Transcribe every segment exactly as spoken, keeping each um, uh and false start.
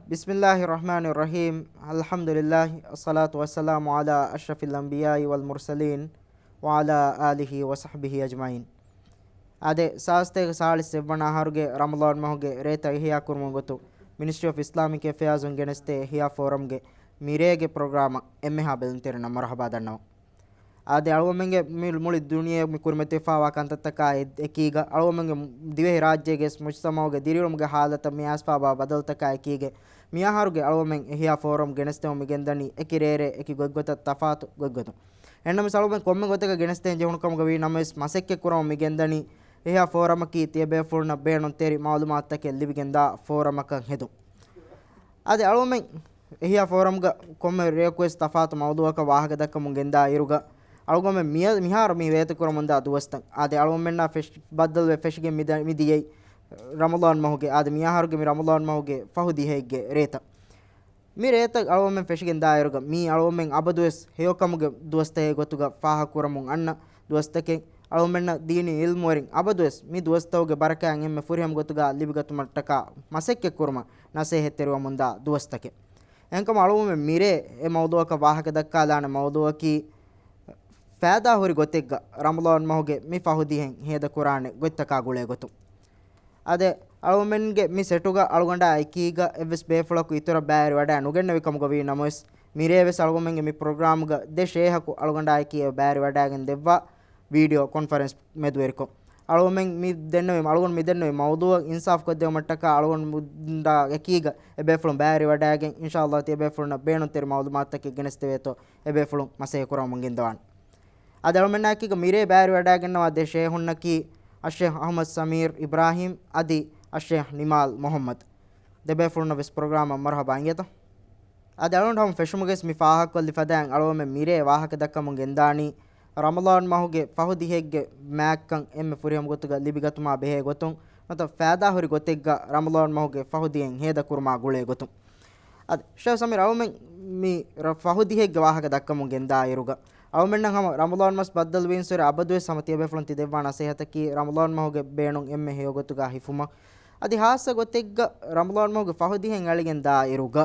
بسم الله الرحمن الرحيم. الحمد لله، الصلاة والسلام على أشرف الأنبياء والمرسلين، وعلى آله وصحبه أجمعين. އާދެ، ސާސްތޭކަ ސާޅީސް އެއްވަނަ އަހަރުގެ ރަމަޟާން މަހުގެ ރޭތައް އިޙްޔާ ކުރުމުގެ ގޮތުން މިނިސްޓްރީ އޮފް އިސްލާމިކް އެފެއާޒުން ގެނެސްދޭ އިޙްޔާ ފޯރަމްގެ މިރޭގެ ޕްރޮގްރާމަށް އެންމެހާ ބެލުންތެރިންނަށް މަރުޙަބާ ދަންނަވަން. އާދެ، އަޅުގަމެންގެ މި މުޅި ދުނިޔެ މި ކުރިމަތިވެފާވާ ކަންތައްތަކާ އެ-، އެކީގަ، އަޅުގަމެންގެ ދިވެހި ރާއްޖޭގެ މުޖްތަމަޢުގެ ދިރިއުޅުމުގެ ޙާލަތަށް މި އައިސްފާވާ ބަދަލުތަކާ އެކީގެ، މިއަހަރުގެ އަޅުގަމެން އިޙްޔާ ފޯރަމް ގެނެސްދެމުން މިގެންދަނީ އެކި ރޭރޭ އެކި ގޮތްގޮތަށް ތަފާތު ގޮތްގޮތުން. އެހެންނަމަވެސް އަޅުގަމެން ކޮންމެ ގޮތަކަށް ގެނެސްދޭން ޖެހުނު ކަމުގަ ވީ ނަމަވެސް، މަސައްކަތް ކުރަމުން މިގެންދަނީ އިޙްޔާ ފޯރަމަކީ ތިޔަބޭފުޅުންނަށް ބޭނުންތެރި މަޢުލޫމާތުތަކެއް ލިބިގެންދާ ފޯރަމަކަށް ހެދުން. އަދި އަޅުގަމެން އިޙްޔާ ފޯރަމްގަ ކޮންމެ ރެޔަކުވެސް ތަފާތު މައުޟޫޢަކަށް ވާހަކަދައްކަމުން ގެންދާ އިރުގަ، އަޅުގަމެން މިއަ-، މިހާރު މި ވޭތުކުރަމުންދާ ދުވަސްތައް އާދެ، އަޅުގަމެންނާ ފެށި-، ބައްދަލުވެ ފެށިގެން މި ދަ-، މި ދިޔައީ ރަމަޟާން މަހުގެ، އާދެ، މިއަހަރުގެ މި ރަމަޟާން މަހުގެ ފަހު ދިހައެއްގެ ރޭތައް. މި ރޭތައް އަޅުގަމެން ފެށިގެން ދާއިރުގަ، މީ އަޅުގަމެން އަބަދުވެސް ހެޔޮކަމުގެ ދުވަސްތަކެއް ގޮތުގަ ފާހަގަކުރަމުން އަންނަ ދުވަސްތަކެއް. އަޅުގަމެންނަށް ދީނީ ޢިލްމުވެރިން އަބަދުވެސް މި ދުވަސްތަކުގެ ބަރަކާތް އެންމެ ފުރިހަމަ ގޮތުގަ ލިބިގަތުމަށްޓަކާ މަސައްކަތް ކުރުމަށް ނަސޭހަތްތެރިވަމުންދާ ދުވަސްތަކެއް. އެހެންކަމުން އަޅުގަމެން މިރޭ އެ މައުޟޫޢަކަށް ވާހަކަ ދައްކާލާނެ މައުޟޫޢަކީ، ފައިދާ ހުރި ގޮތެއްގަ ރަމަޟާން މަހުގެ މި ފަހު ދިހައިން ހޭދަކުރާނެ ގޮތްތަކާ ގުޅޭ ގޮތުން. އާދެ، އަޅުގަނޑުމެންގެ މި ސެޓުގަ އަޅުގަނޑާ އެކީގަ އެއްވެސް ބޭފުޅަކު އިތުރަށް ބައިވެރިވަޑައި ނުގެންނެވި ކަމުގަ ވީ ނަމަވެސް، މިރޭވެސް އަޅުގަނޑުމެންގެ މި ޕްރޮގްރާމްގަ ދެ ޝޭހަކު އަޅުގަނޑާ އެކީ ބައިވެރިވަޑައިގެން ދެއްވާ ވީޑިއޯ ކޮންފަރެންސް މެދުވެރިކޮށް. އަޅުގަނޑުމެން މި ދެންނެވި، އަޅުގަނޑު މި ދެންނެވި މައުޟޫޢަށް އިންސާފު ކޮށްދެވުމަށްޓަކާ އަޅުގަނޑު މު-، އެކީގަ އެ ބޭފުޅުން ބައިވެރިވަޑައިގެން، އިންޝާﷲ ތިޔަބޭފުޅުންނަށް ބޭނުންތެރި މަޢުލޫމާތުތަކެއް ގެނެސްދެވޭތޯ، އެ ބޭފުޅުން މަސައްކަތް ކުރަމުން ގެންދަވާނެ. އަދި އަޅުމެންނާއެކީގަ މިރޭ ބައިވެރިވަޑައިގަންނަވާ ދެ ޝޭހުންނަކީ، އައްޝޭޚް އަޙްމަދު ސަމީރު އިބްރާހީމް އަދި އައްޝޭޚް ނިމާލް މުޙައްމަދު. ދެބޭފުޅުންނަށް ވެސް ޕްރޮގްރާމަށް މަރުޙަބާ އިނގޭތަ؟ އަދި އަޅުގަނޑު ހަމަ ފެށުމުގަވެސް މި ފާހަގަކޮށްލި ފަދައިން އަޅުގަމެން މިރޭ ވާހަކަ ދައްކަމުން ގެންދާނީ، ރަމަޟާން މަހުގެ ފަހު ދިހައެއްގެ މާތްކަން އެންމެ ފުރިހަމަ ގޮތުގަ ލިބިގަތުމާ ބެހޭ ގޮތުން، ނުވަތަ ފައިދާ ހުރި ގޮތެއްގަ ރަމަޟާން މަހުގެ ފަހު ދިހައިން ހޭދަ ކުރުމާ ގުޅޭ ގޮތުން. އަދި ޝޭޚް ސަމީރު، އަޅުމެން މި ރަ-، ފަހު ދިހައެއްގެ ވާހަކަ ދައްކަމުން ގެންދާއިރުގަ، އަޅުމެންނަށް ހަމަ ރަމަޟާން މަސް ބައްދަލުވީންސުރެ އަބަދުވެސް ހަމަ ތިޔަބޭފުޅުން ތި ދެއްވާ ނަސޭހަތަކީ ރަމަޟާން މަހުގެ ބޭނުން އެންމެ ހެޔޮ ގޮތުގަ ހިފުމަށް. އަދި ހާއްސަ ގޮތެއްގަ ރަމަޟާން މަހުގެ ފަހު ދިހައިން އަޅިގެން ދާއިރުގަ،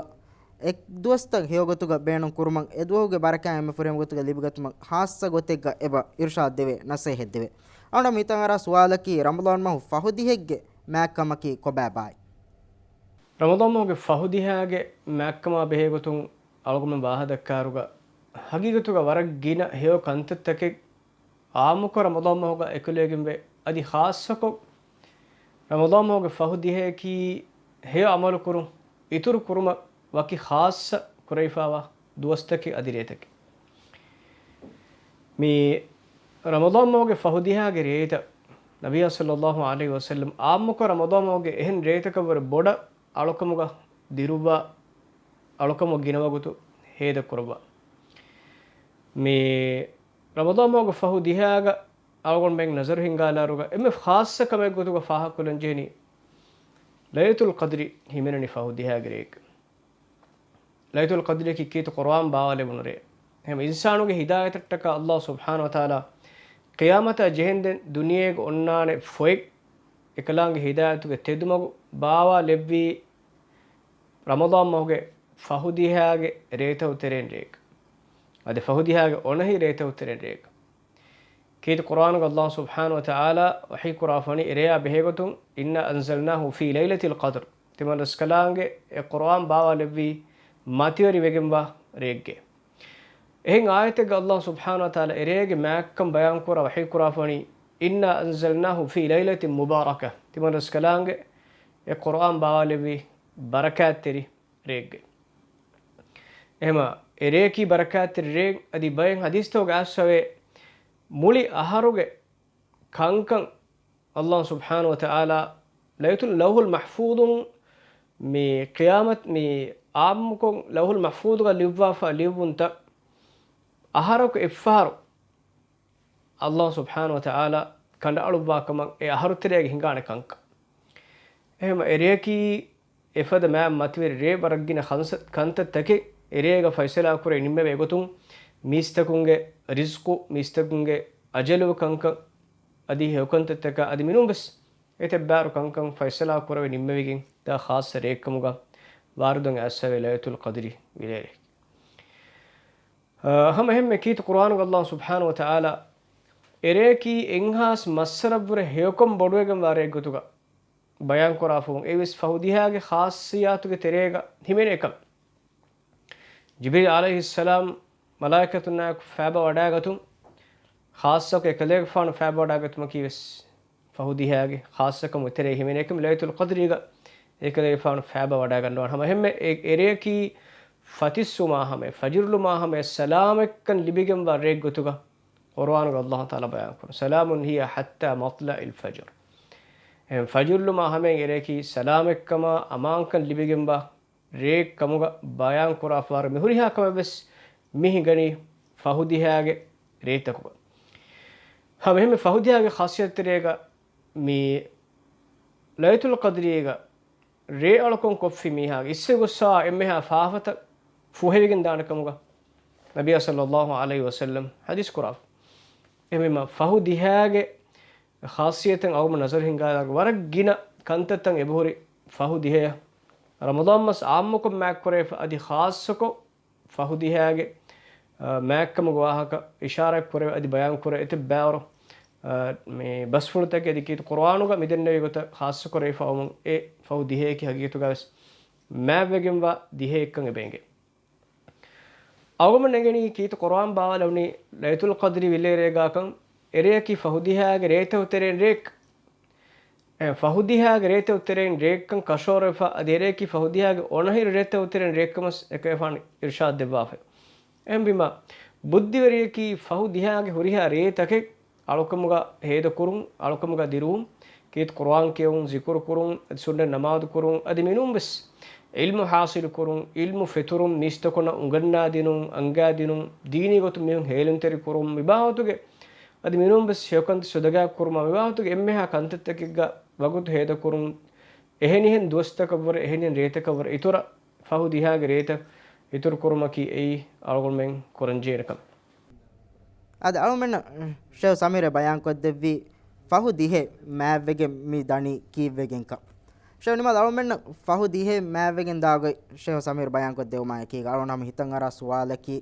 އެ ދުވަސްތައް ހެޔޮ ގޮތުގަ ބޭނުން ކުރުމަށް، އެ ދުވަހުގެ ބަރަކާތް އެންމެ ފުރިހަމަ ގޮތުގަ ލިބިގަތުމަށް ހާއްސަ ގޮތެއްގަ އެބަ އިރުޝާދު ދެވޭ، ނަސޭހަތް ދެވޭ. އަޅުގަނޑު މިތަނަށް އަރާ ސުވާލަކީ، ރަމަޟާން މަހު ފަހު ދިހައެއްގެ މާތްކަމަކީ ކޮބާބާއި؟ ރަމަޟާން މަހުގެ ފަހު ދިހައިގެ މާތްކަމާ ބެހޭ ގޮތުން އަޅުގަނޑުމެން ވާހަކަ ދައްކާއިރުގަ، ހަގީގަތުގަ ވަރަށް ގިނަ ހެޔޮ ކަންތައްތަކެއް އާއްމުކޮށް ރަމަޟާން މަހުގަ އެކުލެވިގެންވޭ. އަދި ޚާއްޞަކޮށް، ރަމަޟާން މަހުގެ ފަހު ދިހައަކީ ހެޔޮ އަމަލު ކުރުން، އިތުރު ކުރުމަށް ވަކި ޚާއްޞަ ކުރެވިފާވާ ދުވަސްތަކެއް އަދި ރޭތަކެއް. މި ރަމަޟާން މަހުގެ ފަހު ދިހައިގެ ރޭތައް، ނަބިއްޔާ ޞައްލައްލާހު ޢަލައިހި ވަސައްލަމް އާއްމުކޮށް ރަމަޟާން މަހުގެ އެހެން ރޭތަކަށްވުރެ ބޮޑަށް އަޅުކަމުގަ ދިރުއްވާ، އަޅުކަމަށް ގިނަ ވަގުތު ހޭދަ ކުރައްވާ. މި ރަމަޟާން މަހުގެ ފަހު ދިހައިގަ އަޅުގަނޑުމެން ނަޒަރު ހިންގާލާއިރުގަ އެންމެ ޚާއްޞަ ކަމެއް ގޮތުގަ ފާހަގަކޮށްލަން ޖެހެނީ، ލައިލަތުލް ޤަދްރި ހިމެނެނީ ފަހު ދިހައިގެ ރޭގަ. ލައިލަތުލް ޤަދްރިއަކީ ކީރިތި ޤުރުއާން ބާވާލެވުނު ރޭ. އެހެން އިންސާނުގެ ހިދާޔަތަށްޓަކާ އައްލާހު ސުބްޙާނަހު ވަތަޢާލާ ޤިޔާމަތާ ޖެހެންދެން ދުނިޔޭގަ އޮންނާނެ ފޮތް އެކަލާނގެ ހިދާޔަތުގެ ތެދުމަގު ބާވާލެއްވީ ރަމަޟާން މަހުގެ ފަހު ދިހައިގެ ރޭތައް ތެރެއިން ރޭގަ. އަދި ފަހު ދިހައިގެ އޮނަހި ރޭތައް ތެރެއިން ރޭގަ. ކީރިތި ޤުރުއާނުގަ އައްލާހު ސުބްޙާނަހު ވަތަޢާލާ ވަޙީ ކުރާފަ ވަނީ އެރެޔާ ބެހޭގޮތުން، إنا أنزلناه في ليلة القدر. ތިމަންރަސްކަލާނގެ އެ ޤުރުއާން ބާވާލެއްވީ މަތިވެރިވެގެންވާ ރެއެއްގައި. އެހެން އާޔަތެއްގަ އައްލާހު ސުބްޙާނަހު ވަތަޢާލާ އެރޭގެ މާތްކަން ބަޔާންކުރާ ވަޙީ ކުރާފަ ވަނީ، إنا أنزلناه في ليلة مباركة. ތިމަންރަސްކަލާނގެ އެ ޤުރުއާން ބާވާލެއްވީ ބަރަކާތްތެރި ރެއެއްގައި. އެހެމަ އެ ރެޔަކީ ބަރަކާތްތެރި ރެއެއް. އަދި ބައެއް ޙަދީޘްތަކުގަ އައިސްފަވޭ، މުޅި އަހަރުގެ ކަންކަން އައްލާހު ސުބްޙާނަހު ވަތަޢާލާ ލައިތު-، ލައުހުލް މަޙްފޫޡުން މި ޤިޔާމަތް މި އާއްމުކޮށް ލައުހުލް މަޙްފޫޡުގަ ލިޔުއްވާފަ ލިޔުއްވުންތައް އަހަރަކު އެއްފަހަރު އައްލާހު ސުބްޙާނަހު ވަތަޢާލާ ކަނޑައަޅުއްވާ ކަމަށް އެ އަހަރުތެރޭގަ ހިނގާނެ ކަންކަން. އެހެމަ އެ ރެޔަކީ އެފަދަ މާތް މަތިވެރި ރޭ، ވަރަށްގިނަ ކަންސަ-، ކަންތައްތަކެއް އެރޭގަ ފައިސަލާ ކުރެވި ނިންމެވޭ ގޮތުން މީސްތަކުންގެ ރިޒްޤު، މީސްތަކުންގެ އަޖަލު ކަންކަން އަދި ހެޔޮކަންތައްތަކާ އަދި މިނޫންވެސް އެތައް ބާރު ކަންކަން ފައިސަލާ ކުރެވި ނިންމެވިގެން ދާ ޚާއްޞަ ރެއެއްކަމުގަ ވާރިދުން އައިސްފަވޭ ލައިލަތުލް ޤަދްރި ވިލޭރޭ. އާ، ހަމަ އެހެންމެ ކީރިތި ޤުރުއާނުގަ ﷲ ސުބްޙާނަހޫ ވަތަޢާލާ އެރެއަކީ އެއްހާސް މައްސަރަށްވުރެ ހެޔޮކަން ބޮޑުވެގެންވާ ރެއެއްގޮތުގަ ބަޔާންކުރާފަވުން އެއީވެސް ފަހު ދިހައިގެ ޚާއްޞިއްޔާތުގެ ތެރޭގަ ހިމެނޭ ކަމެއް. ޖިބްރީލް ޢަލައިހިއްސަލާމް މަލާއިކަތުންނާއެކު ފައިބަވަޑައިގަތުން، ޚާއްޞަކޮށް އެކަލޭގެފާނު ފައިބަވަޑައިގަތުމަކީވެސް ފަހު ދިހައިގެ ޚާއްޞަކަމުގެ ތެރޭ ހިމެނޭ ކަމެއް. ލައިލަތުލް ޤަދްރީގަ އެކަލޭގެފާނު ފައިބަވަޑައިގަންނަވާނެ. ހަމަ އެހެންމެ އެ އެރެއަކީ ފަތިއްސުމާ ހަމަޔަށް، ފަޖުރުލުމާ ހަމަޔަށް ސަލާމަތްކަން ލިބިގެންވާ ރެއެއްގޮތުގަ ޤުރުއާނުގަ ﷲ ތަޢާލާ ބަޔާންކުރަން، سلام هي حتى مطلع الفجر. އެހެން ފަޖުރުލުމާ ހަމަޔަށް އެރެއަކީ ސަލާމަތްކަމާ އަމާންކަން ލިބިގެންވާ ރެއެއްކަމުގަ ބަޔާންކުރާފަވާރު މިހުރިހާ ކަމެއްވެސް މި ހިނގަނީ ފަހު ދިހައިގެ ރޭތަކުގަ. ހަމަ އެހެންމެ ފަހު ދިހައިގެ ޚާއްޞިއްޔަތުތެރޭގަ މި ލައިލަތުލް ޤަދްރީގަ ރޭ އަޅުކަން ކޮށްފި މީހާގެ އިސްވެ ގޮއްސާ އެންމެހާ ފާފަތައް ފުހެވިގެން ދާނެ ކަމުގަ ނަބިއްޔާ ޞައްލައްލާހު ޢަލައިހި ވަސައްލަމް ޙަދީޘް ކުރާފަ. އެހެންވީމަ ފަހު ދިހައިގެ ޚާއްޞިއްޔަތުން އަޅުގަނޑު ނަޒަރު ހިންގާލާ ވަރަށް ގިނަ ކަންތައްތައް އެބަހުރި ފަހު ދިހަޔަށް. ރަމަޟާން މަސް ޢާއްމުކޮށް މާތްކުރެވިފަ އަދި ޚާއްޞަކޮށް ފަހު ދިހައިގެ، އަ، މާތްކަމުގެ ވާހަކަ އިޝާރާތް ކުރެވޭ އަދި ބަޔާން ކުރޭ އެތައް ބައިވަރު، އަ، މި ބަސްފުޅުތަކެއް އަދި ކީރިތި ޤުރުއާނުގަ މި ދެންނެވި ގޮތަށް ޚާއްޞަކުރެވިފަ ވަމުން އެ ފަހު ދިހަޔަކީ ހަގީގަތުގަވެސް މާތްވެގެންވާ ދިހައެއްކަން އެބަ އެނގޭ. އަޅުގަނޑުމެން އެނގެނީ ކީރިތި ޤުރުއާން ބާވާލެވުނީ ލައިލަތުލް ޤަދްރި ވިލޭރޭގާކަން އެރެއަކީ ފަހު ދިހައިގެ ރޭތަކުގެ ތެރެއިން ރެއެއްކަން. އެ، ފަހު ދިހައިގެ ރޭތަކުގެ ތެރެއިން ރެއެއްކަން ކަށަވަރުވެފަ އަދި އެރެއަކީ ފަހު ދިހައިގެ އޮނަހިރު ރޭތަކުގެ ތެރެއިން ރެއެއްކަމަސް އެކަލޭގެފާނު އިރުޝާދު ދެއްވާފަ. އެހެންވީމަ ބުއްދިވެރިޔަކީ ފަހު ދިހައިގެ ހުރިހާ ރޭތަކެއް އަޅުކަމުގަ ހޭދަކުރުން، އަޅުކަމުގަ ދިރުވުން، ކީރިތި ޤުރުއާން ކިޔެވުން، ޒިކުރު ކުރުން، އަދި ސުންނަތް ނަމާދު ކުރުން، އަދި މިނޫންވެސް ޢިލްމު ޙާޞިލު ކުރުން، ޢިލްމު ފެތުރުން، މީސްތަކުންނަށް އުނގަންނާދިނުން، އަންގާދިނުން، ދީނީ ގޮތުން މީހުން ހޭލުންތެރި ކުރުން، މި ބާވަތުގެ އަދި މިނޫންވެސް ހެޔޮކަންތައް ސަދަގާ ކުރުމާ މި ބާވަތުގެ އެންމެހާ ކަންތައްތަކެއްގަ ވަގުތު ހޭދަކުރުން، އެހެނިހެން ދުވަސްތަކަށްވުރެ، އެހެނިހެން ރޭތަކަށްވުރެ އިތުރަށް ފަހު ދިހައިގެ ރޭތައް އިތުރު ކުރުމަކީ އެއީ އަޅުގަނޑުމެން ކުރަންޖެހޭނެ ކަމެއް. އަދި އަޅުމެންނަށް ޝޭޚް ސަމީރެ ބަޔާންކޮށްދެއްވީ ފަހު ދިހަ މާތްވެގެން މި ދަނީ ކީއްވެގެންކަން. ޝޭޚް ނިމާދު އަޅުމެންނަށް ފަހު ދިހަ މާތްވެގެން ދާގޮތް ޝޭޚް ސަމީރު ބަޔާންކޮށްދެވުމާ އެކީގަ އަޅުގަނޑު ހަމަ ހިތަށް އަރާ ސުވާލަކީ،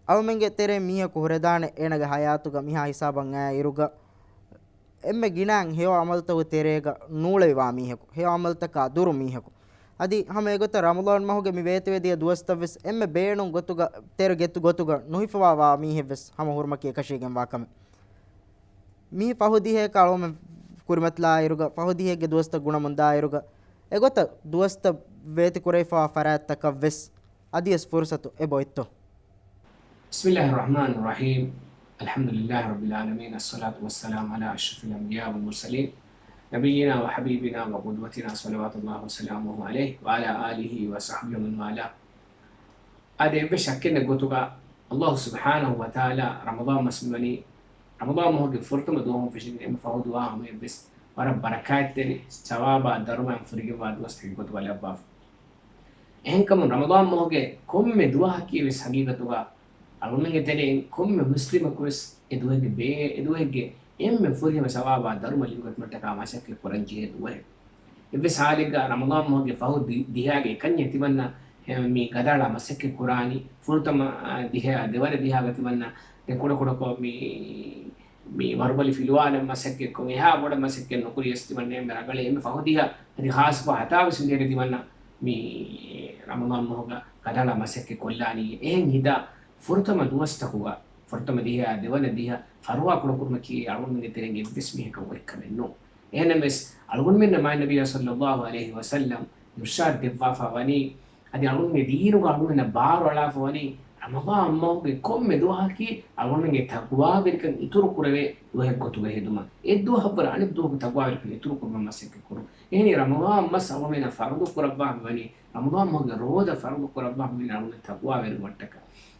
އަޅުމެންގެ ތެރޭ މީހަކު ހުރެދާނެ އޭނަގެ ހަޔާތުގަ މިހާ ހިސާބަށް އައި އިރުގަ، އެންމެ ގިނައިން ހެޔޮ ޢަމަލުތަކުގެ ތެރޭގަ ނޫޅެވިވާ މީހަކު، ހެޔޮ ޢަމަލުތަކާ ދުރު މީހަކު. އަދި ހަމަ އެގޮތަށް ރަމަޟާން މަހުގެ މި ވޭތުވެދިޔަ ދުވަސްތައްވެސް އެންމެ ބޭނުން ގޮތުގަ، ތެރެ ގެތު ގޮތުގަ ނުހިފަވާ ވާ މީހެއްވެސް ހަމަ ހުރުމަކީ އެކަށީގެންވާ ކަމެއް. މި ފަހު ދިހައަކަށް އަޅުގަނޑުމެން ކުރިމަތިލާ އިރުގަ، ފަހު ދިހައެއްގެ ދުވަސްތައް ގުނަމުން ދާ އިރުގަ، އެގޮތަށް ދުވަސްތައް ވޭތި ކުރެވިފަވާ ފަރާތްތަކަށްވެސް އަދިވެސް ފުރުސަތު އެބައޮތްތޯ؟ بسم الله الرحمن الرحيم. الحمد لله رب العالمين. الصلاة والسلام على أشرف الأنبياء والمرسلين، نبينا وحبيبنا وقدوتنا صلوات الله وسلامه عليه وعلى آله وصحبه ومن والاه. އާދެ، އެއްވެސް ޝައްކެއް ނެތް ގޮތުގަ، ﷲ ސުބްޙާނަހޫ ވަތަޢާލާ ރަމަޟާން މަސް މިވަނީ، ރަމަޟާން މަހުގެ ފުރަތަމަ ދުވަހުން ފެށިގެން އެންމެ ފަހު ދުވަހާ ހަމަޔަށްވެސް ވަރަށް ބަރަކާތްތެރި، ސަވާބާ ދަރުމައިން ފުރިގެންވާ ދުވަސްތަކެއް ގޮތުގަ ލައްވާފަ. އެހެންކަމުން ރަމަޟާން މަހުގެ ކޮންމެ ދުވަހަކީ ވެސް ހަގީގަތުގަ އަޅުގަނޑުމެންގެ ތެރެއިން ކޮންމެ މުސްލިމަކު ވެސް އެ ދުވަހެއްގެ ބޭ-، އެ ދުވަހެއްގެ އެންމެ ފުރިހަމަ ސަވާބާ ދަރުމަ ލިބިގަތުމަށްޓަކާ މަސައްކަތް ކުރަން ޖެހޭ ދުވަހެއް. އެއްވެސް ހާލެއްގަ ރަމަޟާން މަހުގެ ފަހު ދި-، ދިހައިގެ އެކަންޏެއް ތިމަންނަ މި ގަދައަޅާ މަސައްކަތް ކުރާނީ، ފުރަތަމަ، އާ، ދިހައާ ދެވަނަ ދިހާގަ ތިމަންނަ ދެ ކުޑަކުޑަކޮށް މި، މި ވަރުބަލި ފިލުވާލަން މަސައްކަތްކޮށް، އެހާ ބޮޑަށް މަސައްކަތް ނުކުރިޔަސް ތިމަންނަ އެންމެ ރަނގަޅޭ، އެންމެ ފަހު ދިހަ އަދި ހާސްކޮށް ހަތާވެސް މިދިޔަ ތިމަންނަ މި ރަމަޟާން މަހުގަ ގަދައަޅާ މަސައްކަތް ކޮށްލާނީ. އެހެން ހިތާ ފުރަތަމަ ދުވަސްތަކުގަ، ފުރަތަމަ ދިހައާ ދެވަނަ ދިހަ ފަރުވާ ކުޑަކުރުމަކީ އަޅުގަނޑުމެންގެ ތެރެއިން އެއްވެސް މީހަކަށް އޮތްކަމެއް ނޫން. އެހެންނަމަވެސް، އަޅުގަނޑުމެންނަށް މާތް ނަބިއްޔާ ޞައްލައްލާހު ޢަލައިހި ވަސައްލަމް އިރުޝާދު ދެއްވާފަ ވަނީ، އަދި އަޅުގަނޑުމެންގެ ދީނުގަ އަޅުގަނޑުމެންނަށް ބާރު އަޅާފަ ވަނީ، ރަމަޟާން މަހުގެ ކޮންމެ ދުވަހަކީ އަޅުގަނޑުމެންގެ ތަޤްވާވެރިކަން އިތުރު ކުރެވޭ ދުވަހެއް ގޮތުގަ ހެދުމަށް. އެއް ދުވަހަށްވުރެ އަނެއް ދުވަހަކު ތަޤްވާވެރިކަން އިތުރު ކުރުމަށް މަސައްކަތް ކުރުން. އެހެނީ، ރަމަޟާން މަސް އަޅުގަނޑުމެންނަށް ފަރުޟު ކުރައްވާފަ ވަނީ، ރަމަޟާން މަހުގެ ރޯދަ ފަރުޟު ކުރައްވާފަ ވަނީ އަޅުގަނޑުމެން ތަޤްވާވެރިވުމަށްޓަކާ.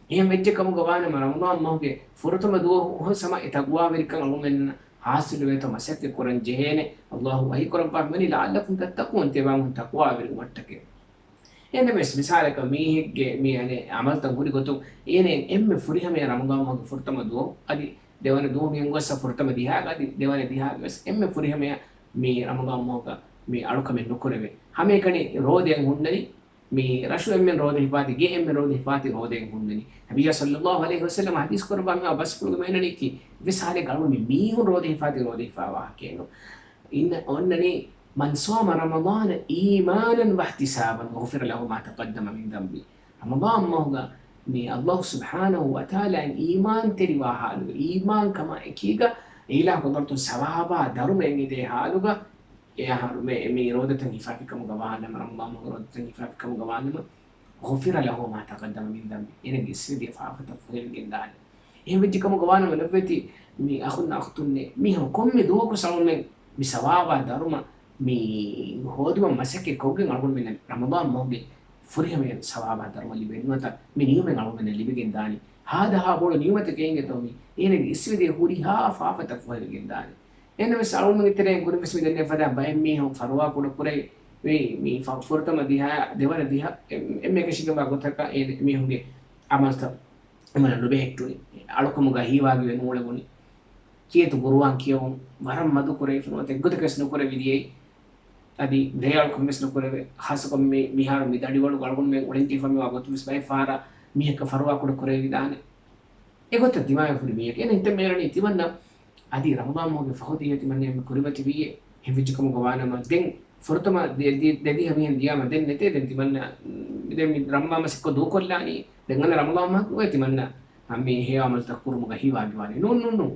އެހެން ވެއްޖެ ކަމުގަ ވާނަމަ، ރަމަޟާން މަހުގެ ފުރަތަމަ ދުވަހު ހަމަ އެ ތަޤްވާވެރިކަން އަޅުގަނޑުމެންނަށް ހާސިލުވޭތޯ މަސައްކަތް ކުރަން ޖެހޭނެ. ﷲ ވަޙީ ކުރައްވާފަ ވަނީ، لعلكم تتقون، ތިޔަބައިމީހުން ތަޤްވާވެރިވުމަށްޓަކައި. އެހެންނަމަވެސް، މިސާލަކަށް މީހެއްގެ މި އަނެއް ޢަމަލުތައް ހުރި ގޮތުން އޭނަ އެންމެ ފުރިހަމަޔަށް ރަމަޟާން މަހުގެ ފުރަތަމަ ދުވަހު އަދި ދެވަނަ ދުވަހު މި އެނގުއްސަ ފުރަތަމަ ދިހާގަ އަދި ދެވަނަ ދިހާގަ ވެސް އެންމެ ފުރިހަމަޔަށް މި ރަމަޟާން މަހުގަ މި އަޅުކަމެއް ނުކުރެވޭ. ހަމައެކަނި ރޯދައިން ހުންނަނީ، މި ރަށު އެންމެން ރޯދަ ހިފާތި، ގެ އެންމެން ރޯދަ ހިފާތި ރޯދައިން ހުންނަނީ. ނަބިއްޔާ ޞައްލައްލާހު ޢަލައިހި ވަސައްލަމަ ޙަދީޘް ކުރައްވާ މި ބަސްފުޅުގެ މޭނަނީ ކީ، އެއްވެސް ހާލެއްގަ އަޅުގަނޑު މީހުން ރޯދަ ހިފާތި ރޯދަ ހިފާ ވާހަކައެއް ނޫން. އިން އޮންނަނީ، "من صام رمضان إيمانا واحتسابا غفر له ما تقدم من ذنبه." ރަމަޟާން މަހުގަ މި ﷲ ސުބްޙާނަހޫ ވަތަޢާލާއިން އީމާންތެރިވާ ޙާލުގަ، އީމާންކަމާ އެކީގަ އިލާހު ޙަޟްރަތުން ސަވާބާ ދަރުމައެއް އެދޭ ޙާލުގަ، އެއާ މި، މި ރޯދަތައް ހިފާފިކަމުގަ ވާނަމަ، ރަމަޟާން މަހުގެ ރޯދަތައް ހިފާފިކަމުގަ ވާނަމަ، غفر له ما تقدم من ذنبه. އޭނަގެ އިސްވެދިޔަ ފާފަތައް ފޮހެވިގެން ދާނެ. އެހެން ވެއްޖެ ކަމުގަ ވާނަމަ ލޮބުވެތި މި އަޚުންނާ އުޚްތުންނޭ، މި ހަމަ ކޮންމެ ދުވަހަކު ސަޅުމެން މި ސަވާބާ ދަރުމަ މި ހޯދުމަށް މަސައްކަތް ކޮށްގެން އަޅުގަނޑުމެންނަށް ރަމަޟާން މަހުގެ ފުރިހަމަޔަށް ސަވާބާ ދަރުމަ ލިބޭ ނުވަތަ މި ނިޢުމަތް އަޅުގަނޑުމެންނަށް ލިބިގެން ދާނީ. ހާދަހާ ބޮޑު ނިޢުމަތެކޭ އިނގޭތޯ މީ. އޭނަގެ އިސްވެދިޔަ ހުރިހާ ފާފަތައް ފޮހެވިގެން ދާނީ. އެހެންނަމަވެސް އަޅުގަނޑުމެންގެ ތެރެއިން ކުރިންވެސް މި ދެންނެވި ފަދަ ބައެއް މީހުން ފަރުވާ ކުޑަ ކުރެވި މި ފަ-، ފުރަތަމަ ދިހަ، ދެވަނަ ދިހަ، އެ-، އެންމެ އެކަށީގެންވާ ގޮތަކަށް އެ މީހުންގެ ޢަމަލުތައް އެމަނަށް ނުބެހެއްޓުނީ. އަޅުކަމުގަ ހީވާގިވެ ނޫޅެވުނީ. ކިއެތު ޤުރުއާން ކިޔެވުން ވަރަށް މަދު ކުރެވިފަ ނުވަތަ އެއްގޮތަކަށް ނުކުރެވިދިޔައީ. އަދި ދެއަޅުކަމެއްވެސް ނުކުރެވޭ. ޚާއްޞަކޮށް މި-، މިހާރު މި ދަނޑިވަޅުގަ އަޅުގަނޑުމެން އުޅެންޖެހިފަ މިވާ ގޮތުންވެސް ބައެއް ފަހަރަށް މީހަކަށް ފަރުވާ ކުޑަ ކުރެވިދާނެ. އެގޮތަށް ދިމާވެފަ ހުރި މީހަކަށް އޭނަ ހިތަށް މިއަރަނީ ތިމަންނަ އަދި ރަމަޟާން މަހުގެ ފަހު ދިހަ ތިމަންނަ މި ކުރިމަތިވީއޭ. އެހެންވެއްޖެކަމުގަ ވާނަމަ ދެން ފުރަތަމަ ދެ-، ދެ-، ދެދިހަ މިހެން ދިޔާމަ ދެން ނެތޭ. ދެން ތިމަންނަ މި-، ދެން މި ރަމަޟާން މަސް އެއްކޮށް ދޫކޮށްލާނީ. ދެން އަންނަ ރަމަޟާން މަހަކު އޮތް ތިމަންނަ މި ހެޔޮ ޢަމަލުތައް ކުރުމުގަ ހީވާގިވާނީ. ނޫން، ނޫން، ނޫން.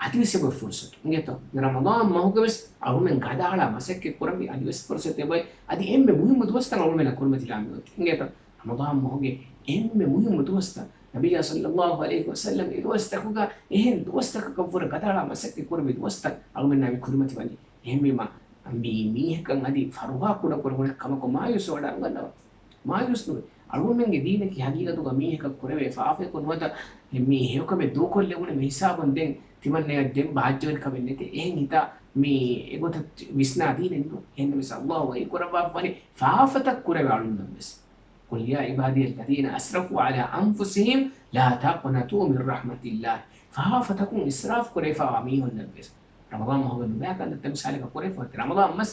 އަދިވެސް އެބައޮތް ފުރުޞަތު. އިނގޭތޯ؟ މި ރަމަޟާން މަހުގަވެސް އަޅުމެން ގަދައަޅާ މަސައްކަތް ކުރަންވީ އަދިވެސް ފުރުޞަތު އެބައޮތް. އަދި އެންމެ މުހިއްމު ދުވަސްތައް އަޅުމެންނަށް ކުރިމަތިލާ މިއޮތީ. އިނގޭތޯ؟ ރަމަޟާން މަހުގެ އެންމެ މުހިއްމު ދުވަސްތައް. ނަބިއްޔާ ޞައްލައްލާހު ޢަލައިހި ވަސައްލަމް އެ ދުވަސްތަކުގަ އެހެން ދުވަސްތަކަކަށްވުރެ ގަދައަޅާ މަސައްކަތް ކުރެވި ދުވަސްތައް އަޅުމެންނާ މި ކުރިމަތިވަނީ. އެހެންވީމަ، މި މީހަކަށް އަދި ފަރުވާ ކުޑަކުރެވުނެއް ކަމަކު މާޔޫސްވެވަޑައިގަންނަވާ. މާޔޫސް ނުވޭ. އަޅުގަނޑުމެންގެ ދީނަކީ ހަގީގަތުގަ މީހަކަށް ކުރެވޭ ފާފައެއް ނުވަތަ މީ ހެޔޮކަމެއް ދޫކޮށްލެވުނު މި ހިސާބުން ދެން ތިމަންނަޔަށް ދެން ބާއްޖަވެރިކަމެއް ނެތޭ. އެހެން ހިތާ މީ އެގޮތަށް ވިސްނާ ދީނެއް ނޫން. އެހެންނަމަވެސް ﷲ ވަޙީ ކުރައްވާފަވަނީ ފާފަތައް ކުރެވޭ އަޅުންނަށްވެސް. قل يا عبادي الذين أسرفوا على أنفسهم لا تقنطوا من رحمة الله. ފާފަތަކުން އިސްރާފް ކުރެވިފައިވާ މީހުންނަށްވެސް. ރަމަޟާން މަހުގަ ނުބައި ކަންތައްތައް މިސާލަކަށް ކުރެވިފަ އޮތީ. ރަމަޟާން މަސް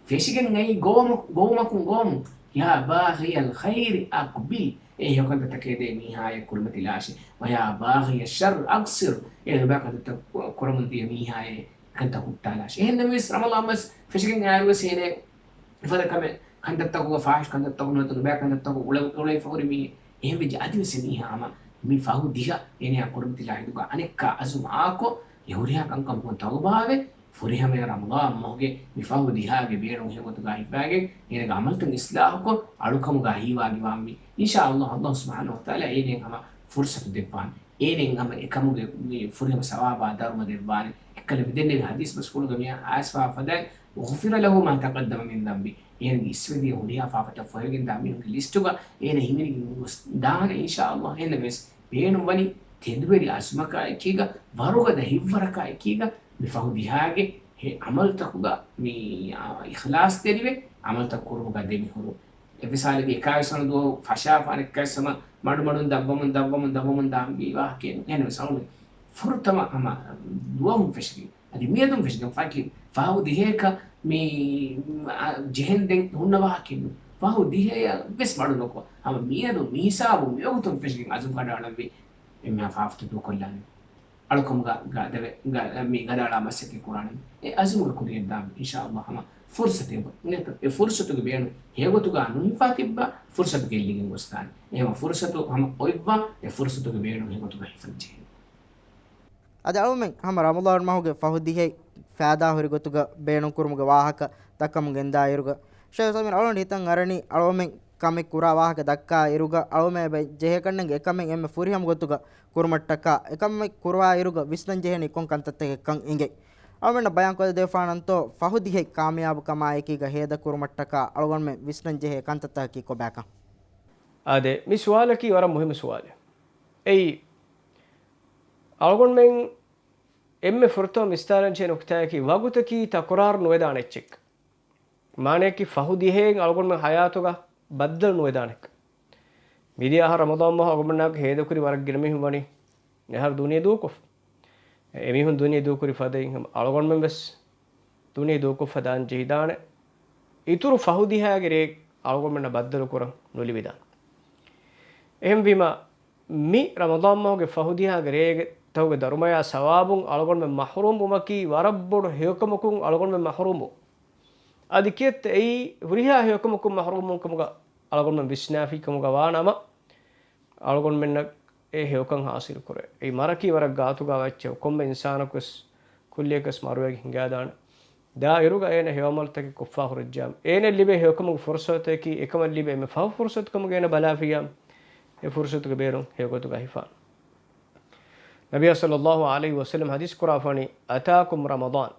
ފެށިގެން އައީ ގޮވަމަ-، ގޮވުމަކުން ގޮވަމުން. يا باغي الخير أقبل. އޭ ހެޔޮކަންތައްތަކަށް އެދޭ މީހާއޭ ކުރިމަތިލާށޭ. ويا باغي الشر أقصر. އޭ ނުބައި ކަންތައްތައް ކު-، ކުރަމުން ދިޔަ މީހާއޭ ކަންތައް ހުއްޓާލާށޭ. އެހެންނަމަވެސް ރަމަޟާން މަސް ފެށިގެން އައިއިރުވެސް އޭނަ އެފަދަ ކަމެއް، ކަންތައްތަކުގަ، ފާހިޝް ކަންތައްތަކު ނުވަތަ ނުބައި ކަންތައްތަކު އުޅެ-، އުޅެފަ ހުރި މީހެއް. އެހެންވެއްޖެ އަދިވެސް މީހާ ހަމަ މި ފަހު ދިހަ އޭނަޔާ ކުރިމަތިލާ ހިނދުގަ އަނެއްކާ އަޒުމް އާކޮށް، އެ ހުރިހާ ކަންކަމަކުން ތައުބާވެ، ފުރިހަމަޔަށް ރަމަޟާން މަހުގެ މި ފަހު ދިހާގެ ބޭނުން ހެޔޮގޮތުގަ ހިފާގެން، އޭނަގެ ޢަމަލުތައް އިޞްލާޙުކޮށް، އަޅުކަމުގަ ހީވާގިވާންވީ. އިންޝާﷲ، ﷲ ސުބްޙާނަހޫ ވަތަޢާލާ އޭނައަށް ހަމަ ފުރުޞަތު ދެއްވާނެ. އޭނައަށް ހަމަ އެކަމުގެ މި ފުރިހަމަ ސަވާބާ ދަރުމަ ދެއްވާނެ. އެއްކަލަ މިދެންނެވި ޙަދީޘް ބަސްފުޅުގަ މިއާ އައިސްފާ ފަދައިން، غفر له ما تقدم من ذنبه. އޭނަގެ އިސްވެދިޔަ ހުރިހާ ފާފަތައް ފޮހެވިގެންދާ މީހުންގެ ލިސްޓުގަ އޭނަ ހިމެނިގެން ގޮސް ދާނެ އިންޝާﷲ. އެހެންނަމަވެސް ބޭނުންވަނީ ތެދުވެރި އަޒުމަކާ އެކީގަ، ވަރުގަދަ ހިތްވަރަކާ އެކީގަ، މި ފަހު ދިހާގެ ހެ ޢަމަލުތަކުގަ މި، އާ، އިޚްލާޞްތެރިވެ ޢަމަލުތައް ކުރުމުގަ ދެމިހުރުން. އެއްވެސް ހާލެއްގަ އެކާވެސް ވަނަ ދުވަހު ފަށާފަ އަނެއްކާވެސް ހަމަ މަޑުމަޑުން ދަށްވަމުން ދަށްވަމުން ދަށްވަމުން ދާންވީ ވާހަކައެއް ނޫން. އެހެންނަމަވެސް އަޅުގަނޑު ފުރަތަމަ ހަމަ ދުވަހުން ފެށިގެން އަދި މިއަދުން ފެށިގެން ފަހު ދިހައަކަށް މި، އަ، ޖެހެން ދެން ހުންނަ ވާހަކައެއް ނޫން. ފަހު ދިހައަށް ވެސް މަޑުނުކޮށް، ހަމަ މިއަދު މި ހިސާބު މިވަގުތުން ފެށިގެން އަޒުމް ކަނޑައަޅަންވީ. އެންމެހާ ފާފަތައް ދޫކޮށްލާނެ. އަޅުކަމުގަ ގަ-، ދެވެ-، ގަ-، މި ގަދައަޅާ މަސައްކަތް ކުރާނެ. އެ އަޒުމުގަ ކުރިއަށްދާން އިންޝާﷲ ހަމަ ފުރުޞަތެއް އެބަ ނެތަ؟ އެ ފުރުޞަތުގެ ބޭނުން ހެޔޮގޮތުގަ ނުހިފާ ތިއްބާ ފުރުޞަތު ގެއްލިގެން ގޮސްދާނެ. އެހެން ފުރުޞަތު ހަމަ އޮތްވާ އެ ފުރުޞަތުގެ ބޭނުން ހެޔޮގޮތުގަ ހިފަން ޖެހޭ. އަދި އަޅުމެން ހަމަ ރަމަޟާން މަހުގެ ފަހު ދިހައި ފައިދާ ހުރި ގޮތުގަ ބޭނުންކުރުމުގެ ވާހަކަ ދައްކަމުން ގެންދާ އިރުގަ، ޝޭޚް ސަމީރް އަޅުގަނޑު ހިތަށް އަރަނީ އަޅުމެން ކަމެއް ކުރާ ވާހަކަ ދައްކާ އިރުގަ، އަޅުމެން އެބަ ޖެހޭކަންނެންގެ އެކަމެއް އެންމެ ފުރިހަމަ ގޮތުގަ ކުރުމަށްޓަކާ، އެކަމެއް ކުރުވާ އިރުގަ ވިސްނަން ޖެހޭނީ ކޮން ކަންތައްތަކެއްކަން އިނގޭ. އަޅުމެންނަށް ބަޔާން ކޮށްދެވިފާނަންތޯ، ފަހު ދިހައި ކާމިޔާބުކަމާއެކީގަ ހޭދަ ކުރުމަށްޓަކާ އަޅުގަނޑުމެން ވިސްނަން ޖެހޭ ކަންތައްތަކަކީ ކޮބާކަން؟ އާދެ، މި ސުވާލަކީ ވަރަށް މުހިއްމު ސުވާލެއް. އެއީ، އަޅުގަނޑުމެން އެންމެ ފުރަތަމަ ވިސްނާލަން ޖެހޭ ނުކުތާއަކީ ވަގުތަކީ ތަކުރާރު ނުވެދާނެ އެއްޗެއް. މާނައަކީ ފަހު ދިހައިން އަޅުގަނޑުމެން ހަޔާތުގަ ބައްދަލު ނުވެދާނެ. މިދިޔަ އަހަރު ރަމަޟާން މަހު އަޅުގަނޑުމެންނާ ހޭދަކުރި ވަރަށް ގިނަ މީހުން ވަނީ އެހާރު ދުނިޔެ ދޫކޮށް. އެމީހުން ދުނިޔެ ދޫކުރި ފަދައިން ހަމަ އަޅުގަނޑުމެން ވެސް ދުނިޔެ ދޫކޮށްފަ ދާން ޖެހިދާނެ. އިތުރު ފަހު ދިހާގެ ރޭ އަޅުގަނޑުމެންނަށް ބައްދަލުކުރަން ނުލިބިދާނެ. އެހެންވީމަ، މި ރަމަޟާން މަހުގެ ފަހު ދިހާގެ ރޭގެ ތަހުގެ ދަރުމަޔާ ސަވާބުން އަޅުގަނޑުމެން މަޙްރޫމް ވުމަކީ ވަރަށް ބޮޑު ހެޔޮކަމަކުން އަޅުގަނޑުމެން މަޙްރޫމް ވުން. އަދި ކިއެއްތަ އެއީ ހުރިހާ ހެޔޮކަމަކުން މަޙްރޫމް ވުން ކަމުގަ އަޅުގަނޑުމެން ވިސްނާފި ކަމުގަ ވާނަމަ، އަޅުގަނޑުމެންނަށް އެ ހެޔޮކަން ޙާޞިލު ކުރޭ. އެއީ މަރަކީ ވަރަށް ގާތުގަ އެއްޗެއް، ކޮންމެ އިންސާނަކުވެސް ކުއްލިއަކަސް މަރުވެގެން ހިނގާދާނެ. ދާއިރުގަ އޭނަ ހެޔޮ ޢަމަލުތަކެއް ކޮށްފާ ހުރެއްޖާމަ، އޭނަ ލިބޭ ހެޔޮކަމުގެ ފުރުޞަތަކީ އެކަމަށް ލިބޭ އެންމެ ފަހު ފުރުޞަތު ކަމުގަ އޭނަ ބަލާފިއްޔާ، އެ ފުރުޞަތުގެ ބޭރުން ހެޔޮގޮތުގަ ހިފާނެ. ނަބިއްޔާ ޞައްލައްލާހު ޢަލައިހި ވަސައްލަމަ ޙަދީޘް ކުރާފާނީ، "أتاكم رمضان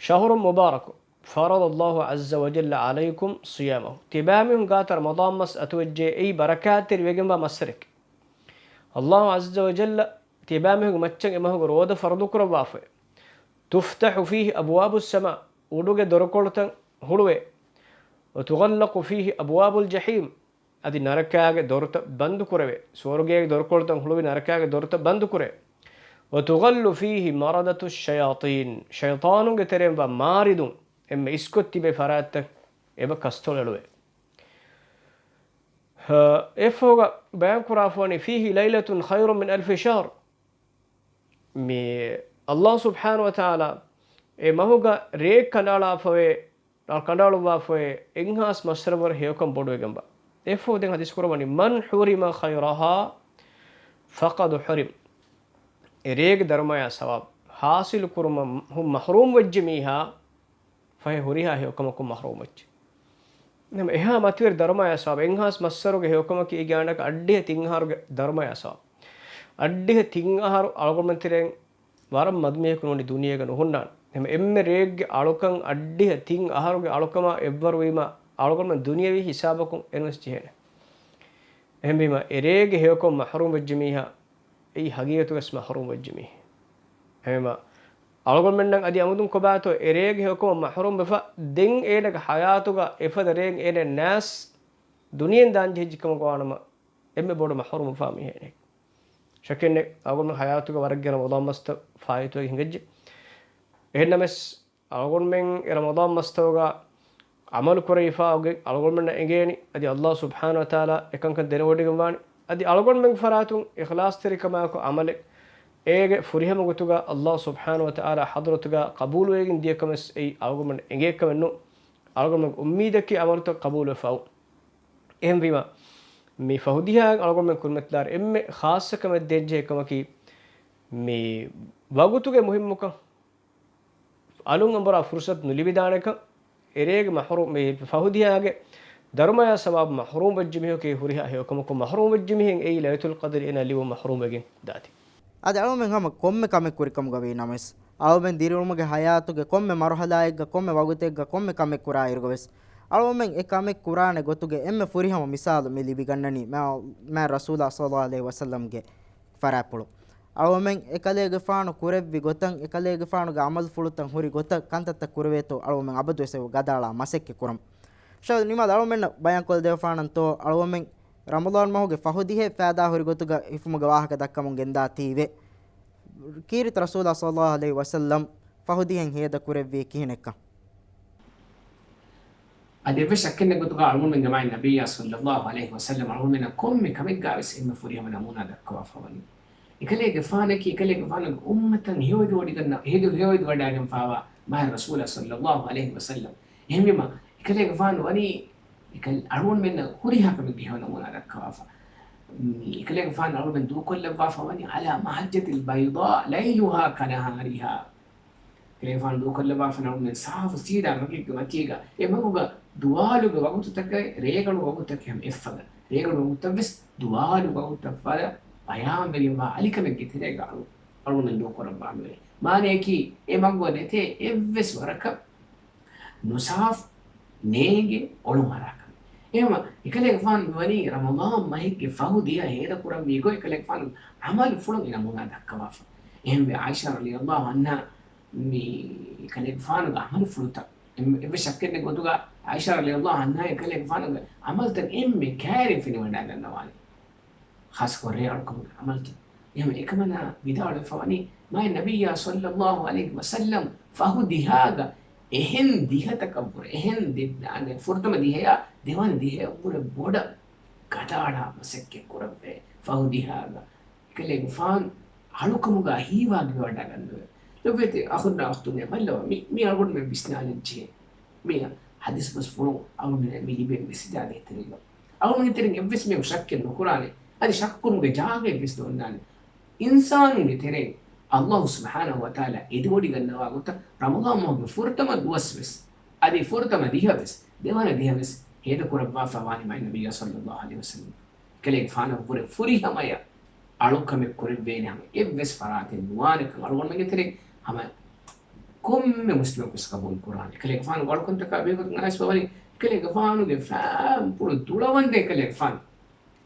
شهر مبارك فرض الله عز وجل عليكم صيامه." ތިބާމީހުން ގާތަށް ރަމަޟާން މަސް އަތުވެއްޖެ، އެއީ ބަރަކާތްތެރި ވެގެންވާ މައްސަރެކޭ. ﷲ ޢައްޒަ ވަޖައްލަ ތިބާމީހުންގެ މައްޗަށް އެ މަހުގެ ރޯދަ ފަރުޟު ކުރައްވާފައޭ. "تفتح فيه أبواب السماء." އުޑުގެ ދޮރުކޮޅުތައް ހުޅުވޭ. "وتغلق فيه أبواب الجحيم." އަދި ނަރަކާގެ ދޮރުތައް ބަންދު ކުރެވޭ. ސުވަރުގޭގެ ދޮރުކޮޅުތައް ހުޅުވި ނަރަކާގެ ދޮރުތައް ބަންދު ކުރޭ. "وتغل فيه مردة الشياطين." ޝައިޠާނުންގެ ތެރެއިން ވާ މާރިދުން އެންމެ އިސްކޮށް ތިބޭ ފަރާތްތައް އެބަ ކަސްތޮޅެޅުވޭ. ހަ، އެއަށްފަހުގަ ބަޔާން ކުރާފަވަނީ، "فيه ليلة خير من ألف شهر." މި ﷲ ސުބްޙާނަހޫ ވަތަޢާލާ އެ މަހުގަ ރޭ ކަނޑައަޅާފަވޭ، ކަނޑައަޅުއްވާފަވޭ، އެއްހާސް މައްސަރަ ވަރު ހެޔޮކަން ބޮޑުވެގެންވާ. އެއަށްފަހު ދެން ޙަދީޘް ކުރައްވަނީ، "من حرم خيرها فقد حرم." އެ ރޭގެ ދަރުމަޔާ ސަވާބު ޙާޞިލު ކުރުމަށް މަޙްރޫމް ވެއްޖެ މީހާ، ފަހެ ހުރިހާ ހެޔޮކަމަކުން މަޙްރޫމް ވެއްޖެ. ނަމަ އެހާ މަތިވެރި ދަރުމަޔާ ސަވާބު، އެއްހާސް މައްސަރުގެ ހެޔޮކަމަކީ އޭގެ އަޑިހަ ތިން އަހަރުގެ ދަރުމަޔާ ސަވާބު. އައްޑިހަ ތިން އަހަރު އަޅުގަނޑުމެން ތެރެއިން ވަރަށް މަދު މީހަކު ނޫނީ ދުނިޔޭގަ ނުހުންނާނެ. އެހެން އެންމެ ރެއެއްގެ އަޅުކަން އައްޑިހަ ތިން އަހަރުގެ އަޅުކަމާ އެއްވަރު ވީމަ، އަޅުގަނޑުމެން ދުނިޔަވީ ހިސާބަކުން އެންވެސް ޖެހޭނެ. އެހެންވީމަ، އެ ރޭގެ ހެޔޮކަމަށް މަޙްރޫމް ވެއްޖެ މީހާ، އެއީ ހަގީގަތުގަސް މަޙްރޫމް ވެއްޖެ މީހެއް. އެހެންވީމަ، އަޅުގަނޑުމެންނަށް އަދި އަމުދުން ކޮބާތޯ އެ ރޭގެ ހެޔޮކަމަށް މަޙްރޫމް ވެފަ، ދެން އޭނަގެ ޙަޔާތުގަ އެފަދަ ރެއެއް އޭނަ ނާސް ދުނިޔެއިން ދާން ޖެހިއްޖެ ކަމަށް ވާނަމަ، އެންމެ ބޮޑު މަޙްރޫމް ވެފާ މީހެއް. ޝައްކެއް ނެތް، އަޅުގަނޑުމެން ޙަޔާތުގަ ވަރަށް ގިނަ ރަމަޟާން މަސްތައް ފާއިތުވެގެން ހިނގައްޖެ. އެހެންނަމަވެސް، އަޅުގަނޑުމެން އެ ރަމަޟާން މަސްތަކުގަ ޢަމަލު ކުރެވިފަ އޮގެން އަޅުގަނޑުމެންނަށް އެނގޭނީ. އަދި ﷲ ސުބްޙާނަހޫ ވަތަޢާލާ އެކަންކަން ދެނެވޮޑިގެންވާނެ. އަދި އަޅުގަނޑުމެންގެ ފަރާތުން އިޚްލާޞްތެރިކަމާއެކު ޢަމަލެއް، އޭގެ ފުރިހަމަ ގޮތުގަ ﷲ ސުބްޙާނަހޫ ވަތަޢާލާ ޙަޟްރަތުގަ ޤަބޫލުވެގެން ދިޔަ ކަމެއް އެއީ އަޅުގަނޑުމެން އެނގޭ ކަމެއް ނޫން. އަޅުގަނޑުމެންގެ އުއްމީދަކީ ޢަމަލުތައް ޤަބޫލުވެފަ އޮތް. އެހެންވީމަ، މި ފަހުދިހާއިން އަޅުގަނޑުމެން ކުރިމަތިލާރަ އެންމެ ޚާއްޞަ ކަމެއް ދޭންޖެހޭ ކަމަކީ، މި ވަގުތުގެ މުހިއްމުކަން. އަލުން އަނބުރާ ފުރުޞަތު ނުލިބިދާނެކަން، އެރޭގެ މަޙްރޫ-، މި ފަހުދިހާގެ ދަރުމަޔާ ސަވާބު މަޙްރޫމް ވެއްޖެ މީހަކީ ހުރިހާ ހެޔޮކަމަކުން މަޙްރޫމް ވެއްޖެ މީހެއް އެއީ ލައިލަތުލް ޤަދްރި އޭނާ ލިބުން މަޙްރޫމް ވެގެން ދާތީ. އަދި އަޅުމެން ހަމަ ކޮންމެ ކަމެއް ކުރިކަމުގަ ވީ ނަމަވެސް، އަޅުމެން ދިރިއުޅުމުގެ ޙަޔާތުގެ ކޮންމެ މަރުޙަލާއެއްގަ ކޮންމެ ވަގުތެއްގަ ކޮންމެ ކަމެއް ކުރާ އިރުގަވެސް، އަޅުމެން އެ ކަމެއް ކުރާނެ ގޮތުގެ އެންމެ ފުރިހަމަ މިސާލު މި ލިބިގަންނަނީ މާ-، މާތް ރަސޫލާ ޞައްލައްލާހު ޢަލައިހި ވަސައްލަމްގެ ފަރާތްޕުޅު. އަޅުމެން އެކަލޭގެފާނު ކުރެއްވި ގޮތަށް، އެކަލޭގެފާނުގެ ޢަމަލުފުޅުތައް ހުރި ގޮތަށް ކަންތައްތައް ކުރެވޭތޯ އަޅުމެން އަބަދުވެސް އެބަ ގަދައަޅާ މަސައްކަތް ކުރަމު. ޝައިޚް ނިމާލް އަޅުމެންނަށް ބަޔާންކޮށްދެވިފާނަންތޯ އަޅުމެން ރަމަޟާން މަހުގެ ފަހު ދިހައެއް ފައިދާ ހުރި ގޮތުގަ ހިފުމުގެ ވާހަކަ ދައްކަމުން ގެންދާތީވެ. ކީރިތި ރަސޫލާ ޞައްލައްލާހު ޢަލައިހި ވަސައްލަމް ފަހު ދިހައިން ހޭދަ ކުރެއްވީ ކިހިނެއްކަން؟ އަދި އެއްވެސް ޝައްކެއް ނެތް ގޮތުގަ އަޅުގަނޑުމެންގެ މާތް ނަބިއްޔާ ޞައްލައްލާހު ޢަލައިހި ވަސައްލަމް އަޅުގަނޑުމެންނަށް ކޮންމެ ކަމެއްގަވެސް އެންމެ ފުރިހަމަ ނަމޫނާ ދައްކަވާފަ ވަނީ. އެކަލޭގެފާނަކީ އެކަލޭގެފާނުގެ އުއްމަތަށް ހެޔޮއެދިވޮޑިގަންނަ-، ހެދި-، ހެޔޮއެދިވަޑައިގެންފާވާ މާތް ރަސޫލާ ޞައްލައްލާހު ޢަލައިހި ވަސައްލަމް. އެހެންވީމަ، އެކަލޭގެފާނު ވަނީ އެކަލް-، އަޅުގަނޑުމެންނަށް ހުރިހާ ކަމެއްގެ ހެޔޮ ނަމޫނާ ދައްކަވާފަ. މި އެކަލޭގެފާނު އަޅުގަނޑުމެން ދޫކޮށްލައްވާފަ ވަނީ، "على المحجة البيضاء ليلها كنهارها." ކަލޭގެފާނު ދޫކޮށްލައްވާފަ އަޅުގަނޑުމެން ސާފު ސީދާ މަގެއްގެ މަތީގަ، އެ މަގުގަ ދުވާލުގެ ވަގުތުތަކެއް، ރޭގަނޑު ވަގުތުތަކެއް ހަމަ އެއްފަދަ. ރޭގަނޑު ވަގުތަށްވެސް ދުވާލު ވަގުތަށް ފަދަ ބަޔާންވެގެންވާ އަލިކަމެއްގެ ތެރޭގަ އަޅު-، އަޅުގަނޑުމެން ދޫކުރައްވާނެ. މާނަޔަކީ، އެ މަގުގަ ނެތޭ އެއްވެސް ވަރަކަށް ނުސާފު، ނޭނގެ، އޮޅުމަރާކަމެއް. އެހެންވީމަ، އެކަލޭގެފާނު މިވަނީ ރަމަޟާން މަހެއްގެ ފަހު ދިޔަ ހޭދަކުރަންވީ ގޮތް އެކަލޭގެފާނު ޢަމަލުފުޅުން އެ ނަމޫނާ ދައްކަވާފަ. އެހެންވެ، ޢާއިޝާ ރަޟިޔަﷲ ޢަންހާ މި އެކަލޭގެފާނުގެ ޢަމަލުފުޅުތައް، އެން-، އެއްވެސް ޝައްކެއް ނެތް ގޮތުގަ ޢާއިޝާ ރަޟިޔަﷲ ޢަންހާ އެކަލޭގެފާނުގެ ޢަމަލުތައް އެންމެ ކައިރިން ފެނިވަޑައިގަންނަވާނެ. ޚާއްޞަކޮށް ރޭ އަޅުކަމުގެ ޢަމަލުތައް. އެހެންވެ އެކަމަނާ ވިދާޅުވެފަ ވަނީ، މާތް ނަބިއްޔާ ޞައްލައްލާހު ޢަލައިހި ވަސައްލަމް ފަހު ދިހާގަ އެހެން ދިހަތަކަށްވުރެ، އެހެން ދެ-، އަނެ، ފުރަތަމަ ދިހަޔާ ދެވަނަ ދިހަޔަށްވުރެ ބޮޑަށް ގަދައަޅާ މަސައްކަތް ކުރައްވޭ ފަހު ދިހާގަ. އެކަލޭގެފާނު އަޅުކަމުގަ ހީވާގިވަޑައިގަންނަވެ. ލޮބުވެތި އަޚުންނާ އުޚްތުން މައްލަވާ މި، މި އަޅުގަނޑުމެން ވިސްނާލަންޖެހޭ. މި ޙަދީޘް ބަސްފުޅު އަޅުގަނޑުމެން މި ލިބޭ މެސެޖާ ދޭތެރޭގަ. އަޅުގަނޑުގެ ތެރެއިން އެއްވެސް މީހަކު ޝައްކެއް ނުކުރާނެ. އަދި ޝައްކު ކުރުމުގެ ޖާގައެއްވެސް ނޯންނާނެ. އިންސާނުންގެ ތެރެއިން ﷲ ސުބްޙާނަހޫ ވަތަޢާލާ އެދިވޮޑިގަންނަވާ ގޮތަށް ރަމަޟާން މަހުގެ ފުރަތަމަ ދުވަސްވެސް، އަދި ފުރަތަމަ ދިހަވެސް، ދެވަނަ ދިހަވެސް ހޭދަކުރައްވާފަ ވާނީ މާތް ނަބިއްޔާ ޞައްލައްލާހު ޢަލައިހި ވަސައްލަމް. އެކަލޭގެފާނަށްވުރެ ފުރިހަމަޔަށް އަޅުކަމެއް ކުރެއްވޭނެ ހަމަ އެއްވެސް ފަރާތެއް ނުވާނެކަން އަޅުގަނޑުމެންގެ ތެރެއިން ހަމަ ކޮންމެ މުސްލިމަކުވެސް ޤަބޫލު ކުރާނެ. އެކަލޭގެފާނުގެ އަޅުކަންތަކާ ބެހޭގޮތުން އައިސްފަ ވަނީ، އެކަލޭގެފާނުގެ ފާންޕުޅު ދުޅަވަންދެން އެކަލޭގެފާނު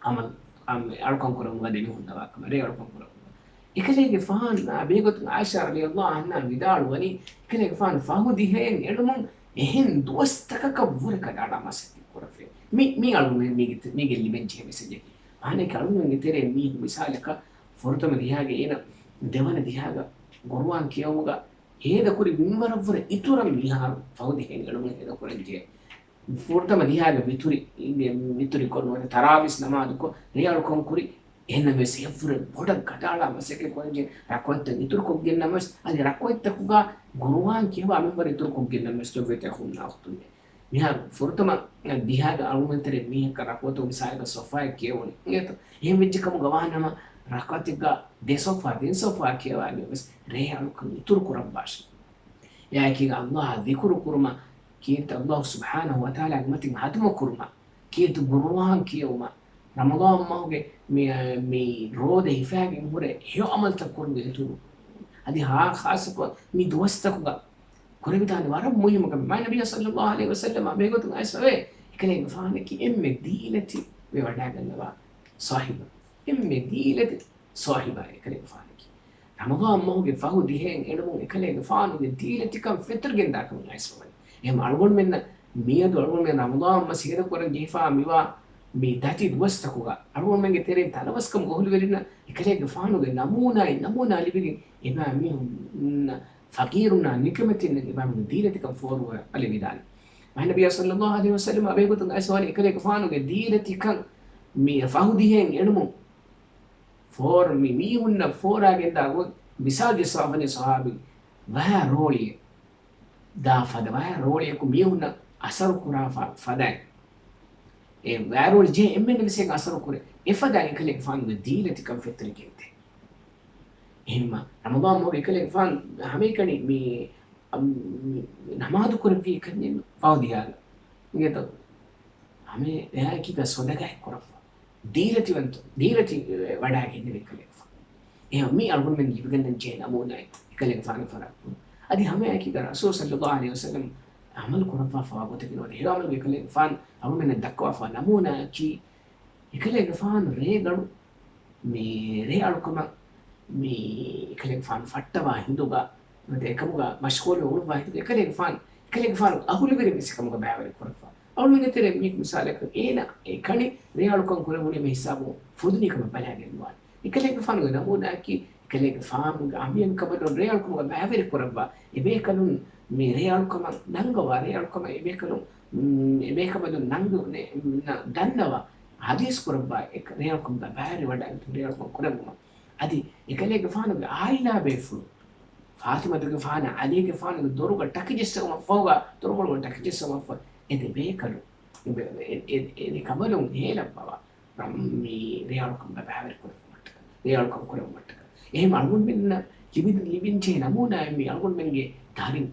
އަމަލު، އަމް، އަޅުކަން ކުރަމުގަ ދެމިހުންނަވާ ކަމަށް، ރޭ އަޅުކަން ކުރަމުގަ. އެކަލޭގެފާނާ ބެހޭގޮތުން ޢާއިޝާ ރަޟިޔައްލާހު ޢަންހާ ވިދާޅުވަނީ، އެކަލޭގެފާނު ފަހު ދިހައިން އެޅުމުން އެހެން ދުވަސްތަކަކަށްވުރެ ގަދައަޅާ މަސައްކަތް ކުރެއްވި. މި، މި އަޅުގަނޑުމެން މީގެ، މީގެ ލިބެންޖެހޭ މެސެޖަކީ. މާނައަކީ އަޅުގަނޑުމެންގެ ތެރޭ މީ މިސާލަކަށް ފުރަތަމަ ދިހާގެ އޭނަ ދެވަނަ ދިހާގަ ޤުރުއާން ކިޔެވުމުގަ ހޭދަކުރި މިންވަރަށްވުރެ އިތުރަށް މިހާރު ފަހު ދިހައިން އެޅުމުން ހޭދަކުރަންޖެހޭ. ފުރަތަމަ ދިހާގެ ވިތުރި، އިނގޭ، ވިތުރިކޮށް ނުވަތަ ތަރާވީސް ނަމާދުކޮށް ރޭ އަޅުކަން ކުރި. އެހެންނަމަވެސް އެއަށްވުރެ ބޮޑަށް ގަދައަޅާ މަސައްކަތް ކުރަންޖެހޭ. ރަކުޢަތްތައް އިތުރުކޮށްގެން ނަމަވެސް، އަދި ރަކުޢަތްތަކުގަ ޤުރުއާން ކިޔަވާ މިންވަރު އިތުރުކޮށްގެން ނަމަވެސް ލޮބުވެތި އަޚުންނާ އުޚްތުންނޭ. މިހާރު ފުރަތަމަ ދިހާގަ އަޅުގަނޑުމެން ތެރޭ މީހަކަށް ރަކުޢަތު މިސާލަކަށް ޞަފްޙާއެއް ކިޔެވުނީ. އިނގޭތޯ؟ އެހެން ވެއްޖެ ކަމުގަ ވާނަމަ ރަކުޢަތެއްގަ ދެ ޞަފްޙާ، ތިން ޞަފްޙާ ކިޔަވާގެން ވެސް ރޭ އަޅުކަން އިތުރު ކުރައްވާށޭ. އެއާއެކީގަ ﷲ އާ ޛިކުރު ކުރުމަށް، ކީރިތި ﷲ ސުބްޙާނަހޫ ވަތަޢާލާގެ މަތިން ހަޟްމު ކުރުމަށް، ކީރިތި ޤުރުއާން ކިޔެވުމަށް، ރަމަޟާން މަހުގެ މި، މި ރޯދަ ހިފާގެން ހުރެ ހެޔޮ ޢަމަލުތައް ކުރުމުގެ އިތުރު، އަދި ހާ، ޚާއްޞަކޮށް މި ދުވަސްތަކުގަ ކުރެވިދާނެ ވަރަށް މުހިއްމު ކަމެއް. މާތް ނަބިއްޔާ ޞައްލައްލާހު ޢަލައިހި ވަސައްލަމް އާ ބެހޭގޮތުން އައިސްފަވޭ، އެކަލޭގެފާނަކީ އެންމެ ދީލަތި ވެވަޑައިގަންނަވާ ޞާޙިބު. އެންމެ ދީލަތި ޞާޙިބާ އެކަލޭގެފާނަކީ. ރަމަޟާން މަހުގެ ފަހު ދިހައިން އެޅުމުން އެކަލޭގެފާނުގެ ދީލަތިކަން ފެތުރިގެންދާ ކަމުން އައިސްފަވަނީ. އެހެން އަޅުގަނޑުމެންނަށް މިއަދު އަޅުގަނޑުމެން ރަމަޟާން މަސް ހޭދަކުރަން ޖެހިފާ މިވާ މި ދަތި ދުވަސްތަކުގަ އަޅުގަނޑުމެންގެ ތެރެއިން ތަނަވަސްކަމުގަ ހުރިވެރިންނަށް އެކަލޭގެފާނުގެ ނަމޫނާއިން ނަމޫނާ ލިބިގެން އެބައިމީހުންނަށް ފަޤީރުންނާ ނިކަމެތިންނަށް އެބައިމީހުން ދީލަތިކަން ފޯރުވާލެވިދާނެ. މާތް ނަބިއްޔާ ޞައްލައްލާހު ޢަލައިހި ވަސައްލަމް އާ ބެހޭގޮތުން އައިސްފަވަނީ އެކަލޭގެފާނުގެ ދީލަތިކަން މި ފަހު ދިހައިން އެޅުމުން ފޯރު، މި މީހުންނަށް ފޯރާގެންދާ ގޮތް މިސާލް ޖެއްސަވާފަނީ ޞަޙާބީ ވައި ރޯޅިއެއް ދާ ފަދަ، ވައި ރޯޅިއަކު މީހުންނަށް އަސަރު ކުރާފަ ފަދައިން. އެ ވައި ރޯޅި ޖެހޭ އެންމެންނަށް ވެސް އަސަރު ކުރޭ. އެފަދައިން އެކަލޭގެފާނުގެ ދީލަތިކަން ފެތުރިގެންދޭ. އެހެންމަ ރަމަޟާން މަހުގަ އެކަލޭގެފާނު ހަމައެކަނި މި، މި ނަމާދު ކުރެއްވި ކަންޏެއް ފަހު ދިހާގަ. އިނގޭތޯ؟ ހަމަ އެއާއެކީގަ ޞަދަޤާތް ކުރައްވާ. ދީލަތިވަންތަ، ދީލަތި ވަޑައިގެންނެވި ކަލޭގެފާނު. އެހެން މީ އަޅުގަނޑުމެން ލިބިގަންނަން ޖެހޭ ނަމޫނާއެއް އެކަލޭގެފާނު ފަރާތްކުރުން. އަދި ހަމައެކީގަ ރަސޫލު ޞައްލައްލާހު ޢަލައިހި ވަސައްލަމް ޢަމަލު ކުރައްވާފަވާ ގޮތަކީ ނުވަތަ ހެޔޮ ޢަމަލުގެ އެކަލޭގެފާނު އަޅުގަނޑުމެންނަށް ދައްކަވާފަ ނަމޫނާއަކީ، އެކަލޭގެފާނު ރޭގަނޑު މި ރޭ އަޅުކަމަށް މި އެކަލޭގެފާނު ފައްޓަވާ ހިނދުގަ، ނުވަތަ އެކަމުގަ މަޝްޣޫލު ވެ އުޅުއްވާ ހިނދުގަ އެކަލޭގެފާނު، އެކަލޭގެފާނު އަހުލުވެރިން ވެސް އެކަމުގަ ބައިވެރި ކުރައްވާ. އަޅުގަނޑުމެންގެ ތެރޭ މީހަކު މިސާލަކަށް އޭނަ އެ ކަނި ރޭ އަޅުކަން ކުރެވުނީމަ ހިސާބުން ފުދުނީ ކަމަށް ބަލައިގެން ނުވާނެ. އެކަލޭގެފާނުގެ ނަމޫނާއަކީ، އެކަލޭގެފާނުގެ އަނބިޔަން ކަނބަލުން ރޭ އަޅުކަމުގަ ބައިވެރި ކުރައްވާ. އެބޭކަލުން މި ރޭ އަޅުކަމަށް ނަންގަވާ، ރޭ އަޅުކަމަށް އެބޭކަލުން، މް، އެބޭކަނބަލުން ނަންގަ-، ނެ-، ނަ-، ދަންނަވާ، ޙަދީޘް ކުރައްވާ، އެ ރޭ އަޅުކަމުގަ ބައިވެރިވަޑައިގަތުން ރޭ އަޅުކަމަށް ކުރެއްވުމަށް. އަދި އެކަލޭގެފާނުގެ ޢާއިލާ ބޭފުޅުން، ފާޠިމަތުގެފާނާ ޢަލީގެފާނުގެ ދޮރުގަ ޓަކިޖެއްސެވުމަށްފަހުގަ، ދޮރުކޮޅުގަ ޓަކިޖެއްސެވުމަށްފަހު، އެ ދެބޭކަލުން، އެ، އެ، އެ، އެ ކަނބަލުން ހޭލައްވަވާ. ރަމް މި ރޭ އަޅުކަމުގަ ބައިވެރި ކުރެއްވުމަށްޓަކާ، ރޭ އަޅުކަން ކުރެއްވުމަށްޓަކާ. އެހެން އަޅުގަނޑުމެންނަށް ލިބި-، ލިބިންޖެހޭ ނަމޫނާއެއް މި އަޅުގަނޑުމެންގެ ދަރިން،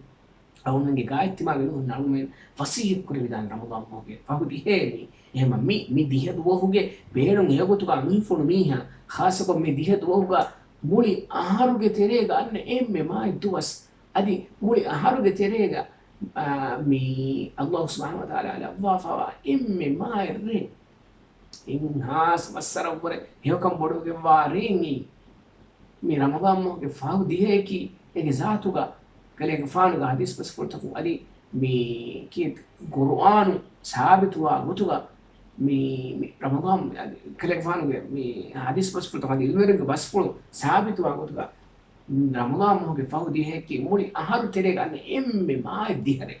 އަޅުގަނޑުމެންގެ ގާތްތިމާގެ ނޫން އަޅުގަނޑުމެން ވަޞިއްޔަތް ކުރެވިދާނެ ރަމަޟާން މަހުގެ ފަހު ދިހައެއް މި. އެހެންމަ މި، މި ދިހަ ދުވަހުގެ ބޭނުން އެގޮތުގަ ނުހިފުނު މީހާ، ޚާއްޞަކޮށް މި ދިހަ ދުވަހުގަ މުޅި އަހަރުގެ ތެރޭގަ އަންނަ އެންމެ މާތް ދުވަސް، އަދި މުޅި އަހަރުގެ ތެރޭގަ، އާ، މި ﷲ ސުބްޙާނަހޫ ވަތަޢާލާ ލައްވާފަވާ އެންމެ މާތް ރޭ. އިން ހާސް މައްސަރަށްވުރެ ހެޔޮކަން ބޮޑުވެގެންވާ ރޭން އެއީ. މި ރަމަޟާން މަހުގެ ފަހު ދިހައަކީ އޭގެ ޒާތުގަ ކަލޭގެފާނުގެ ޙަދީޘް ބަސްފުޅުތަކުން އަދި މި ކީރިތި ޤުރުއާނު ސާބިތުވާ ގޮތުގަ މި، މި ރަމަޟާން އަދި ކަލޭގެފާނުގެ މި ޙަދީޘް ބަސްފުޅުތަކުން އަދި ޢިލްމުވެރިންގެ ބަސްފުޅު ސާބިތުވާ ގޮތުގަ ރަމަޟާން މަހުގެ ފަހު ދިހައަކީ މުޅި އަހަރު ތެރޭގަ އަންނަ އެންމެ މާތް ދިހަ ރޭ.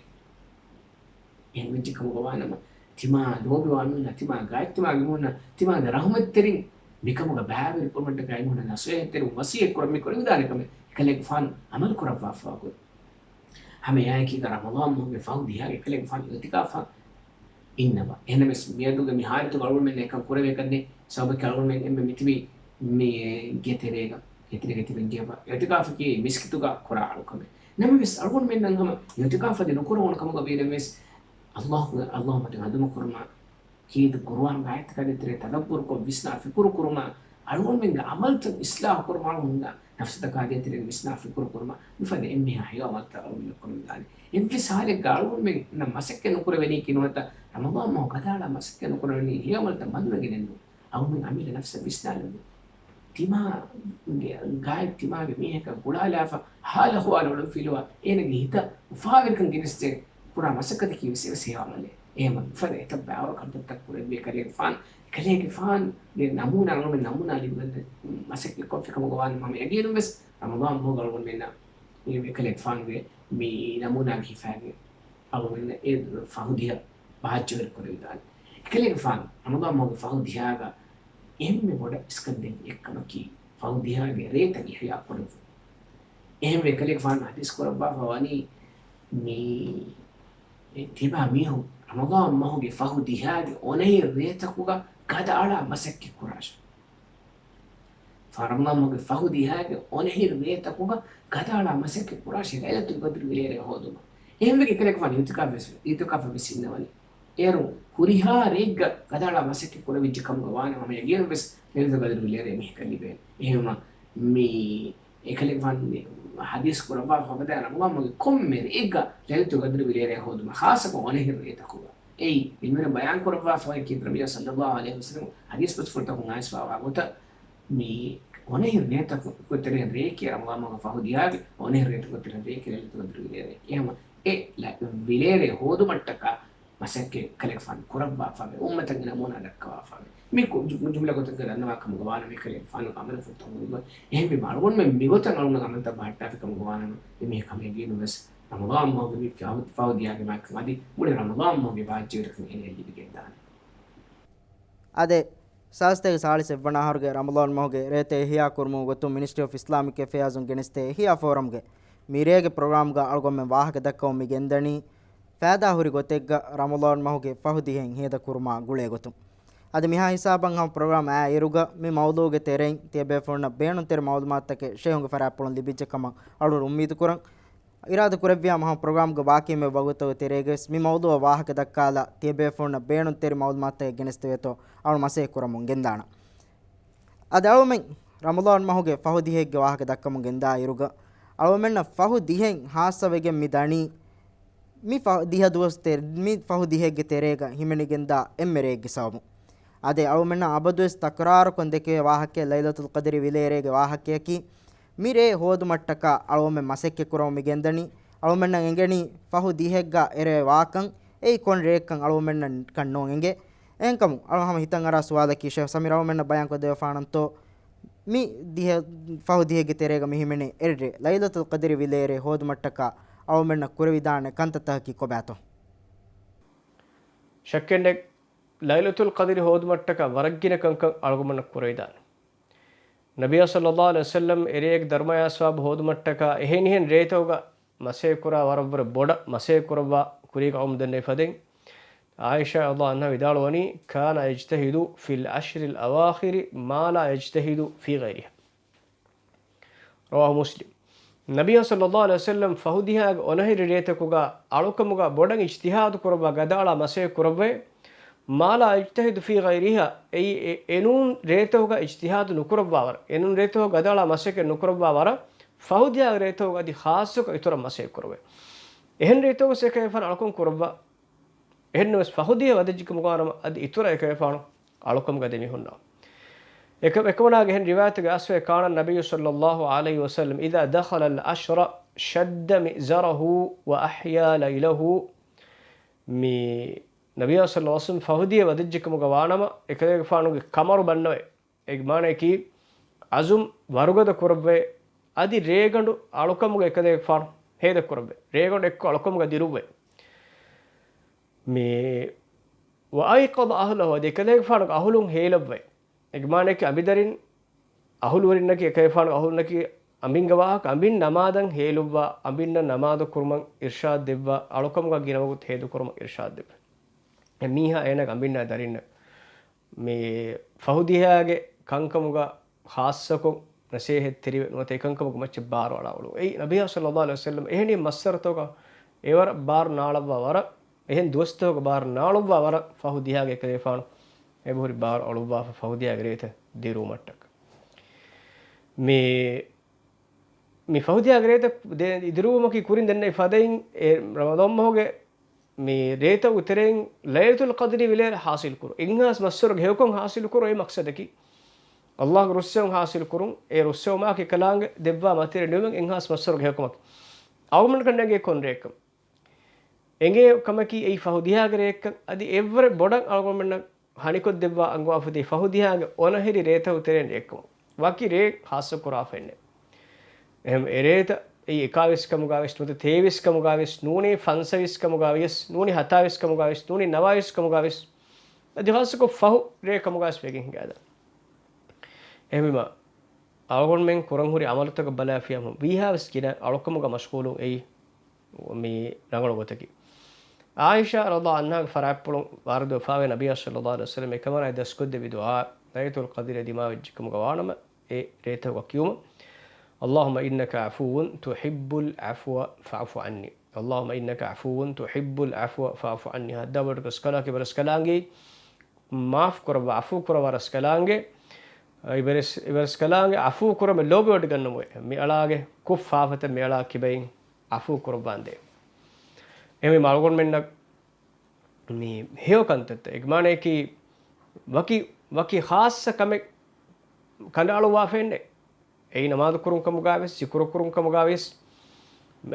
އެހެން ވެއްޖެ ކަމުގަ ވާނަމަ، ތިމާ ލޯބިވާ މީހުންނަށް، ތިމާ ގާތްތިމާގެ މީހުންނަށް، ތިމާގެ ރަޙުމަތްތެރިން މިކަމުގަ ބައިވެރިކުރުމަށްޓަކައި މީހުންނަށް ނަޞޭޙަތްތެރިވުން ވަޞިއްޔަތް ކުރަން މި ކުރެވިދާނެ ކަމެއް އެކަލޭގެފާނު ޢަމަލު ކުރައްވާފަވާ ގޮތް. ހަމަ އެއާއެކީގަ ރަމަޟާން މަހުގެ ފަހު ދިހައިގެ އެކަލޭގެފާނު އިޢުތިކާފަށް އިންނަވާ. އެހެންނަމަވެސް މިއަދުގެ މި ޙާލަތުގަ އަޅުގަނޑުމެންނަށް އެކަން ކުރެވޭކަށް ނެތް. ސަބަބަކީ އަޅުގަނޑުމެން އެންމެ މިތިބީ މި ގެތެރޭގަ، ގެތެރޭގަ ތިބެން ޖެހިފަ. އިޢުތިކާފަކީ މިސްކިތުގަ ކުރާ އަޅުކަމެއް. ނަމަވެސް އަޅުގަނޑުމެންނަށް ހަމަ އިޢުތިކާފަށް އަދި ނުކުރެވުނު ކަމުގަ ވީނަމަވެސް، ﷲ، ﷲ މަތިން ހަނދުމަކުރުމާ، ކީރިތި ޤުރުއާންގެ އާޔަތްތަކާ ދޭތެރޭ ތަދައްބުރުކޮށް ވިސްނާ ފިކުރު ކުރުމާ، އަޅުގަނޑުމެންގެ ޢަމަލުތައް އިޞްލާޙު ކުރުމާ އަޅުގަނޑުމެންގެ ނަފްސަތަކާ ދޭތެރޭ ވިސްނާ ފިކުރު ކުރުމާ، މިފަދަ އެންމެހާ ހެޔޮ ޢަމަލުތައް އަޅުގަނޑުމެން ކުރަމުންދާނެ. އެއްވެސް ޙާލެއްގަ އަޅުގަނޑުމެންނަށް މަސައްކަތް ނުކުރެވެނީކީ ނުވަތަ ރަމަޟާން މަހު ގަދައަޅާ މަސައްކަތް ނުކުރެވެނީ ހެޔޮ ޢަމަލުތައް ބަންދުވެގެނެއްނު. އަޅުގަނޑުމެން އަމިއްލަ ނަފްސަށް ވިސްނާލަން. ތިމާގެ ގާތް ތިމާގެ މީހަކަށް ގުޅާލާފަ، ހާލު އަޙްވާލު އޮޅުންފިލުވާ، އޭނަގެ ހިތަށް އުފާވެރިކަން ގެނެސްދޭ ކުރާ މަސައްކަތަކީ ވެސް އެވެސް ހެޔޮ ޢަމަލެއް. އެހެންވީމަ މިފަދަ އެތައް ބައިވަރު ކަންތައްތައް ކުރެއްވި އެކަލޭގެފާނު، އެކަލޭގެފާނުގެ ނަމޫނާ އަޅުގަނޑުމެން ނަމޫނާ ލިބިގަންނަ މަސައްކަތް ކޮށްފި ކަމުގަ ވާނަމަ ހަމަ ޔަގީނުން ވެސް ރަމަޟާން މަހުގަ އަޅުގަނޑުމެންނަށް އެކަލޭގެފާނުގެ މި ނަމޫނާގެ ހިފާގެ އަޅުގަނޑުމެންނަށް އެ ފަހު ދިހަ ބާއްޖަވެރި ކުރެވިދާނެ. އެކަލޭގެފާނު ރަމަޟާން މަހުގެ ފަހު ދިހައިގަ އެންމެ ބޮޑަށް އިސްކަން ދެއްވި އެއްކަމަކީ، ފަހު ދިހައިގެ ރޭތައް އިޙްޔާ ކުރެއްވުން. އެހެންވެ އެކަލޭގެފާނު ޙަދީޘް ކުރައްވާފަ ވަނީ، މި ތިބާ މީހުން ރަމަޟާން މަހުގެ ފަހު ދިހައިގެ އޮނަހިރު ރޭތަކުގަ ގަދައަޅާ މަސައްކަތް ކުރާށޭ. ފާ ރަމަޟާން މަހުގެ ފަހު ދިހައިގެ އޮނަހިރު ރޭތަކުގަ ގަދައަޅާ މަސައްކަތް ކުރާށޭ ލައިލަތުލް ޤަދްރު ވިލޭރޭ ހޯދުމަށް. އެހެންވެގެން އެކަލޭގެފާނު އިޢުތިކާފަށް ވެސް، އިޢުތިކާފަށް ވެސް އިންނަވަނީ. އޭރު ހުރިހާ ރެއެއްގަ ގަދައަޅާ މަސައްކަތް ކުރެވިއްޖެ ކަމުގަ ވާނަމަ ހަމަ ޔަގީނުން ވެސް ލައިލަތުލް ޤަދްރު ވިލޭރޭ މީހަކަށް ލިބޭނެ. އެހެންވީމަ މި އެކަލޭގެފާނު މި ޙަދީޘް ކުރައްވާފަ ވަދާ ރަމަޟާން މަހުގެ ކޮންމެ ރެއެއްގަ ލައިލަތުލް ޤަދްރު ވިލޭރޭ ހޯދުމަށް ޚާއްޞަކޮށް އޮނަހިރު ރޭތަކުގަ. އެއީ، މިންވަރަށް ބަޔާން ކުރައްވާފައި ކީރިތި ނަބިއްޔާ ޞައްލައްލާހު ޢަލައިހި ވަސައްލަމަ ޙަދީޘް ބަސްފުޅުތަކުން އައިސްފަވާ ގޮތަށް، މި އޮނަހިރު ރޭތަކުގެ ތެރެއިން ރެއެކޭ ރަމަޟާން މަހުގެ ފަހު ދިހައިގެ އޮނަހިރު ރޭތަކުގެ ތެރެއިން ރެއެކޭ ލައިލަތުލް ޤަދްރު ވިލޭރޭ. އެހެންވީމަ އެ ލަ-، ވިލޭރޭ ހޯދުމަށްޓަކާ މަސައްކަތް އެކަލޭގެފާނު ކުރައްވާފައެވެ. އުއްމަތަށް އެ ނަމޫނާ ދައްކަވާފައެވެ. މި ކު-، ޖު-، ޖުމްލަ ގޮތެއްގަ ދަންނަވާ ކަމުގަ ވާނަމަ އެކަލޭގެފާނުގެ ޢަމަލުފުޅުތައް ހުރިގޮތް. އެހެންވީމަ އަޅުގަނޑުމެން މިގޮތަށް އަޅުގަނޑު ޢަމަލުތައް ބަހައްޓާފި ކަމުގަ ވާނަމަ އެމީހަކަށް ހަމަ ޔަގީނުން ވެސް ރަމަޟާން މަހުގެ މި ފަހު، ފަހު ދިހައިގެ މާތްކަން އަދި މުޅި ރަމަޟާން މަހުގެ ބާއްޖަވެރިކަން އޭނައަށް ލިބިގެންދާނެ. އާދެ، ސާދަ ސަތޭކަ ސާޅީސް އެއްވަނަ އަހަރުގެ ރަމަޟާން މަހުގެ ރޭތައް އިޙްޔާ ކުރުމުގެ ގޮތުން މިނިސްޓްރީ އޮފް އިސްލާމިކް އެފެއާޒުން ގެނެސްދޭ އިޙްޔާ ފޯރަމްގެ މިރޭގެ ޕްރޮގްރާމްގަ އަޅުގަނޑުމެން ވާހަކަ ދައްކަމުން މި ގެންދަނީ، ފައިދާ ހުރި ގޮތެއްގަ ރަމަޟާން މަހުގެ ފަހު ދިހައިން ހޭދަ ކުރުމާ ގުޅޭ ގޮތުން. އަދި މިހާ ހިސާބަށް ހަމަ ޕްރޮގްރާމް އައި އިރުގަ މި މައުޟޫގެ ތެރެއިން ތިޔަބޭފުޅުންނަށް ބޭނުންތެރި މައުލޫމާތުތަކެއް ޝޭހުގެ ފަރާތްޕުޅުން ލިބިއްޖެ ކަމަށް އަޅުގަނޑު އުއްމީދު ކުރަން. އިރާދަ ކުރެއްވިޔާ މަހަށް ޕްރޮގްރާމްގެ ބާކީ މެދު ވަގުތުގެ ތެރޭގަވެސް މި މައުޟޫއަށް ވާހަކަ ދައްކާލާ، ތިޔަބޭފުޅުންނަށް ބޭނުންތެރި މައުލޫމާތުތަކެއް ގެނެސްދެވޭތޯ އަޅުގަނޑު މަސައްކަތް ކުރަމުން ގެންދާނަން. އަދި އަޅުގަނޑުމެން ރަމަޟާން މަހުގެ ފަހު ދިހައެއްގެ ވާހަކަ ދައްކަމުން ގެންދާ އިރުގަ، އަޅުގަނޑުމެންނަށް ފަހު ދިހައިން ހާއްސަވެގެން މި ދަނީ، މި ފަ-، ދިހަ ދުވަސް ތެ-، މި ފަހު ދިހައެއްގެ ތެރޭގަ ހިމެނިގެންދާ އެންމެ ރެއެއްގެ ސަބަބުން. އާދެ، އަޅުގަނޑުމެންނަށް އަބަދުވެސް ތަކުރާރުކޮށް ދެކެވޭ ވާހަކައެއް ލައިލަތުލް ޤަދްރި ވިލޭރޭގެ ވާހަކަޔަކީ، މި ރޭ ހޯދުމަށްޓަކާ އަޅުގަނޑުމެން މަސައްކަތް ކުރަމުން މި ގެންދަނީ. އަޅުގަނޑުމެންނަށް އެނގެނީ ފަހު ދިހައެއްގަ އެރޭ ވާކަން، އެއީ ކޮން ރެއެއްކަން އަޅުގަނޑުމެންނަށް ކަން ނޯން އެނގޭ. އެހެންކަމުން އަޅު ހަމަ ހިތަށް އަރާ ސުވާލަކީ، ޝޭހް ސަމީރު އަޅުގަނޑުމެންނަށް ބަޔާން ކޮށްދެވިފާނަންތޯ؟ މި ދިހަ، ފަހު ދިހައެއްގެ ތެރޭގަ މި ހިމެނޭ އެއްރޭ ލައިލަތުލް ޤަދްރި ވިލޭރޭ ހޯދުމަށްޓަކާ އަޅުގަނޑުމެންނަށް ކުރެވިދާނެ ކަންތައްތަކަކީ ކޮބާތޯ؟ ޝައްކެއް ނެތް، ލައިލަތުލް ޤަދްރި ހޯދުމަށްޓަކާ ވަރަށް ގިނަ ކަންކަން އަޅުގަނޑުމެންނަށް ކުރެވިދާނެ. ނަބިއްޔާ ޞައްލައްލާހު ޢަލައިހި ވަސައްލަމް އެރޭގެ ދަރުމަޔާ ސަވާބު ހޯދުމަށްޓަކާ އެހެނިހެން ރޭތަކުގަ މަސައްކަތް ކުރާ ވަރަށްވުރެ ބޮޑަށް މަސައްކަތް ކުރައްވާ ކުރީގަ އައުމު ދެންނެވި ފަދައިން، ޢާއިޝާ ރަޟިޔައްލާހު ޢަންހާ ވިދާޅުވަނީ، كان يجتهد في العشر الأواخر ما لا يجتهد في غيرها. رواه مسلم. ނަބިއްޔާ ޞައްލައްލާހު ޢަލައިހި ވަސައްލަމް ފަހު ދިހައިގެ އޮނަހިރު ރޭތަކުގަ އަޅުކަމުގަ ބޮޑަށް އިޖްތިހާދު ކުރައްވާ ގަދައަޅާ މަސައްކަތް ކުރައްވައި، ما لا يجتهد في غيرها، އެއީ އެ-، އެނޫން ރޭތަކުގަ އިޖްތިހާދު ނުކުރައްވާވަރަށް، އެނޫން ރޭތަކުގަ ގަދައަޅާ މަސައްކަތް ނުކުރައްވާވަރަށް، ފަހު ދިހައިގެ ރޭތަކުގަ އަދި ޚާއްޞަކޮށް އިތުރަށް މަސައްކަތް ކުރައްވައި. އެހެން ރޭތަކުގަ އެކަލޭގެފާނު އަޅުކަން ކުރައްވާ، އެހެންނަމަވެސް ފަހު ދިހަ ވަދެއްޖެ ކަމުގަ ވާނަމަ އަދި އިތުރަށް އެކަލޭގެފާނު އަޅުކަމުގަ ދެމިހުންނާ. އެކަ-، އެކަމަނާގެ އެހެން ރިވާޔަތެއްގަ އައިސްފައި ކާނަ ނަބިއްޔު ޞައްލައްލާހު ޢަލައިހި ވަސައްލަމް، إذا دخل العشر شد مئزره وأحيا ليله، މި ނަބިއްޔާ ޞައްލައްލާހު ޢަލައިހި ވަސައްލަމް ފަހު ދިހަ ވަދެއްޖެ ކަމުގަ ވާނަމަ، އެކަލޭގެފާނުގެ ކަމަރު ބަންނަވައި، އޭގެ މާނަޔަކީ، ޢަޒުމް ވަރުގަދަ ކުރައްވައި، އަދި ރޭގަނޑު އަޅުކަމުގަ އެކަލޭގެފާނު ހޭދަކުރައްވައި، ރޭގަނޑު އެއްކޮށް އަޅުކަމުގަ ދިރުއްވައި. މި، وأيقظ أهله، އަދި އެކަލޭގެފާނުގެ އަހުލުން ހޭލައްވައި. އެގެ މާނައަކީ އަނބިދަރިން، އަހުލުވެރިންނަކީ އެކަލޭގެފާނުގެ އަހުލުންނަކީ އަނބިންގެ ވާހަކަ، އަނބިން ނަމާދަށް ހޭލުއްވާ، އަނބިންނަށް ނަމާދު ކުރުމަށް އިރްޝާދު ދެއްވާ، އަޅުކަމުގަ ގިނަ ވަގުތު ހޭދަކުރުމަށް އިރްޝާދު ދެއްވާ. އެ މީހާ އޭނާގެ އަނބިންނާ ދަރިންނަށް މި ފަހު ދިހާގެ ކަންކަމުގަ ޚާއްޞަކޮށް ނަސޭހަތްތެރިވެ ނުވަތަ އެކަންކަމުގެ މައްޗަށް ބާރު އަޅާ އުޅުން. އެއީ ނަބިއްޔާ ޞައްލައްލާހު ޢަލައިހި ވަސައްލަމް އެހެނިހެން މައްސަރުތަކަށް އެވަރަށް ބާރު ނާޅައްވާ ވަރަށް، އެހެން ދުވަސްތަކަކަށް ބާރު ނާޅުއްވާ ވަރަށް ފަހު ދިހާގެ އެކަލޭގެފާނު އެބަހުރި ބާރު އަޅުއްވާފަ ފަހު ދިހާގެ ރޭތައް ދިރުވުމަށްޓަކަ. މި، މި ފަހު ދިހާގެ ރޭތައް ދެ-، ދިރުވުމަކީ ކުރިން ދެންނެވި ފަދައިން އެ ރަމަޟާން މަހުގެ މި ރޭތަކުގެ ތެރެއިން ލައިލަތުލް ޤަދްރި ވިލޭރަ ޙާޞިލް ކުރުން. އެއްހާސް މައްސަރުގެ ހެޔޮކަން ޙާޞިލް ކުރުން އެއް މަޤްޞަދަކީ. ﷲގެ ރުއްސެވުން ޙާޞިލް ކުރުން، އެ ރުއްސެވުމާއެކީ އެކަލާނގެ ދެއްވާ މަތިވެރި ނިމުމެއް އެއްހާސް މައްސަރުގެ ހެޔޮކަމަކީ. އަޅުގަނޑުމެން ކަންނޭނގެ ކޮން ރެއެއްކަން. އެނގޭ ކަމަކީ އެއީ ފަހު ދިހާގެ ރެއެއްކަން. އަދި އެއްވަރެއް ބޮޑަށް އަޅުގަނޑުމެންނަށް ހަނިކޮށްދެއްވާ އަންގަވާފަ ދޭ ފަހު ދިހާގެ އޮނަހެރި ރޭތަކުގެ ތެރެއިން ރެއެއްކަމު. ވަކި ރޭ ޚާއްޞަ ކުރާފައެއްނެއް. އެހެން އެރޭތައް އެއީ އެކާވީސް ކަމުގާވެސް ނުވަތަ ތޭވީސް ކަމުގާވެސް ނޫނީ ފަންސަވީސް ކަމުގާވެސް ނޫނީ ހަތާވީސް ކަމުގާވެސް ނޫނީ ނަވާވީސް ކަމުގާވެސް. އަދި ޚާއްޞަކޮށް ފަހު ރޭ ކަމުގާވެސް ވެގެން ހިނގާދާ. އެހެންވީމަ، އަޅުގަނޑުމެން ކުރަން ހުރި ޢަމަލުތަކަށް ބަލާފިޔާމު ވީހާވެސް ގިނަ އަޅުކަމުގަ މަޝްޣޫލު އެއީ މި ރަނގަޅު ގޮތަކީ. ޢާއިޝާ ރަޟިޔަﷲ ޢަންހާގެ ފަރާތްޕުޅުން ވާރިދުވެފާވޭ ނަބިއްޔާ ޞައްލައްލާހު ޢަލައިހި ވަސައްލަމް އެކަމަނާ ދަސްކޮށްދެއްވި ދުޢާ، ލައިލަތުލް ޤަދްރި ދިމާވެއްޖެކަމުގަ ވާނަމަ އެ ރޭތަކުގަ ކިޔުމަށް، اللهم إنك عفو تحب العفو فاعف عني. اللهم إنك عفو تحب العفو فاعف عني. ހައްދާ ބޮޑު ރަސްކަލާކީ ރަސްކަލާނގެ މާފު ކުރައްވާ، ޢަފޫ ކުރައްވާ ރަސްކަލާނގެ، އިބަރެސް، އިބަރެސްކަލާނގެ ޢަފޫ ކުރަމެ ލޯބިވަޑަ ގަންނަމުވެ. މި އަޅާގެ ކުށް ފާފަތައް މި އަޅާ ކިބައިން ޢަފޫ ކުރައްވާނދޭ. އެހެންވީމަ އަޅުގަނޑުމެންނަށް މި ހެޔޮ ކަންތައްތައް އެގެ މާނަޔަކީ ވަކި، ވަކި ޚާއްޞަ ކަމެއް ކަނޑައަޅުއްވާފައެއްނެއް. އެއީ ނަމާދު ކުރުން ކަމުގާވެސް، ޒިކުރު ކުރުން ކަމުގާވެސް،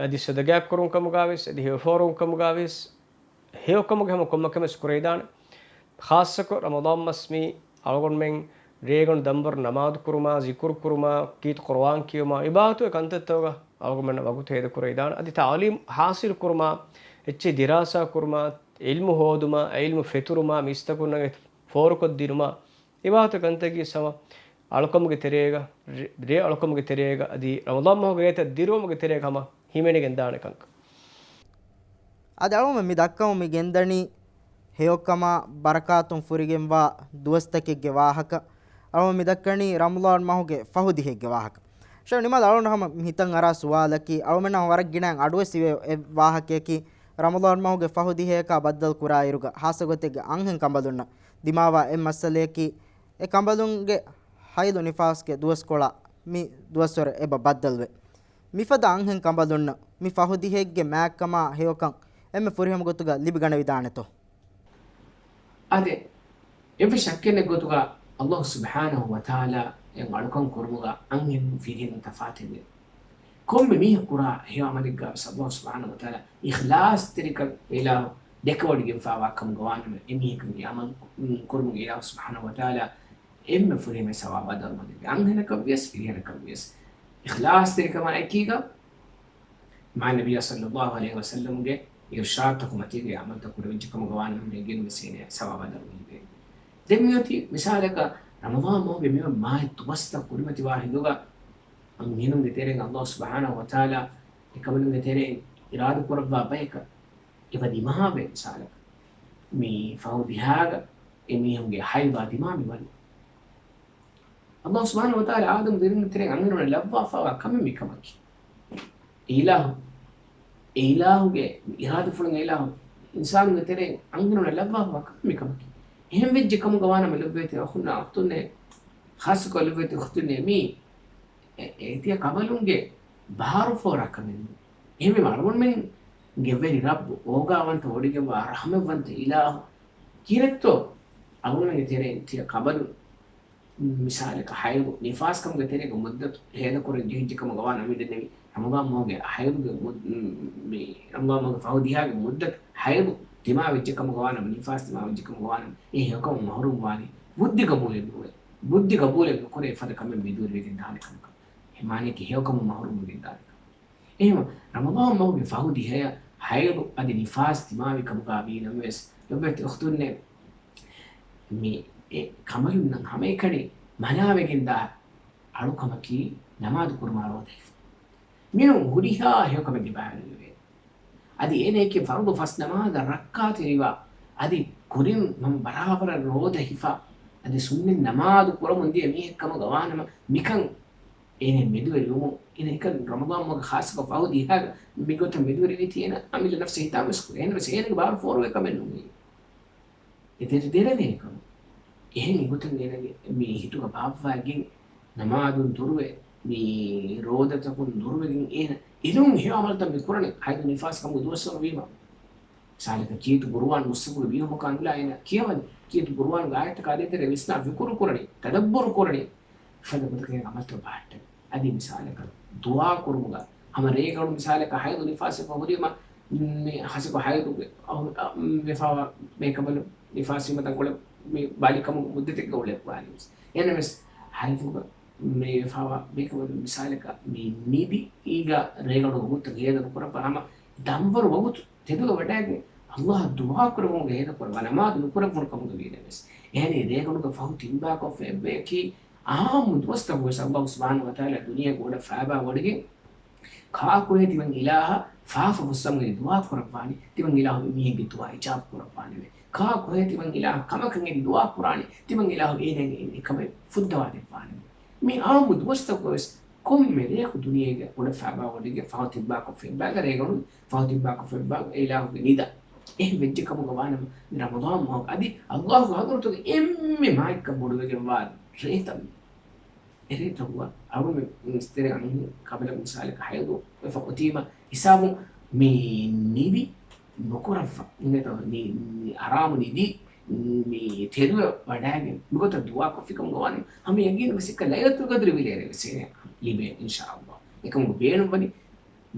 އަދި ޞަދަގާ ކުރުން ކަމުގާވެސް، އަދި ހެޔޮފޯރުން ކަމުގާވެސް، ހެޔޮކަމުގެ ހަމަ ކޮންމެ ކަމެއް ކުރެވިދާނެ. ޚާއްޞަކޮށް ރަމަޟާން މަސް މީ އަޅުގަނޑުމެން ރޭގަނޑު ދަންބަރު ނަމާދު ކުރުމާ، ޒިކުރު ކުރުމާ، ކީރިތި ޤުރުއާން ކިޔުމާ، އިބާދަތުގެ ކަންތައްތަކުގަ އަޅުގަނޑުމެންނަށް ވަގުތު ހޭދަކުރެވިދާނެ. އަދި ތަޢުލީމް ޙާޞިލު ކުރުމާ، އެއްޗެއް ދިރާސާ ކުރުމާ، ޢިލްމު ހޯދުމާ، ޢިލްމު ފެތުރުމާ، މީސްތަކުންނަށް ފޯރުކޮށްދިނުމާ، އެ ވާހަކަ ކަންތަކީ ހަމަ އަޅުކަމުގެ ތެރޭގަ، ރޭ، ރޭ އަޅުކަމުގެ ތެރޭގަ، އަދި ރަމަޟާން މަހުގެ ރޭތައް ދިރުވުމުގެ ތެރޭގަ ހަމަ ހިމެނިގެން ދާނެ ކަންކަން. އަދި އަޅުގަނޑު މި ދައްކަމުން މި ގެންދަނީ ހެޔޮކަމާ ބަރަކާތުން ފުރިގެންވާ ދުވަސްތަކެއްގެ ވާހަކަ. އަޅުގަނޑު މި ދައްކަނީ ރަމަޟާން މަހުގެ ފަހު ދިހައެއްގެ ވާހަކަ. ޝޭޚް ނިމާލް އަޅުގަނޑު ހަމަ ހިތަށް އަރާ ސުވާލަކީ، އަޅުގަނޑުމެންނަށް ވަރަށް ގިނައިން އަޑުވެސް އިވޭ އެއް ވާހަކަޔަކީ، ރަމަޟާން މަހުގެ ފަހު ދިހަޔަކާ ބައްދަލު ކުރާއިރުގަ، ޚާއްޞަ ގޮތެއްގެ އަންހެން ކަނބަލުންނަށް ދިމާވާ އެއް މައްސަލަޔަކީ، އެ ކަނބަލުންގެ ޙައިޟު ނިފާސްގެ ދުވަސްކޮޅާ މި ދުވަސްވަރު އެބަ ބައްދަލުވޭ. މިފަދަ އަންހެން ކަނބަލުންނަށް މި ފަހު ދިހައެއްގެ މާތްކަމާ ހެޔޮކަން އެންމެ ފުރިހަމަ ގޮތުގަ ލިބިގަނެވިދާނެތޯ؟ އާދެ، އެއްވެސް ޝައްކެއް ނެތް ގޮތުގަ ﷲ ސުބްޙާނަހޫ ވަތަޢާލާ އެ އަޅުކަން ކުރުމުގަ އަންހެނުން ފިރިހެނުން ތަފާތެއް ނެތް. ކޮންމެ މީހަކު ކުރާ ހެޔޮ ޢަމަލެއްގަ ވެސް ﷲ ސުބްޙާނަހޫ ވަތަޢާލާ އިޚްލާޞްތެރިކަން އިލާހު ދެކެވޮޑިގެންފާވާ ކަމުގަ ވާނަމަ، އެމީހަކަށް އެ ޢަމަލު ކުރުމުގެ އިލާހު ސުބްޙާނަހޫ ވަތަޢާލާ އެންމެ ފުރިހަމަ ސަވާބާ ދަރުމަ ދެއްވޭ. އަންހެނަކަށް ވިޔަސް، ފިރިހެނަކަށް ވިޔަސް. އިޚްލާޞްތެރިކަމާ އެކީގަ، މާތް ނަބިއްޔާ ޞައްލައްލާހު ޢަލައިހި ވަސައްލަމްގެ އިރުޝާދުތަކު މަތީގަ ޢަމަލުތައް ކުރެވިއްޖެ ކަމުގަ ވާނަމަ، އެގެން ވެސް އޭނަ ސަވާބާ ދަރުމަ ލިބޭ. ދެން މިއޮތީ މިސާލަކަށް، ރަމަޟާން މަހުގެ މި މާތް ދުވަސްތައް ކުރިމަތިވާ ހިނދުގަ، އަންހެނުންގެ ތެރެއިން ﷲ ސުބްޙާނަހޫ ވަތަޢާލާ އެކަނބަލުންގެ ތެރެއިން އިރާދަ ކުރައްވާ ބަޔަކަށް އެބަ ދިމާވޭ. މިސާލަކަށް، މި ފަހު ދިހާގަ އެމީހުންގެ ޙައިޟާ ދިމާ މިވަނީ. ﷲ ސުބްޙާނަހޫ ވަތަޢާލާ އާދަމް ދަރިންގެ ތެރެއިން އަންހެނުންނަށް ލައްވާފައިވާ ކަމެއް މިކަމަކީ. އެ އިލާހު، އެ އިލާހުގެ އިރާދަފުޅުން އެ އިލާހު އިންސާނުންގެ ތެރެއިން އަންހެނުންނަށް ލައްވާފައިވާ ކަމެއް މިކަމަކީ. އެހެން ވެއްޖެ ކަމުގަ ވާނަމަ ލޮބުވެތި އަޚުންނާ އުޚްތުންނޭ، ޚާއްޞަކޮށް ލޮބުވެތި އުޚްތުންނޭ މީ އެ، އޭތިޔަ ކަނބަލުންގެ ބާރު ފޯރާ ކަމެއް ނޫން. އެހެންވީމަ އަޅުގަނޑުމެންގެ ވެރި ރައްބު، އޯގާވަންތަ ވޮޑިގެންވާ ރަޙްމަތްވަންތަ އިލާހު ކީރެއްތޯ އަޅުގަނޑުމެންގެ ތެރެއިން ތިޔަ ކަނބަލުން މިސާލަކަށް ޙައިޟު ނިފާސް ކަމުގެ ތެރޭގަ މުއްދަތު ހޭދަކުރަން ޖެހިއްޖެ ކަމުގަ ވާނަމަ މި ދެންނެވި ރަމަޟާން މަހުގެ ޙައިޟުގެ މުއް-، މި ރަމަޟާން މަހުގެ ފަހު ދިހާގެ މުއްދަތު ޙައިޟު ދިމާވެއްޖެ ކަމުގަ ވާނަމަ، ނިފާސް ދިމާވެއްޖެ ކަމުގަ ވާނަމަ، އެ ހެޔޮކަމުން މަޙްރޫމް ވާނީ. ބުއްދި ޤަބޫލެއް ނުވޭ. ބުއްދި ޤަބޫލެއް ނުކުރޭ އެފަދަ ކަމެއް މި ދޫރިވެގެން ދާނެ ކަމަކަށް. މާނައަކީ ހެޔޮކަމުން މަހުރޫމްވެގެންދާނެ ކަމަށް. އެހެންވެ، ރަމަޟާން މަހުގެ ފަހު ދިހަޔަށް ހައިޟު އަދި ނިފާސް ދިމާވި ކަމުގަ ވީނަމަވެސް، ލޮބުވެތި އުޚްތުންނޭ، މި އެ ކަނބަލުންނަށް ހަމައެކަނި މަނާވެގެންދާ އަޅުކަމަކީ ނަމާދު ކުރުމާ ރޯދަ ހިފުން. މިނޫން ހުރިހާ ހެޔޮކަމެއްގެ ބައިވެރިވެވޭ. އަދި އޭނައަކީ ފަރުޟު ފަސް ނަމާދަށް ރައްކާތެރިވާ، އަދި ކުރިން ހަމަ ބަރާބަރަށް ރޯދަ ހިފާ، އަދި ސުންނަތް ނަމާދު ކުރަމުން ދިޔަ މީހެއް ކަމުގަ ވާނަމަ، މިކަން އޭނަ މެދުވެރިވުމުން، އޭނަ އެކަން ރަމަޟާން މަހުގަ ޚާއްޞަކޮށް ފަހު ދިހައިގަ މިގޮތަށް މެދުވެރިވީތީ އޭނަ އަމިއްލަ ނަފްސަށް ހިތާމަވެސް ކުރޭ. އެހެންވެސް އޭނަގެ ބާރު ފޯރުވޭ ކަމެއް ނޫން. އެ ދެރަ ދެރަވޭ ކަމަށް. އެހެން އެގޮތަށް އޭނަގެ މި ހިތުގަ ބާއްވާގެން ނަމާދުން ދުރުވެ، މި ރޯދަތަކުން ދުރުވެގެން އޭނަ އެދުން ހެޔޮ އަމަލުތައް މި ކުރަނީ ހައިދު ނިފާސް ކަމުގެ ދުވަސްވަރު ވީމަ. މިސާލަކަށް ކީރިތި ޤުރުއާން މުއްސަފުގެ ވިޔުމަކާ އަންގައިލާ އޭނަ ކިޔަވަން، ކީރިތި ޤުރުއާންގެ އާޔަތަކާ ދޭތެރޭ ވިސްނާ ފިކުރު ކުރަނީ، ތަދައްބުރު ކުރަނީ، ފަދަ ގޮތަކަށް އަމަލުތައް ބަހައްޓަން. އަދި މިސާލަކަށް ދުޢާ ކުރުމުގަ ހަމަ ރޭގަނޑު މިސާލަކަށް ހައިޟު ނިފާސް ވެފަ ހުރީމަ، މި ހަސިކޮށް ހައިޟުގެ އަހު-، އަ، ވެފަވާ ބޭކަނބަލު ނިފާސް ވީމަ ތަންކޮޅެއް މި ބާލިކަމުގެ މުއްދަތެއްގަ އުޅެއްވާނީ. އެހެންނަމަވެސް ހައިޟުގަ މި ވެފަވާ ބޭކަނބަލު މިސާލަކަށް މި ނިދި އީގަ ރޭގަނޑު ވަގުތު ގޭދަ ނުކުރައްވާ ހަމަ ދަންވަރު ވަގުތު ތެދުވެ ވަޑައިގެން ﷲ އަށް ދުޢާ ކުރެވުމުގެ ހޭދަކުރައްވާ ނަމާދު ނުކުރެއްވުނު ކަމުގަ ވީނަމަވެސް، އެހެނީ ރޭގަނޑުގަ ފަހު ތިން ބާކޮށްފަ އެއްބަޔަކީ އާއްމު ދުވަސްތަކުވެސް ﷲ ސުބްޙާނަހޫ ވަތަޢާލާ ދުނިޔޭގަ ވަޑައި ފައިބާ ވޮޑިގެން، ކާކުހޭ ތިމަން އިލާހަށް ފާފަ ފުއްސަމުން އެދި ދުޢާ ކުރައްވާނީ، ތިމަން އިލާހު އެމީހެއްގެ ދުޢާ އިޖާބަ ކުރައްވާނެވެ. ކާކުހޭ ތިމަން އިލާހަށް ކަމަކަށް އެދި ދުޢާ ކުރާނީ، ތިމަން އިލާހު އޭނާގެ އެ ކަމެއް ފުއްދަވާ ދެއްވާނެވެ. މި އާއްމު ދުވަސްތަކުގަވެސް ކޮންމެ ރެޔަކު ދުނިޔޭގަ ވަޑައި ފައިބާ ވޮޑިގެން ފަހު ތިން ބާކޮށްފަ އެއްބަޔަކަށް ރޭގަނޑު ފަހު ތިން ބާކޮށްފަ އެއްބަޔަކަށް އިލާހުގެ ނިދަ. އެހެން ވެއްޖެ ކަމުގަ ވާނަމަ، މި ރަމަޟާން މަހުގަ އަދި ﷲގެ ޙަޟްރަތުގެ އެންމެ މާތްކަން ބޮޑުވެގެންވާ ރޭތައް މި. އެރޭތަކުގަ އަޅުގަނޑުމެން މިސްތެރެ އަންހެން ކަބަލަ މިސާލަކަށް ހައިޟު ވެފަ އޮތީމަ ހިސާބުން މި ނިދި ނުކުރައްވާ، އިނގޭތޯ، މި، މި އަރާމު ނިދި މި ތެދުވެ ވަޑައިގެން މިގޮތަށް ދުޢާ ކޮށްފި ކަމުގަ ވާނަމަ، ހަމަ ޔަގީނުން ވެސް އެކަން ލައިލަތުލް ޤަދްރި ވިލޭރޭ ވެސް އޭނަ ލިބޭ އިންޝާﷲ. އެކަމަކު ބޭނުންވަނީ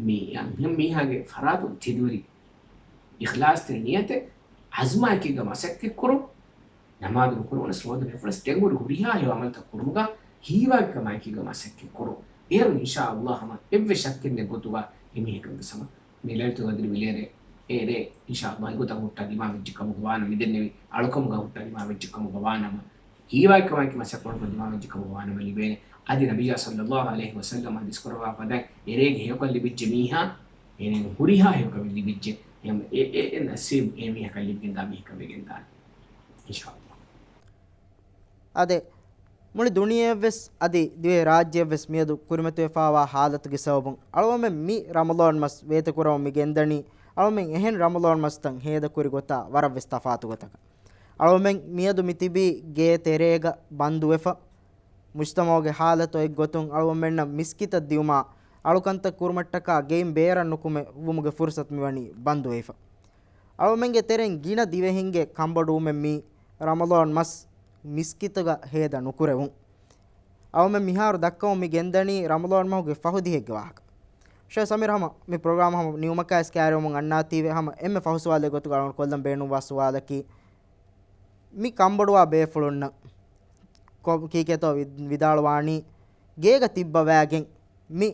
މި އަންހެން މީހާގެ ފަރާތުން ތެދުވެރި އިޚްލާޞްތެރި ނިޔަތެއް، ޢަޒްމާއެކީގަ މަސައްކަތްކުރުން، ނަމާދު ނުކުރުނަސް ރޯދަ ނެފުނަސް ދެންހުރި ހުރިހާ ހެޔޮ ޢަމަލުތައް ކުރުމުގަ ހީވާގިކަމާއެކީގަ މަސައްކަތްކުރުން. އޭރުން އިންޝާﷲ ހަމަ އެއްވެސް ޝައްކެއް ނެތް ގޮތުގަ އެމީހަކަށްވެސް ހަމަ މި ލައިލަތުލް ޤަދްރި ވިލޭރޭ އޭރޭ އިންޝާﷲ އެގޮތަށް ހުއްޓާ ދިމާވެއްޖެ ކަމުގަ ވާނަމަ މިދެންނެވި އަޅުކަމުގަ ހުއްޓާ ދިމާވެއްޖެ ކަމުގަ ވާނަމަ ހީވާގިކަމާއެކީ މަސައްކަތްކުރުމުގަ ދިމާވެއްޖެ ކަމުގަ ވާނަމަ ލިބޭނެ. އަދި ނަބިއްޔާ ޞައްލަﷲ ޢަލައިހި ވަސައްލަމް ޙަދީޘް ކުރައްވާ ފަދައިން އެރޭގެ ހެޔޮކަން ލިބިއްޖެ މީހާ އޭނައަށް ހުރިހާ ހެޔޮކަމެއް ލިބިއްޖެ. އެހެން އެ، އެ، އެ ނަސީބު އެ މީހަކަށް ލިބިގެންދާ މީހަކަށް ވެގެންދާނެ. އިންޝާﷲ. އާދެ، މުޅި ދުނިޔެއަށްވެސް އަދި ދިވެހި ރާއްޖެއަށްވެސް މިއަދު ކުރިމަތިވެފައިވާ ޙާލަތުގެ ސަބަބުން އަޅުގަނޑުމެން މި ރަމަޟާން މަސް ވޭތުކުރަމުން މި ގެންދަނީ، އަޅުގަނޑުމެން އެހެން ރަމަޟާން މަސްތައް ހޭދަކުރި ގޮތާ ވަރަށްވެސް ތަފާތު ގޮތަކަށް. އަޅުގަނޑުމެން މިއަދު މި ތިބީ ގޭ ތެރޭގަ ބަންދުވެފަ، މުޖްތަމަޢުގެ ޙާލަތު އޮތްގޮތުން އަޅުގަނޑުމެންނަށް މިސްކިތަށް ދިއުމާ، އަޅުކަންތައް ކުރުމަށްޓަކާ ގެއިން ބޭރަށް ނުކުމެ ވުމުގެ ފުރުޞަތު މިވަނީ ބަންދުވެފަ. އަޅުމެންގެ ތެރެއިން ގިނަ ދިވެހިންގެ ކަންބޮޑުވުމެއް މީ ރަމަޟާން މަސް މިސްކިތުގަ ހޭދަ ނުކުރެވުން. އަޅުމެން މިހާރު ދައްކަމުން މި ގެންދަނީ ރަމަޟާން މަހުގެ ފަހު ދިހައެއްގެ ވާހަކަ. ޝޭޚް ސަމީރު، ހަމަ މި ޕްރޮގްރާމް ހަމަ ނިމުމަކާވެސް ކައިރިވަމުން އަންނާތީވެ، ހަމަ އެންމެ ފަހު ސުވާލެއް ގޮތުގަ އަޅުގަނޑު ކޮށްލަން ބޭނުންވާ ސުވާލަކީ، މި ކަންބޮޑުވާ ބޭފުޅުންނަށް ކޮ-، ކީކޭތޯ ވި-، ވިދާޅުވާނީ، ގޭގަ ތިއްބަވައިގެން މި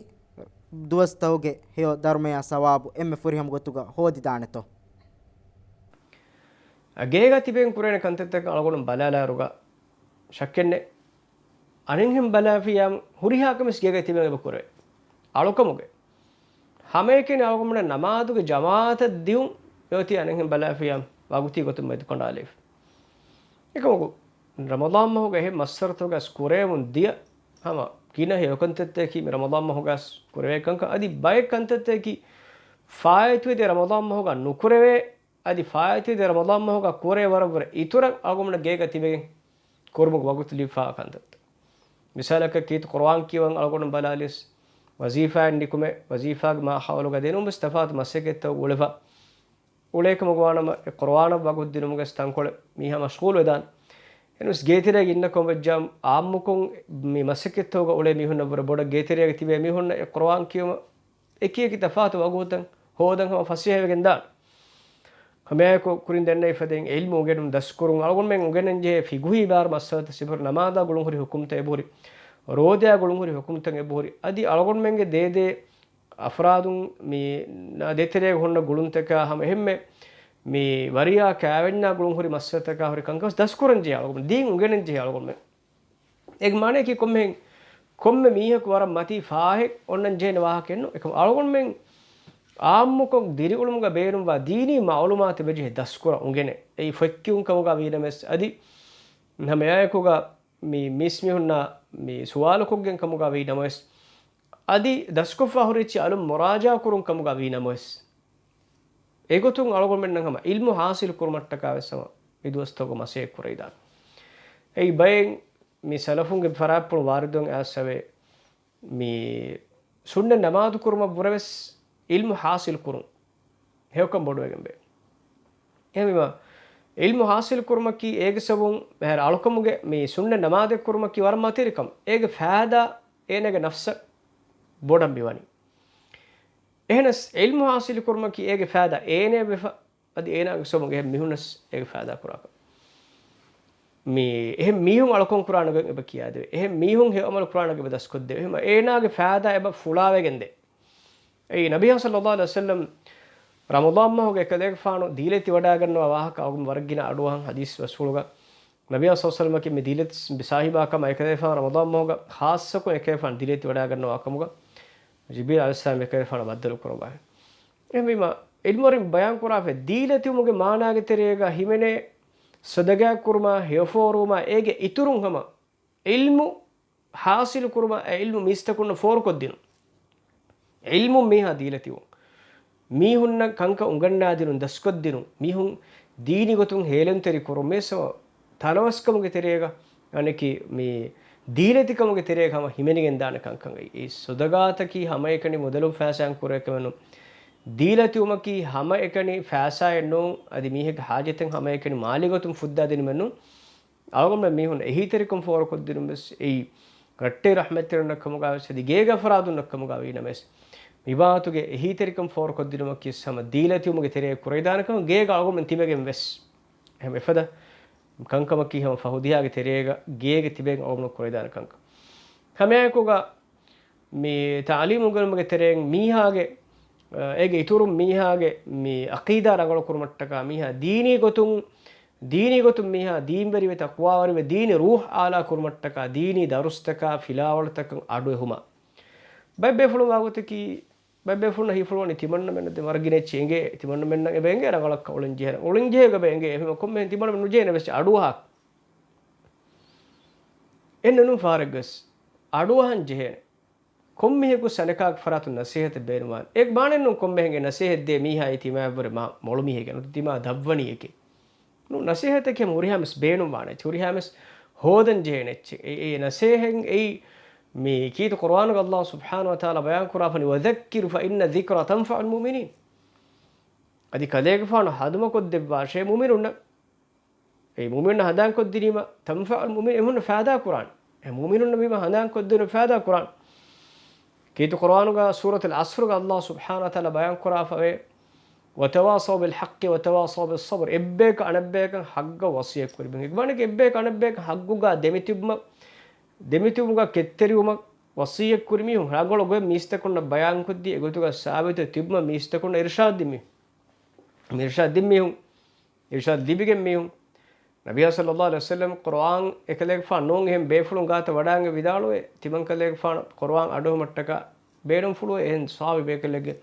ދުވަސްތަކުގެ ހެޔޮ ދަރުމަޔާ ސަވާބު އެންމެ ފުރިހަމަ ގޮތުގަ ހޯދިދާނެތޯ؟ އަ، ގޭގަ ތިބެން ކުރޭނެ ކަންތައްތަކަށް އަޅުގަނޑު ބަލާލާއިރުގަ ޝައްކެއްނެތް. އަނެއްހެން ބަލާފިޔާ ހުރިހާ ކަމެއް ގޭގަ ތިބެން އެބަ ކުރޭ. އަޅުކަމުގެ ހަމައެކަނި އަޅުގަނޑުމެން ނަމާދުގެ ޖަމާޢަތަށް ދިއުން އެއޮތީ އަނެއްހެން ބަލާފިޔާ ވަގުތީ ގޮތުން މެދުކަނޑާލައިފި. އެކަމަކު، ރަމަޟާން މަހުގަ އެހެން މައްސަރަތަކުގަސް ކުރެވެމުން ދިޔަ ހަމަ ގިނަ ހެޔޮ ކަންތައްތަކަކީ މި ރަމަޟާން މަހުގަސް ކުރެވޭ ކަންކަން. އަދި ބައެއް ކަންތައްތަކަކީ ފާއިތުވެދިޔަ ރަމަޟާން މަހުގަ ނުކުރެވޭ، އަދި ފާއިތުވެދިޔަ ރަމަޟާން މަހުގަ ކުރޭ ވަރަށްވުރެ އިތުރަށް އަޅުގަނޑު ގޭގަ ތިބެގެން ކުރުމުގެ ވަގުތު ލިބިފާ ކަންތައްތައް. މިސާލަކަށް ކީރިތި ޤުރުއާން ކިޔަވަން އަޅުގަނޑު ބަލާލިޔަސް، ވަޒީފާއިން ނިކުމެ، ވަޒީފާގެ މާހައުލުގަ ދެންނެވުންވެސް ތަފާތު މަސައްކަތްތައް އުޅެފަ. އުޅޭކަމަކު ވާނަމަ އެ ޤުރުއާނަށް ވަގުތު ދިނުމުގަސް ތަންކޮޅެއް މީހާ މަޝްޣޫލުވެދާނެ. އެންވެސް ގޭތެރޭގަ އިންނަ ކޮން ވެއްޖާމު އާއްމުކޮށް މި މަސައްކަތްތަކުގަ އުޅޭ މީހުންނަށްވުރެ ބޮޑަށް ގޭތެރޭގަ ތިބޭ މީހުންނަށް އެ ޤުރުއާން ކިޔުމަށް އެކިއެކި ތަފާތު ވަގުތުތައް ހޯދަން ހަމަ ފަސޭހަވެގެންދާނެ. ހަމައެކު ކުރިން ދެންނެވި ފަދައިން ޢިލްމު އުނގެނުން ދަސްކުރުން އަޅުގަނޑުމެން އުނގެނެންޖެހޭ ފިޤުހީ ބާރު މައްސަލަތައް ސިފަރު ނަމާދާ ގުޅުންހުރި ޙުކުމްތައް އެބަހުރި ރޯދަޔާ ގުޅުން ހުރި ހުކުމްތައް އެބަހުރި. އަދި އަޅުގަނޑުމެންގެ ދޭދޭ އަފްރާދުން މި ދޭތެރޭގަ ހުންނަ ގުޅުންތަކާ ހަމަ އެހެންމެ މި ވަރިޔާ ކާވެންޏާ ގުޅުން ހުރި މައްސަލަތަކާ ހުރި ކަންކަން ވެސް ދަސްކުރަން ޖެހޭ އަޅުގަނޑު. ދީން އުނގެނެން ޖެހޭ އަޅުގަނޑުމެން. އޭގެ މާނަޔަކީ ކޮންމެހެން، ކޮންމެ މީހަކު ވަރަށް މަތީ ފާހެއް އޮންނަން ޖެހޭނެ ވާހަކައެއްނު. އެކަމަ އަޅުގަނޑުމެން އާއްމުކޮށް ދިރިއުޅުމުގަ ބޭނުންވާ ދީނީ މައުލޫމާތު އެބަޖެހޭ ދަސްކުރަން އުނގެނެ. އެއީ ފޮތްކިޔުން ކަމުގަ ވީނަމަވެސް އަދި ހަމައެއާއެކުގަ މި މީސްމީހުންނާ މި ސުވާލުކޮށްގެން ކަމުގަ ވީ ނަމަވެސް، އަދި ދަސްކޮށްފަ ހުރި އެއްޗެއް އަލުން މުރާޖާ ކުރުން ކަމުގަ ވީ ނަމަވެސް، އެގޮތުން އަޅުގަނޑުމެންނަށް ހަމަ އިލްމު ހާސިލް ކުރުމަށްޓަކާ ވެސް ހަމަ މި ދުވަސްތަކުގަ މަސައްކަތް ކުރެވިދާނެ. އެއީ ބައެއް މި ސަލަފުންގެ ފަރާތްޕުޅު ވާރިދުވަން އައިސް އެވެ. މި ސުންނަތް ނަމާދު ކުރުމަށްވުރެވެސް އިލްމު ހާސިލް ކުރުން ހެޔޮކަން ބޮޑުވެގެންވޭ. އެހެންވީމަ، އިލްމު ހާސިލް ކުރުމަކީ އޭގެ ސަބަބުން މިހާރު އަޅުކަމުގެ މި ސުންނަތް ނަމާދެއް ކުރުމަކީ ވަރަށް މަތިވެރިކަން. އޭގެ ފައިދާ އޭނާގެ ނަފްސަށް ބޮޑަށް މިވަނީ. އެހެނަސް އިލްމު ހާސިލް ކުރުމަކީ އޭގެ ފައިދާ އޭނަޔަށް ވެފަ، އަދި އޭނާގެ ސަބަބުން އެހެން މީހުންނަސް އޭގެ ފައިދާ ކުރާކަށް. މި އެހެން މީހުން އަޅުކަން ކުރާނެ ގޮތް އެބަ ކިޔާދެވޭ. އެހެން މީހުން ހެޔޮ އަމަލު ކުރާނެ ގޮތް އެބަ ދަސްކޮށްދެވޭ. އެހެން އޭނާގެ ފައިދާ އެބަ ފުޅާވެގެންދޭ. އެއީ ނަބިއްޔާ ޞައްލައްލާހު ޢަލައިހި ވަސައްލަމް ރަމަޟާން މަހުގަ އެކަލޭގެފާނު ދީލަތި ވަޑައިގަންނަވާ ވާހަކަ އަޅުގަނޑު ވަރަށް ގިނަ އަޑުއަހަން ޙަދީޘް ރަސޫލުގަ ނަބިއްޔާ ޞައްލައްލާހު ޢަލައިހި ވަސައްލަމަކީ މި ދީލަތި ސާހިބާ ކަމަށް އެކަލޭގެފާނު ރަމަޟާން މަހުގަ ޚާއްޞަކޮށް އެކަލޭގެފާނު ދީލަތި ވަޑައިގަންނަވާ ކަމުގަ ޖިބްރީލް ޢަލައިހިއްސަލާމް އެކަލޭގެފާނަށް ބައްދަލު ކުރައްވާ. އެހެންވީމަ، ޢިލްމުވެރިން ބަޔާން ކުރާފައި ދީލަތިވުމުގެ މާނާގެ ތެރޭގަ ހިމެނޭ ޞަދަގާތް ކުރުމާ، ހެޔޮފޯރުވުމާ، އޭގެ އިތުރުން ހަމަ ޢިލްމު ޙާޞިލު ކުރުމަށް އެ ޢިލްމު މީސްތަކުންނަށް ފޯރުކޮށްދިނުން. ޢިލްމުން މީހާ ދީލަތިވުން. މީހުންނަށް ކަންކަން އުނގަންނާދިނުން، ދަސްކޮށްދިނުން. މީހުން ދީނީ ގޮތުން ހޭލެންތެރި ކުރުން. މިސް ތަނަވަސްކަމުގެ ތެރޭގަ، އަނެކި މި ދީލަތިކަމުގެ ތެރޭގަ ހަމަ ހިމެނިގެން ދާނެ ކަންކަން. އެއީ ޞަދަގާތަކީ ހަމައެކަނި މުދަލުން ފައިސާއިން ކުރެވޭ ކަމެއް ނޫން. ދީލަތިވުމަކީ ހަމައެކަނި ފައިސާއެއް ނޫން. އަދި މީހެއްގެ ޙާޖަތެއް ހަމައެކަނި މާލީ ގޮތުން ފުއްދާ ދިނުމެއް ނޫން. އަޅުގަނޑުމެން މީހުން އެހީތެރިކަން ފޯރުކޮށްދިނުން ވެސް އެއީ ރައްޓެހި ރަޙްމަތްތެރިންނަށް ކަމުގަ ވެސް އަދި ގޭގެ އަފްރާދުންނަށް ކަމުގަ ވީނަމަވެސް، މި ވާހަކަތަކުގެ އެހީތެރިކަން ފޯރުކޮށްދިނުމަކީ ހަމަ ދީލަތިވުމުގެ ތެރޭ ކުރެވިދާނެ ކަމަށް ގޭގަ އަޅުގަނޑުމެން ތިބެގެން ވެސް. އެހެން އެފަދަ ކަންކަމަކީ ހަމަ ފަހު ދިހާގެ ތެރޭގަ ގޭގެ ތިބެގެން އަޅުގަނޑު ކުރެވިދާނެ ކަންކަން. ހަމައެކުގަ މި ތަޢުލީމު އުނގެނުމުގެ ތެރެއިން މީހާގެ، އަ، އޭގެ އިތުރުން މީހާގެ މި ޢަޤީދާ ރަނގަޅު ކުރުމަށްޓަކާ މީހާ ދީނީ ގޮތުން، ދީނީ ގޮތުން މީހާ ދީންވެރިވެ ތަޤްވާވެރިވެ ދީނީ ރޫޙް އާލާ ކުރުމަށްޓަކާ ދީނީ ދަރުސްތަކާ ފިލާވަޅުތަކަށް އަޑުއެހުމަށް. ބައެއް ބޭފުޅުން ވާގޮތަކީ، ބައެއް ބޭފުޅުންނަށް ހީފުޅުވަނީ ތިމަންނަމެންނަށް ދެން ވަރަށް ގިނަ އެއްޗެއް އެނގޭ، ތިމަންނަމެންނަށް އެބަ އެނގޭ ރަނގަޅަށް އުޅެން ޖެހޭ، އުޅެން ޖެހޭ އެބަ އެނގޭ، އެހެން ކޮންމެހެން ތިމަންނަމެން ނުޖެހޭނެ ވެސް އަޑުއަހާ. އެއް ނޫން ފާރެއްގަސް އަޑުއަހަން ޖެހޭނެ. ކޮންމީހަކު ސަނެކާގެ ފަރާތުން ނަސޭހަތެއް ބޭނުންވާނެ. އެ ބާނެއްނު ކޮންމެހެންގެ ނަސޭހަތް ދޭ މީހާއީ ތިމާއަށްވުރެ މާ މޮޅު މީހެއްގެ ނު ތިމާ ދަށްވަނީ އެކެއް. ނޫން ނަސޭހަތަކީ ހަމަ ހުރިހާމެސް ބޭނުންވާނެ އެއްޗެއް. ހުރިހާމެސް ހޯދަން ޖެހޭނެ އެއްޗެއް. އެ، އެ ނަސޭހަތް އެއީ މި ކީރިތި ޤުރުއާނުގަ ﷲ ސުބްޙާނަހޫ ވަތަޢާލާ ބަޔާން ކުރާފަނި، "وذكر فإن الذكرى تنفع المؤمنين." އަދި ކަލޭގެފާނު ހަނދުމަކޮށްދެއްވާށޭ މުއުމިނުންނަށް. އެ މުއުމިނުންނަށް ހަނދާންކޮށްދިނީމަ، تنفع المؤمنين، އެމީހުންނަށް ފައިދާ ކުރާނެ. އެ މުއުމިނުންނަށް ވީމަ ހަނދާންކޮށްދިނުން ފައިދާ ކުރާނެ. ކީރިތި ޤުރުއާނުގަ ސޫރަތުލް ޢަޞްރުގަ ﷲ ސުބްޙާނަހޫ ވަތަޢާލާ ބަޔާން ކުރާފަވޭ، "وتواصوا بالحق وتواصوا بالصبر." އެއްބަޔަކަށް އަނެއްބަޔަކަށް ޙައްޤަށް ވަޞިއްޔަތް ކުރި މީހުން. އެ މާނައަކީ އެއްބަޔަކަށް އަނެއްބަޔަކަށް ޙައްޤުގަ ދެމިތިބުމަށް، ދެމިތިބުމުގަ ކެތްތެރިވުމަށް ވަޞިއްޔަތް ކުރި މީހުން ރަނގަޅު ގޮތް މީސްތަކުންނަށް ބަޔާންކޮށްދީ، އެގޮތުގަ ސާބިތު ތިބުމަށް މީސްތަކުންނަށް އިރުޝާދު ދިން މީހުން. އިރުޝާދު ދިން މީހުން. އިރުޝާދު ލިބިގެން މީހުން. ނަބިއްޔާ ޞައްލައްލާހު ޢަލައިހި ވަސައްލަމް ޤުރުއާން އެކަލޭގެފާނު ނޫން އެހެން ބޭފުޅުން ގާތަށް ވަޑައިގެން ވިދާޅުވޭ، ތިމަން ކަލޭގެފާނު ޤުރުއާން އަޑުއެހުމަށްޓަކާ ބޭނުންފުޅުވޭ އެހެން ޞަޙާބީ ބޭކަލެއްގެ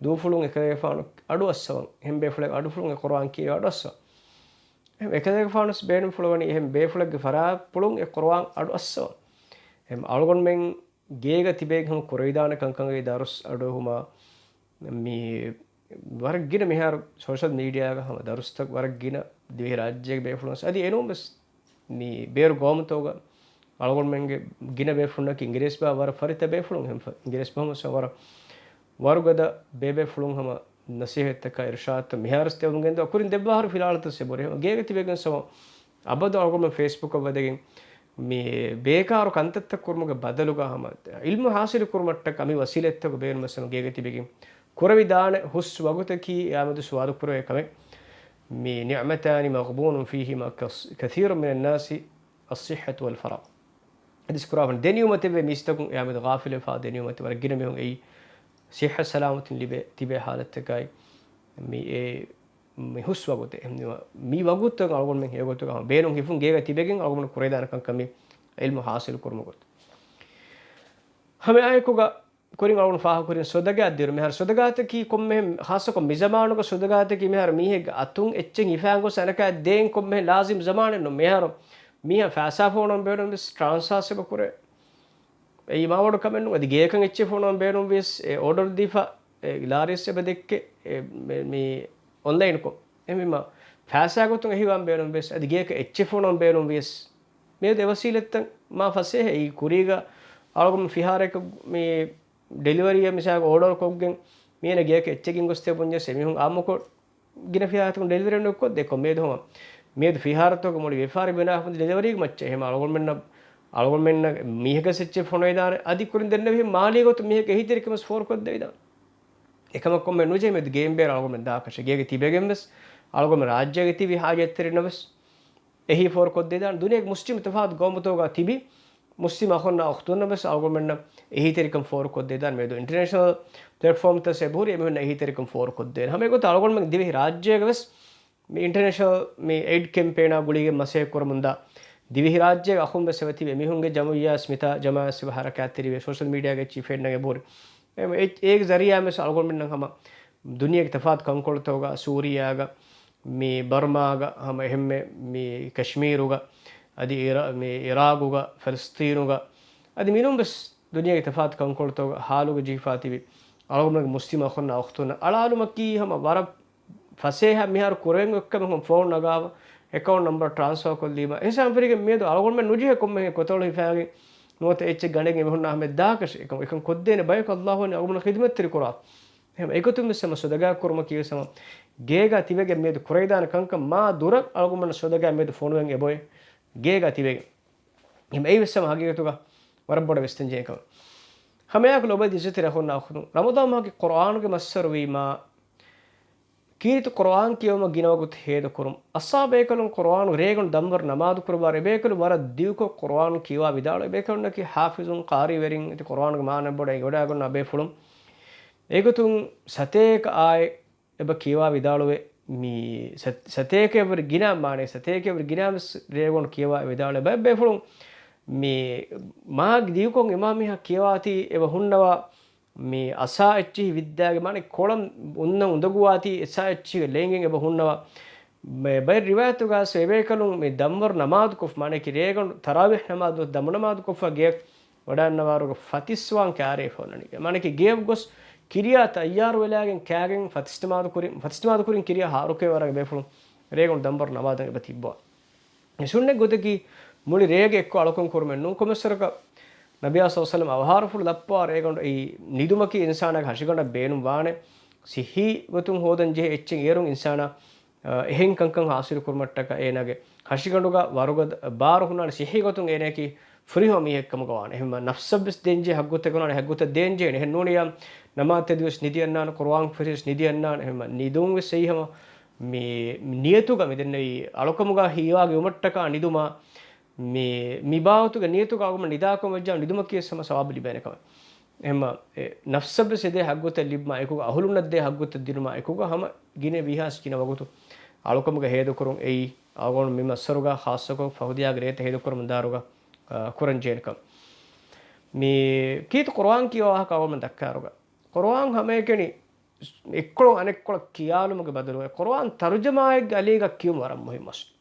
ދޫފުޅުން އެކަލޭގެފާނު އަޑުއައްސަވަން. އެހެން ބޭފުޅެއް އަޑުފުޅުން އެ ޤުރުއާން ކިޔެވި އަޑުއައްސަވަން. އެހެން އެކަލޭގެފާނުވެސް ބޭނުންފުޅުވަނީ އެހެން ބޭފުޅެއްގެ ފަރާތްޕުޅުން އެ ޤުރުއާން އަޑުއައްސަވަން. އެހެން އަޅުގަނޑުމެން ގޭގަ ތިބޭގެން ހަމަ ކުރެވިދާނެ ކަންކަން އެއީ ދަރުސް އަޑުއެހުމާ، މި ވަރަށް ގިނަ މިހާރު ސޯޝަލް މީޑިއާގަ ހަމަ ދަރުސްތައް ވަރަށް ގިނަ ދިވެހިރާއްޖޭގެ ބޭފުޅުން ވެސް އަދި އެނޫން ވެސް މި ބޭރު ގައުމުތަކުގަ އަޅުގަނޑުމެންގެ ގިނަ ބޭފުޅުންނަކީ އިނގިރޭސި ބަހަށް ވަރަށް ފަރިތަ ބޭފުޅުން. އެހެން ފަ-، އިނގިރޭސި ބަހުން ވެސް ވަރަށް ވަރުގަދަ ބޭބޭފުޅުން ހަމަ ނަސޭހަތްތަކާ އިރުޝާދުތައް މިހާރު ވެސް ދެވުމުގެ އިންދު އަކުރިން ދެއްވާހަރު ފިލާވަޅުތައް ވެސް އެބަހުރި. ހަމަ ގޭގަ ތިބެގެން ސަމަ އަބަދު އަޅުގަނޑުމެން ފޭސްބުކަށް ވަދެގެން މި ބޭކާރު ކަންތައްތައް ކުރުމުގެ ބަދަލުގަ ހަމަ އިލްމު ހާސިލު ކުރުމަށްޓަކާ މި ވަސީލަތްތަކުގެ ބޭނުމަށް ހަމަ ގޭގަ ތިބެގެން ކުރެވިދާނެ ހުސް ވަގުތަކީ އެއާމެދު ސުވާލު ކުރެވޭ ކަމެއް. މި نعمتان مغبون فيهما كث-، كثير من الناس، الصحة والفراغ. އަދިސް ކުރާފަން ދެނިއުމަތެވެ. މީސްތަކުން އެއާމެދު ޣާފިލެފާ ދެނިއުމަތި ވަރަށް ގިނަ މީހުން އެއީ ސިއްހަ ސަލާމަތުން ލިބޭ ތިބޭ ހާލަތަކާއި މި އެ މި ހުސް ވަގުތެއް. މި ވަގުތު އަޅުގަނޑުމެން ހެޔޮގޮތުގަ ބޭނުން ހިފުން ގޭގަ ތިބެގެން އަޅުގަނޑު ކުރެވިދާނެ ކަންކަން މި އިލްމު ހާސިލު ކުރުމުގެ ގޮތު. ހަމައެއާއެކުގަ ކުރިން އަޅުގަނޑު ފާހަގަކުރިން ސޮދަގާ ދިރު މިހާރު ސޮދަގާތަކީ ކޮންމެހެން ހާއްސަކޮށް މި ޒަމާނުގަ ސޮދަގާތަކީ މިހާރު މީހެއްގެ އަތުން އެއްޗެއް ހިފާން ގޮސް އަނެކާ ދޭން ކޮންމެހެން ލާޒިމް ޒަމާނެއް ނޫން. މިހާރު މީހާ ފައިސާ ފޮނުވަން ބޭނުން ވެސް ޓްރާންސްފާސް އެބަ ކުރޭ. އެއީ މާ ބޮޑު ކަމެއް ނޫން. އަދި ގޭކަން އެއްޗެއް ފޮނުވަން ބޭނުން ވިޔަސް އެ އޯޑަރު ދީފަ އެ ލާރިސް އެބަ ދެއްކެ އެ މެ-، މި އޮންލައިންކޮށް. އެހެންވީމަ ފައިސާ ގޮތުން އެ ހިފާން ބޭނުން ވިޔަސް އަދި ގޭކަށް އެއްޗެއް ފޮނުވަން ބޭނުން ވިޔަސް މިއަދު އެ ވަސީލަތްތައް މާ ފަސޭހަ. އެއީ ކުރީގަ އަޅުގަނޑު ފިހާރައަކަށް މި ޑެލިވަރީއަށް މިސާލަކަށް އޯޑަރު ކޮށްގެން މީނަ ގޭކަށް އެއްޗެއް ގެންގޮސްދޭ ބުންޏަސް އެމީހުން އާއްމުކޮށް ގިނަ ފިހާރަތަކުން ޑެލިވަރީ ނުކޮށްދޭ ކޮންމެ ދުވަހު މިއަދު ފިހާރަތަކުގެ މުޅި ވިޔަފާރި ބިނާކުން ޑެލިވަރީގެ މައްޗަށް. އެހެން އަޅުގަނޑުމެންނަށް، އަޅުގަނޑުމެންނަށް މީހަކަށް އެއްޗެއް ފޮނުވިދާނެ އަދި ކުރިން ދެންނެވި މާލީ ގޮތުން މީހަކަށް އެހީތެރިކަމަށް ފޯރުކޮށްދެވިދާނެ. އެކަމަށް ކޮންމެ ނުޖެހޭ މިއަދު ގޭން ބޭރަށް އަޅުގަނޑުމެން ދާކަށެއް. ގޭގަ ތިބެގެން ވެސް އަޅުގަނޑުމެން ރާއްޖޭގަ ތިބި ހާޖަތްތެރިންނަށް ވެސް އެހީ ފޯރުކޮށްދެވިދާނެ. ދުނިޔޭގެ މުސްލިމް ތަފާތު ގައުމުތަކުގަ ތިބި މުސްލިމް އަޚުންނާ އުޚްތުންނަށް ވެސް އަޅުގަނޑުމެންނަށް އެހީތެރިކަން ފޯރުކޮށްދެވިދާނެ. މިއަދު އިންޓަރނޭޝަނަލް ޕްލެޓްފޯމްތައް އެބަހުރި އެމީހުންނަށް އެހީތެރިކަން ފޯރުކޮށްދޭނެ. ހަމަ އެގޮތަށް އަޅުގަނޑުމެން ދިވެހި ރާއްޖޭގަ ވެސް މި އިންޓަރނޭޝަނަލް މި އެއިޑް ކެމްޕޭނާ ގުޅިގެން މަސައްކަތް ކުރަމުންދާ ދިވެހި ރާއްޖޭގެ އަޚުން ވެސް އެބަތިބި އެމީހުންގެ ޖަމުއްޔާސް މިތާ ޖަމާއަސް އެބަ ހަރަކާތްތެރިވޭ. ސޯޝަލް މީޑިއާގެ އެއްޗިހި ފެންނަން އެބަހުރި. އެ-، އެ-، އޭގެ ޒަރީއާ ވެސް އަޅުގަނޑުމެންނަށް ހަމަ ދުނިޔޭގެ ތަފާތު ކަންކޮޅުތަކުގަ ސޫރިޔާގަ، މި ބަރްމާގަ، ހަމަ އެހެންމެ މި ކަޝްމީރުގަ، އަދި އިރާ-، މި އިރާގުގަ، ފަލަސްތީނުގަ، އަދި މިނޫން ވެސް ދުނިޔޭގެ ތަފާތު ކަންކޮޅުތަކުގަ ހާލުގަ ޖެހިފާ ތިބި އަޅުގަނޑުގެ މުސްލިމް އަޚުންނާ އުޚްތުންނަށް އަޅާލުމަކީ ހަމަ ވަރަށް ފަސޭހަ. މިހާރު ކުރެވެން އޮތްކަމެއް ހަމަ ފޯން ނަގާފަ އެކައުންޓް ނަމްބަރު ޓްރާންސްފާ ކޮށްލީމަ އެހެން ފެށިގެން މިއަދު އަޅުގަނޑުމެން ނުޖެހޭ ކޮންމެހެން ކޮތަޅު ހިފާގެން ނުވަތަ އެއްޗެއް ގަނެގެން އެމީހުންނާ ހަމަ ދާކަށެއް. އެކަން، އެކަން ކޮށްދޭނެ ބަޔަކު އައްލާހު ވަނީ އަޅުގަނޑު ޚިދުމަތްތެރި ކުރާ. އެހެން އެގޮތުން ވެސް ހަމަ ސޮދަގާ ކުރުމަކީ ވެސް ހަމަ ގޭގަ ތިބެގެން މިއަދު ކުރެވިދާނެ ކަންކަން މާ ދުރަށް އަޅުގަނޑުމެންނަށް ސޮދަގާ މިއަދު ފޮނުވެން އެބައޮތް ގޭގަ ތިބެގެން. އެހެން އެއީ ވެސް ހަމަ ހަގީގަތުގަ ވަރަށް ބޮޑަށް ވިސްނަން ޖެހޭ ކަމެއް. ހަމައެއާއެކު ލޮބުވެތި އިއްޒަތްތެރި އަޚުންނާ އުޚްތުން، ރަމަޟާން މަހަކީ ޤުރްއާނުގެ މައްސަރު ވީމާ، ކީރިތި ޤުރްއާން ކިޔެވުމަށް ގިނަ ވަގުތު ހޭދަކުރުން. އައްސާ ބޭކަލުން ޤުރްއާނު ރޭގަނޑު ދަންވަރު ނަމާދު ކުރުވާއިރު އެބޭކަލުން ވަރަށް ދިގުކޮށް ޤުރްއާން ކިޔަވާ ވިދާޅުވި. އެބޭކަލުންނަކީ ޙާފިޒުން، ޤާރީވެރިން، އެތި ޤުރްއާނުގެ މާނަ ބޮޑަށް އެނގިވަޑައިގަންނަވާ ބޭފުޅުން. އެގޮތުން ސަތޭކަ އާޔަތް އެބަ ކިޔަވާ ވިދާޅުވޭ. މި ސަ-، ސަތޭކައަށްވުރެ ގިނަ މާނަ، ސަތޭކައަށްވުރެ ގިނަ ވެސް ރޭގަނޑު ކިޔަވާ ވިދާޅުވޭ. ބައެއް ބޭފުޅުން މި މާ ދިގުކޮށް އިމާ މީހާ ކިޔަވާތީ އެބަ ހުންނަވާ މި އަސާ އެއްޗިހި ވިއްދާގެ މާނަ ކޮޅަށް އުންނަ އުނދަގޫވާތީ އެސާ އެއްޗިހި ލެނގެން އެބަ ހުންނަވާ. ބަ-، ބައެއް ރިވާޔަތުގަ އެބޭކަލުން މި ދަންވަރު ނަމާދުކޮށް، މާނައަކީ ރޭގަނޑު ތަރާވީޙް ނަމާދު، ދަމު ނަމާދުކޮށްފަ ގެޔަށް ވަޑައިގަންނަވާރުގަ ފަތިސްވާން ކާރޭ ފޯނަނީ. މާނައަކީ ގެޔަށް ގޮސް ކިރިޔާ ތައްޔާރުވެލާގެން ކާގެން ފަތިސް ނަމާދު ކުރިން، ފަތިސް ނަމާދު ކުރިން ކިރިޔާ ހާރުކެވޭ ވަރަށް ބޭފުޅުން ރޭގަނޑު ދަންވަރު ނަމާދަށް އެބަ ތިއްބަވާ. އެ ސުންނަތް ގޮތަކީ މުޅި ރޭގެ އެއްކޮށް އަޅުކަން ކުރުމެއް ނޫން. ކޮންމެސްވަރަކަށް ނަބިއްޔާ ޞައްލަﷲު ޢަލައިހި ވަސައްލަމަ އަވަހާރަފުޅު ލައްޕަވާ ރޭގަނޑު އެއީ ނިދުމަކީ އިންސާނާގެ ހަށިގަނޑަށް ބޭނުން ވާނެ. ޞިއްޙީ ގޮތުން ހޯދަން ޖެހޭ އެއްޗެއް އޭރުން އިންސާނާ، އަ، އެހެން ކަންކަން ހާސިލު ކުރުމަށްޓަކާ އޭނާގެ ހަށިގަނޑުގަ ވަރުގަދަ ބާރު ހުންނާނެ. ޞިއްޙީ ގޮތުން އޭނާއަކީ ފުރިހަމަ މީހެއް ކަމުގަ ވާނެ. އެހެންމަ ނަފްސަށް ވެސް ދޭންޖެހޭ ހައްގުތައް އޮންނާނެ، ހައްގުތައް ދޭންޖެހޭނެ. އެހެން ނޫނިއްޔާ ނަމާދު ތެދުވެސް ނިދި އަންނާނެ، ޤުރުއާން ފެށިވެސް ނިދި އަންނާނެ. އެހެންމަ ނިދުން ވެސް އެއީ ހަމަ މި ނިޔަތުގަ މި ދެންނެވި އަޅުކަމުގަ ހީވާގިވުމަށްޓަކާ ނިދުމާ، މި، މި ބާވަތުގެ ނިޔަތުގަ އަޅުގަނޑު ނިދާކަމަށް ވެއްޖާ ނިދުމަކީ ވެސް ހަމަ ސަވާބު ލިބޭނެ ކަމެއް. އެހެންމަ އެ ނަފްސަށް ވެސް އެދޭ ހައްގުތައް ލިބުމާ އެކުގަ، އަހުލުންނަށް ދޭ ހައްގުތައް ދިނުމާ އެކުގަ، ހަމަ ގިނަ ވީހާސް ގިނަ ވަގުތު އަޅުކަމުގަ ހޭދަކުރުން އެއީ އަޅުގަނޑު މި މައްސަރުގަ ޚާއްޞަކޮށް ފަހުދިޔާގެ ރޭތައް ހޭދަކުރަމުން ދާއިރުގަ، އަ، ކުރަން ޖެހޭނެ ކަމެއް. މި ކީރިތި ޤުރުއާން ކިޔަވާ ވާހަކަ އަޅުގަނޑު ދައްކާއިރުގަ، ޤުރުއާން ހަމައެކަނި އެއްކޮޅުން އަނެއްކޮޅަށް ކިޔާލުމުގެ ބަދަލުގަ، ޤުރުއާން ތަރުޖަމާއެއްގެ އަލީގަ ކިޔުން ވަރަށް މުހިއްމު އަސްލު.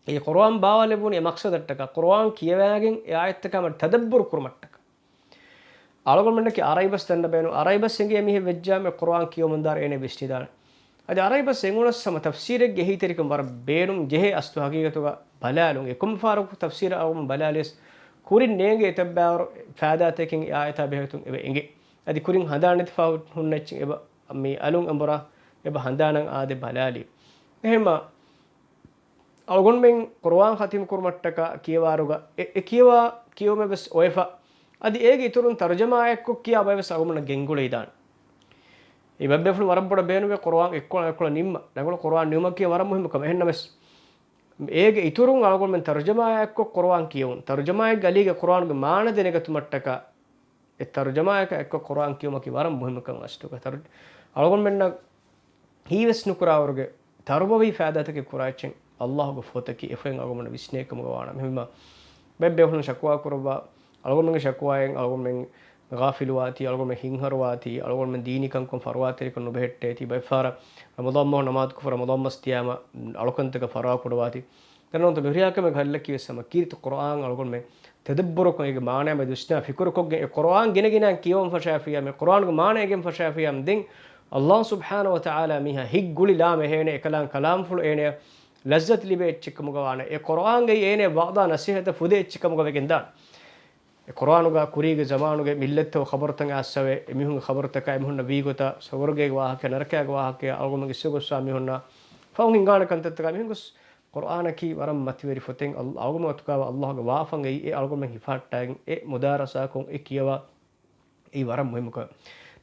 އެ ޤުރުއާން ބާވާލެވުނީ އެ މަޤްޞަދަށްޓަކާ، ޤުރުއާން ކިޔަވާގެން އެ އާޔަތްތަކާ މަޑު ތަދައްބުރު ކުރުމަށްޓަކާ. އަޅުގަނޑުމެންނަކީ އަރަބި ބަސް ދަންނަ ބޭނުން، އަރަބި ބަސް އެނގޭ މީހެއް ވެއްޖާމެ ޤުރުއާން ކިޔަވަމުންދާއިރު އޭނަ ވިސްނިދާނެ. އަދި އަރަބި ބަސް އެނގުނަސް ހަމަ ތަފްސީރެއްގެ އެހީތެރިކަން ވަރަށް ބޭނުން ޖެހޭ އަސްލު ހަގީގަތުގަ ބަލާލުން. އެ ކޮންމެ ފަހަރަކު ތަފްސީރަށް އަޅުގަނޑު ބަލާލިޔަސް ކުރިން ނޭނގޭ އެތައްބާރު ފައިދާތަކެއް އާޔަތާ ބެހޭގޮތުން އެބަ އެނގޭ. އަދި ކުރިން ހަނދާން ނެތިފަ ހުންނަ އެއްޗެއް އެބަ މި އަލުން އެނބުރާ އެބަ ހަނދާނަށް އާދެ ބަލާލީ. އެހެންމަ އަޅުގަނޑުމެން ޤުރުއާން ޚަތިމު ކުރުމަށްޓަކާ ކިޔަވާރުގަ އެ، އެ ކިޔަވާ ކިޔުމެއް ވެސް އޮވެފަ. އަދި އޭގެ އިތުރުން ތަރުޖަމާއެއްކޮށް ކިޔާ ބައެއް ވެސް އަޅުގަނޑަށް ގެންގުޅެވިދާނެ. އެ ބައްބޭފުޅުން ވަރަށް ބޮޑަށް ބޭނުންވޭ ޤުރުއާން އެއްކޮޅަށް އެއްކޮޅަށް ނިންމަ. ރަނގަޅު ޤުރުއާން ނިންމުމަކީ ވަރަށް މުހިއްމު ކަމެއް. އެހެންނަމަވެސް، އޭގެ އިތުރުން އަޅުގަނޑުމެން ތަރުޖަމާއާ އެއްކޮށް ޤުރުއާން ކިޔެވުން. ތަރުޖަމާއެއްގެ އަލީގެ ޤުރުއާނުގެ މާނަ ދެނެގަތުމަށްޓަކާ، އެ ތަރުޖަމާއަކަށް އެއްކޮށް ޤުރުއާން ކިޔުމަކީ ވަރަށް މުހިއްމު ކަމެއް އަސްލުގަ. ތަރު-، އަޅުގަނޑުމެންނަށް ހީވެސް ނުކުރާވަރުގެ ތަރުބަވީ ފައިދާތަކެއް ކުރާ އެއްޗެއް ﷲ ގެ ފޮތަކީ އެފައިން އަޅުގަނޑު ވިސްނޭ ކަމުގަ ވާނަމަ. އެހެންވީމަ ބައެއް ބޭފުޅުން ޝަކުވާ ކުރައްވާ، އަޅުގަނޑުމެންގެ ޝަކުވާއިން އަޅުގަނޑުމެން ޣާފިލުވާތީ، އަޅުގަނޑުމެން ހިތްހަރުވާތީ، އަޅުގަނޑުމެން ދީނީ ކަންކަން ފަރުވާތެރިކޮށް ނުބެހެއްޓޭތީ، ބައެއް ފަހަރަށް ރަމަޟާން މަހު ނަމާދުކޮށްފަ ރަމަޟާން މަސް ތިޔާމަ އަޅުކަންތަކަށް ފަރުވާ ކުޑަވާތީ. ދެން ނުވަތަ މިހުރިހާ ކަމެއް ހައްލަކީ ވެސް ހަމަ ކީރިތި ޤުރުއާން އަޅުގަނޑުމެން ތަދައްބުރުކޮށް އޭގެ މާނައާ މެދު ވިސްނާ ފިކުރުކޮށްގެން އެ ޤުރުއާން ގިނަގިނައިން ކިޔަވަން ފަށާފިޔާމެ، ޤުރުއާންގެ މާނަ އެނގެން ފަށާފިޔާމެ ދެން ﷲ ސުބްޙާނަހޫ ވަތަޢާލާ މީހާ ހިތް ގުޅި ލާމެހޭނެ އެކަލާނގެ ކަލާމްފުޅު އޭނަޔަށް ލައްޒަތު ލިބޭ އެއްޗެއް ކަމުގަ ވާނެ. އެ ޤުރުއާންގައި އޭނަޔަށް ވަޢުދާ ނަޞޭޙަތަށް ފުދޭ އެއްޗެއް ކަމުގަ ވެގެން ދާނެ. އެ ޤުރުއާނުގަ ކުރީގެ ޒަމާނުގެ މިއްލަތްތަކުގެ ޚަބަރުތައް އައްސަވެ، އެމީހުންގެ ޚަބަރުތަކާ، އެމީހުންނަށް ވީގޮތާ، ސުވަރުގޭގެ ވާހަކަ، ނަރަކާގެ ވާހަކަ، އަޅުގަނޑުމެން އިސްވެގޮސްވާ މީހުންނާ ފަހުން ހިނގާނެ ކަންތައްތަކާ މީހުން ގޮސް ޤުރުއާނަކީ ވަރަށް މަތިވެރި ފޮތެއް. އަލް-، އަޅުގަނޑުމެން އަތުގައިވާ ﷲ ގެ ވާފަން އެއީ އެ އަޅުގަނޑުމެން ހިފަހައްޓާގެން އެ މުދާރަސާކޮށް އެ ކިޔަވާ އެއީ ވަރަށް މުހިއްމު ކަމެއް.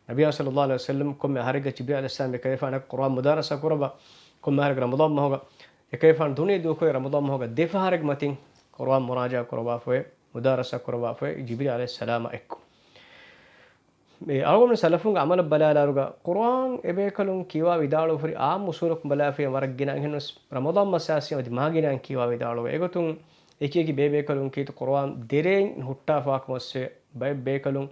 ނަބިއްޔާ ޞައްލައްލާހު ޢަލައިހި ވަސައްލަމް ކޮންމެ އަހަރެއްގަ ޖިބްރީލް ޢަލައިހިއްސަލާމް އެކަލޭގެފާނަށް ޤުރުއާން މުދާރަސާ ކުރައްވާ، ކޮންމެ އަހަރެއްގަ ރަމަޟާން މަހުގަ އެކަލޭގެފާނު ދުނިޔެ ދޫކޮށް ރަމަޟާން މަހުގަ ދެ ފަހަރެއްގެ މަތިން ޤުރުއާން މުރާޖަޢާ ކުރައްވާފައި، މުދާރަސާ ކުރައްވާފައި ޖިބްރީލް ޢަލައިހިއްސަލާމާ އެއްކޮށް. މި އަޅުގަނޑު ސަލަފުންގެ ޢަމަލަށް ބަލާލާއިރުގަ، ޤުރުއާން އެބޭކަލުން ކިޔަވާ ވިދާޅުވި ހުރި ޢާއްމު އުޞޫލަކުން ބަލާފައި ވަރަށް ގިނަ، އެހެންވެސް ރަމަޟާން މަސް އައިސް އަދި މާ ގިނައިން ކިޔަވާ ވިދާޅުވޭ. އެގޮތުން އެކި އެކި ބޭބޭކަލުން ކީރިތި ޤުރުއާން ދެ ރޭން ހުއްޓާފަވާކަމަށްވެސް ބައެއް ބޭކަލުން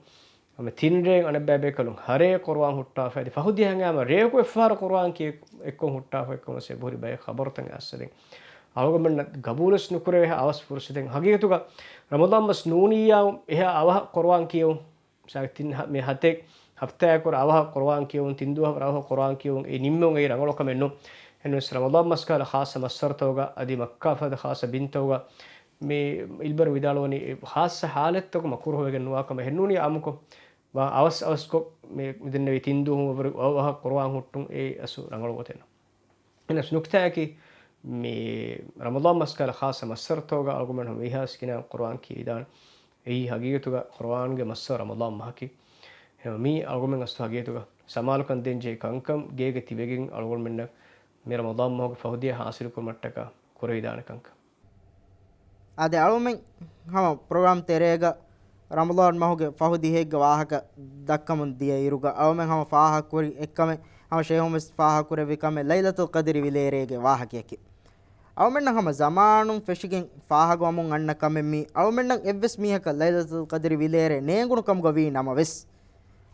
ހަމަ ތިން ރޭން، އަނެއްބައި ބޭކަލުން ހަ ރޭ ޤުރުއާން ހުއްޓާފަ އަދި ފަހު ދިހަ ހަނގާމަށް ރޭއަކު އެއްފަހަރު ޤުރުއާން ކިޔެ އެއްކޮށް ހުއްޓާފަ އެއްކޮށް ވެސް އެބަހުރި ބައެއް ޚަބަރުތައް އައްސަދެން. އަޅުގަނޑުމެންނަށް ޤަބޫލުވެސް ނުކުރެވޭ އަވަސް ފުރުޞަތެއް. ހަގީގަތުގަ ރަމަޟާން މަސް ނޫނިއްޔާ އެހާ އަވަހަށް ޤުރުއާން ކިޔެވުން. މިސާލަކަށް ތިން ހަ-، މި ހަތެއް ހަފްތާއަކުރެ އަވަހަށް ޤުރުއާން ކިޔެވުން، ތިން ދުވަހަކުރެ އަވަހަށް ޤުރުއާން ކިޔެވުން، އެ ނިންމެވުން އެއީ ރަނގަޅު ކަމެއް ނޫން. އެހެންވެސް ރަމަޟާން މަސްކަހަލަ ޚާއްޞަ މައްސަރުތަކުގަ އަދި މައްކާ ފަދަ ޚާއްޞަ ބިންތަކުގަ މި އިލްބަރު ވިދާޅުވަނީ އެ ޚާއްޞަ ޙާލަތްތަކު މަކުރޫހު ވެގެން ނުވާ ކަމަށް. އެހެންނޫނީ އާއްމުކޮށް ވާ އަވަސް އަވަސްކޮށް މި މިދެންނެވި ތިން ދުވަހުން އަވަހަށް، އަވަހަށް ޤުރުއާން ހުއްޓުން އެއީ އަސްލު ރަނގަޅު ގޮތެއް ނޫން. އެހެނަސް ނުކްތާއަކީ މި ރަމަޟާން މަސްކަހަލަ ޚާއްޞަ މައްސަރުތަކުގަ އަޅުގަނޑުމެން ހަމަ ވީހާވެސް ގިނަ ޤުރުއާން ކިޔަވިދާނެ. އެއީ ހަގީގަތުގަ ޤުރުއާންގެ މައްސަރު ރަމަޟާން މަހަކީ. އެހެންވެ މީ އަޅުގަނޑުމެން އަސްލު ހަގީގަތުގަ ސަމާލުކަން ދޭން ޖެހޭ ކަންކަން ގޭގަ ތިބެގެން އަޅުގަނޑުމެންނަށް މި ރަމަޟާން މަހުގެ ފަހުދިޔަ ޙާޞިލު ކުރުމަށްޓަކާ ކުރެވިދާނެ ކަންކަން. އާދެ، އަޅުމެން ހަމަ ޕްރޮގްރާމް ތެރޭގަ ރަމަޟާން މަހުގެ ފަހު ދިހައެއްގެ ވާހަކަ ދައްކަމުން ދިޔަ އިރުގަ އަޅުމެން ހަމަ ފާހަގަކުރި އެއްކަމެއް، ހަމަ ޝޭހުން ވެސް ފާހަގަކުރެއްވި ކަމެއް ލައިލަތުލް ޤަދްރި ވިލޭރޭގެ ވާހަކަޔަކީ. އަޅުމެންނަށް ހަމަ ޒަމާނުން ފެށިގެން ފާހަގަވަމުން އަންނަ ކަމެއް މީ. އަޅުމެންނަށް އެއްވެސް މީހަކަށް ލައިލަތުލް ޤަދްރި ވިލޭރޭ ނޭނގުނު ކަމުގަ ވީ ނަމަވެސް،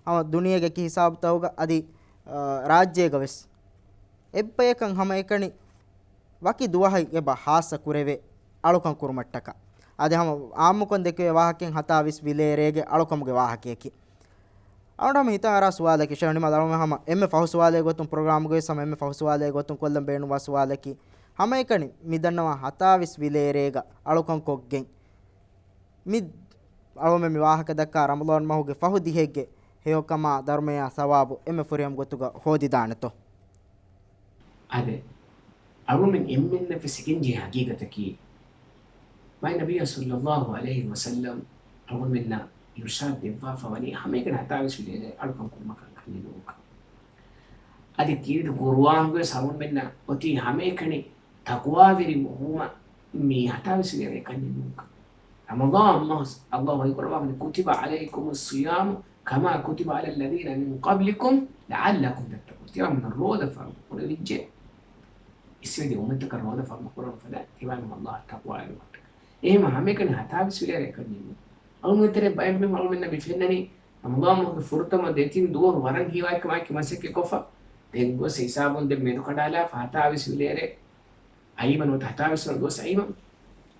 ހަމަ ދުނިޔޭގެ އެކި ހިސާބުތަކުގަ އަދި، އާ، ރާއްޖޭގަ ވެސް އެއްބަޔަކަށް ހަމައެކަނި ވަކި ދުވަހެއް އެބަ ޚާއްޞަ ކުރެވޭ އަޅުކަން ކުރުމަށްޓަކާ. އަދި ހަމަ އާއްމުކޮށް ދެކެވޭ ވާހަކައިން ހަތާވީސް ވިލޭރޭގެ އަޅުކަމުގެ ވާހަކަޔަކީ. އަޅުގަނޑު ހަމަ ހިތަށް އަރާ ސުވާލަކީ، ޝޭހު ނިމާދު އަޅުގަނޑު ހަމަ އެންމެ ފަހު ސުވާލެއް ގޮތުން، ޕްރޮގްރާމުގައި ވެސް ހަމަ އެންމެ ފަހު ސުވާލެއް ގޮތުން ކޮށްލަން ބޭނުންވާ ސުވާލަކީ، ހަމައެކަނި މި ދަންނަވާ ހަތާވީސް ވިލޭރޭގަ އަޅުކަން ކޮށްގެން މި އަޅުގަނޑުމެން މި ވާހަކަ ދައްކާ ރަމަޟާން މަހުގެ ފަހު ދިހައެއްގެ ހެޔޮކަމާ ދަރުމަޔާ ސަވާބު އެންމެ ފުރިހަމަ ގޮތުގަ ހޯދިދާނެތޯ؟ އާދެ، އަޅުގަނޑުމެން އެންމެންނަށް ވެސް އެނގޭ ހަގީގަތަކީ، މާތް ނަބިއްޔާ ޞައްލައްލާހު ޢަލައިހި ވަސައްލަމް އަޅުގަނޑުމެންނަށް އިރުޝާދު ދެއްވާފަ ވަނީ ހަމައެކަނި ހަތާވީސް ވިލޭރޭ އަޅުކަން ކުރުމަކަށް ކަންނެއް ނޫންކަން. އަދި ކީރިތި ޤުރުއާނުގައި ވެސް އަޅުގަނޑުމެންނަށް އޮތީ ހަމައެކަނި ތަޤްވާވެރިވުމަށް މި ހަތާވީސް ވިލޭރޭ ކަންނެއް ނޫންކަން. ރަމަޟާން މަހު ﷲ ވަޙީ ކުރައްވާފައި، كتب عليكم الصيام كما كتب على الذين من قبلكم لعلكم تتقون. ތިޔަބައިމީހުންނަށް ރޯދަ ފަރުޟު ކުރެވިއްޖެ، އިސްވެދި އުއްމަތަކަށް ރޯދަ ފަރުޟު ކުރައްވާފަ ތިޔަބައިމީހުން ﷲ އަށް ތަޤްވާވެރިވުމަށްޓަކާ. އެހެންވީމަ ހަމައެކަނި ހަތާވީސް ވިލޭރޭ ކަންނެއް ނޫން. އަޅުގަނޑުމެން ތެރޭ ބައެއް މީހުން އަޅުގަނޑުމެންނަށް މި ފެންނަނީ ރަމަޟާން މަހުގެ ފުރަތަމަ ދެތިން ދުވަހު ވަރަށް ހީވާ އެކަމާއެކީ މަސައްކަތް ކޮށްފަ، ދެން ގޮސް ހިސާބުން ދެން މެދު ކަނޑާލާފަ ހަތާވީސް ވިލޭރޭ އައީމަ ނުވަތަ ހަތާވީސް ވަނަ ދުވަސް އައީމަ،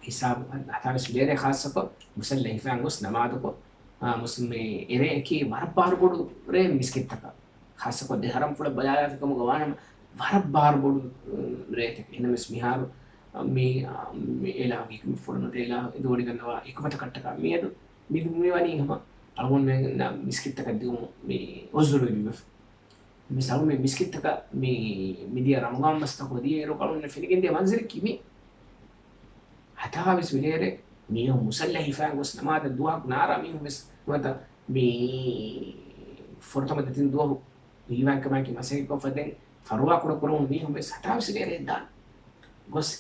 ހިސާބު ހަތާވީސް ވިލޭރޭ ޚާއްޞަކޮށް މުޞައްލަ ހިފާން ގޮސް ނަމާދުކޮށް، އާ، މުސް-، މި އެރޭއަކީ ވަރަށް ބާރުބޮޑު ރޭ މިސްކިތްތަކަށް. ޚާއްޞަކޮށް ދެ ޙަރަމްފުޅަށް ބަލާލާފި ކަމުގަ ވާނަމަ، ވަރަށް ބާރުބޮޑު، އު، ރޭތަކެއް. އެހެންނަމަވެސް މިހާރު، އަ، މި، އަ، މި އިލާހުގެ ޙިކްމަތްފުޅުން ނުވަތަ އިލާހު ދޯނިގަންނަވާ ޙިކުމަތަކަށްޓަކާ މިއަދު މި، މިވަނީ ހަމަ އަޅުގަނޑުމެންނަށް މިސްކިތްތަކަށް ދިއުމު މި ޢުޛުރު ލިބިފަ. މިސާލު މި މިސްކިތްތަކަށް މި، މިދިޔަ ރަމަޟާން މަސްތައް ހޯދިއިރު އަޅުގަނޑުމެންނަށް ފެނިގެންދިޔަ މަންޒަރަކީ މި. ހަތާވީސް ވިލޭރޭ މީހުން މުޞައްލަ ހިފާން ގޮސް ނަމާދަށް ދުވަހަކު ނާރާ މީހުން ވެސް ނުވަތަ މި ފުރަތަމަ ދެތިން ދުވަހު ހީވާ އެކަމާއެކީ މަސައްކަތް ކޮށްފަ ދެން ފަރުވާ ކުޑަ ކުރަމުން މީހުން ވެސް ހަތާވީސް ވިލޭރޭ ދާން ގޮސް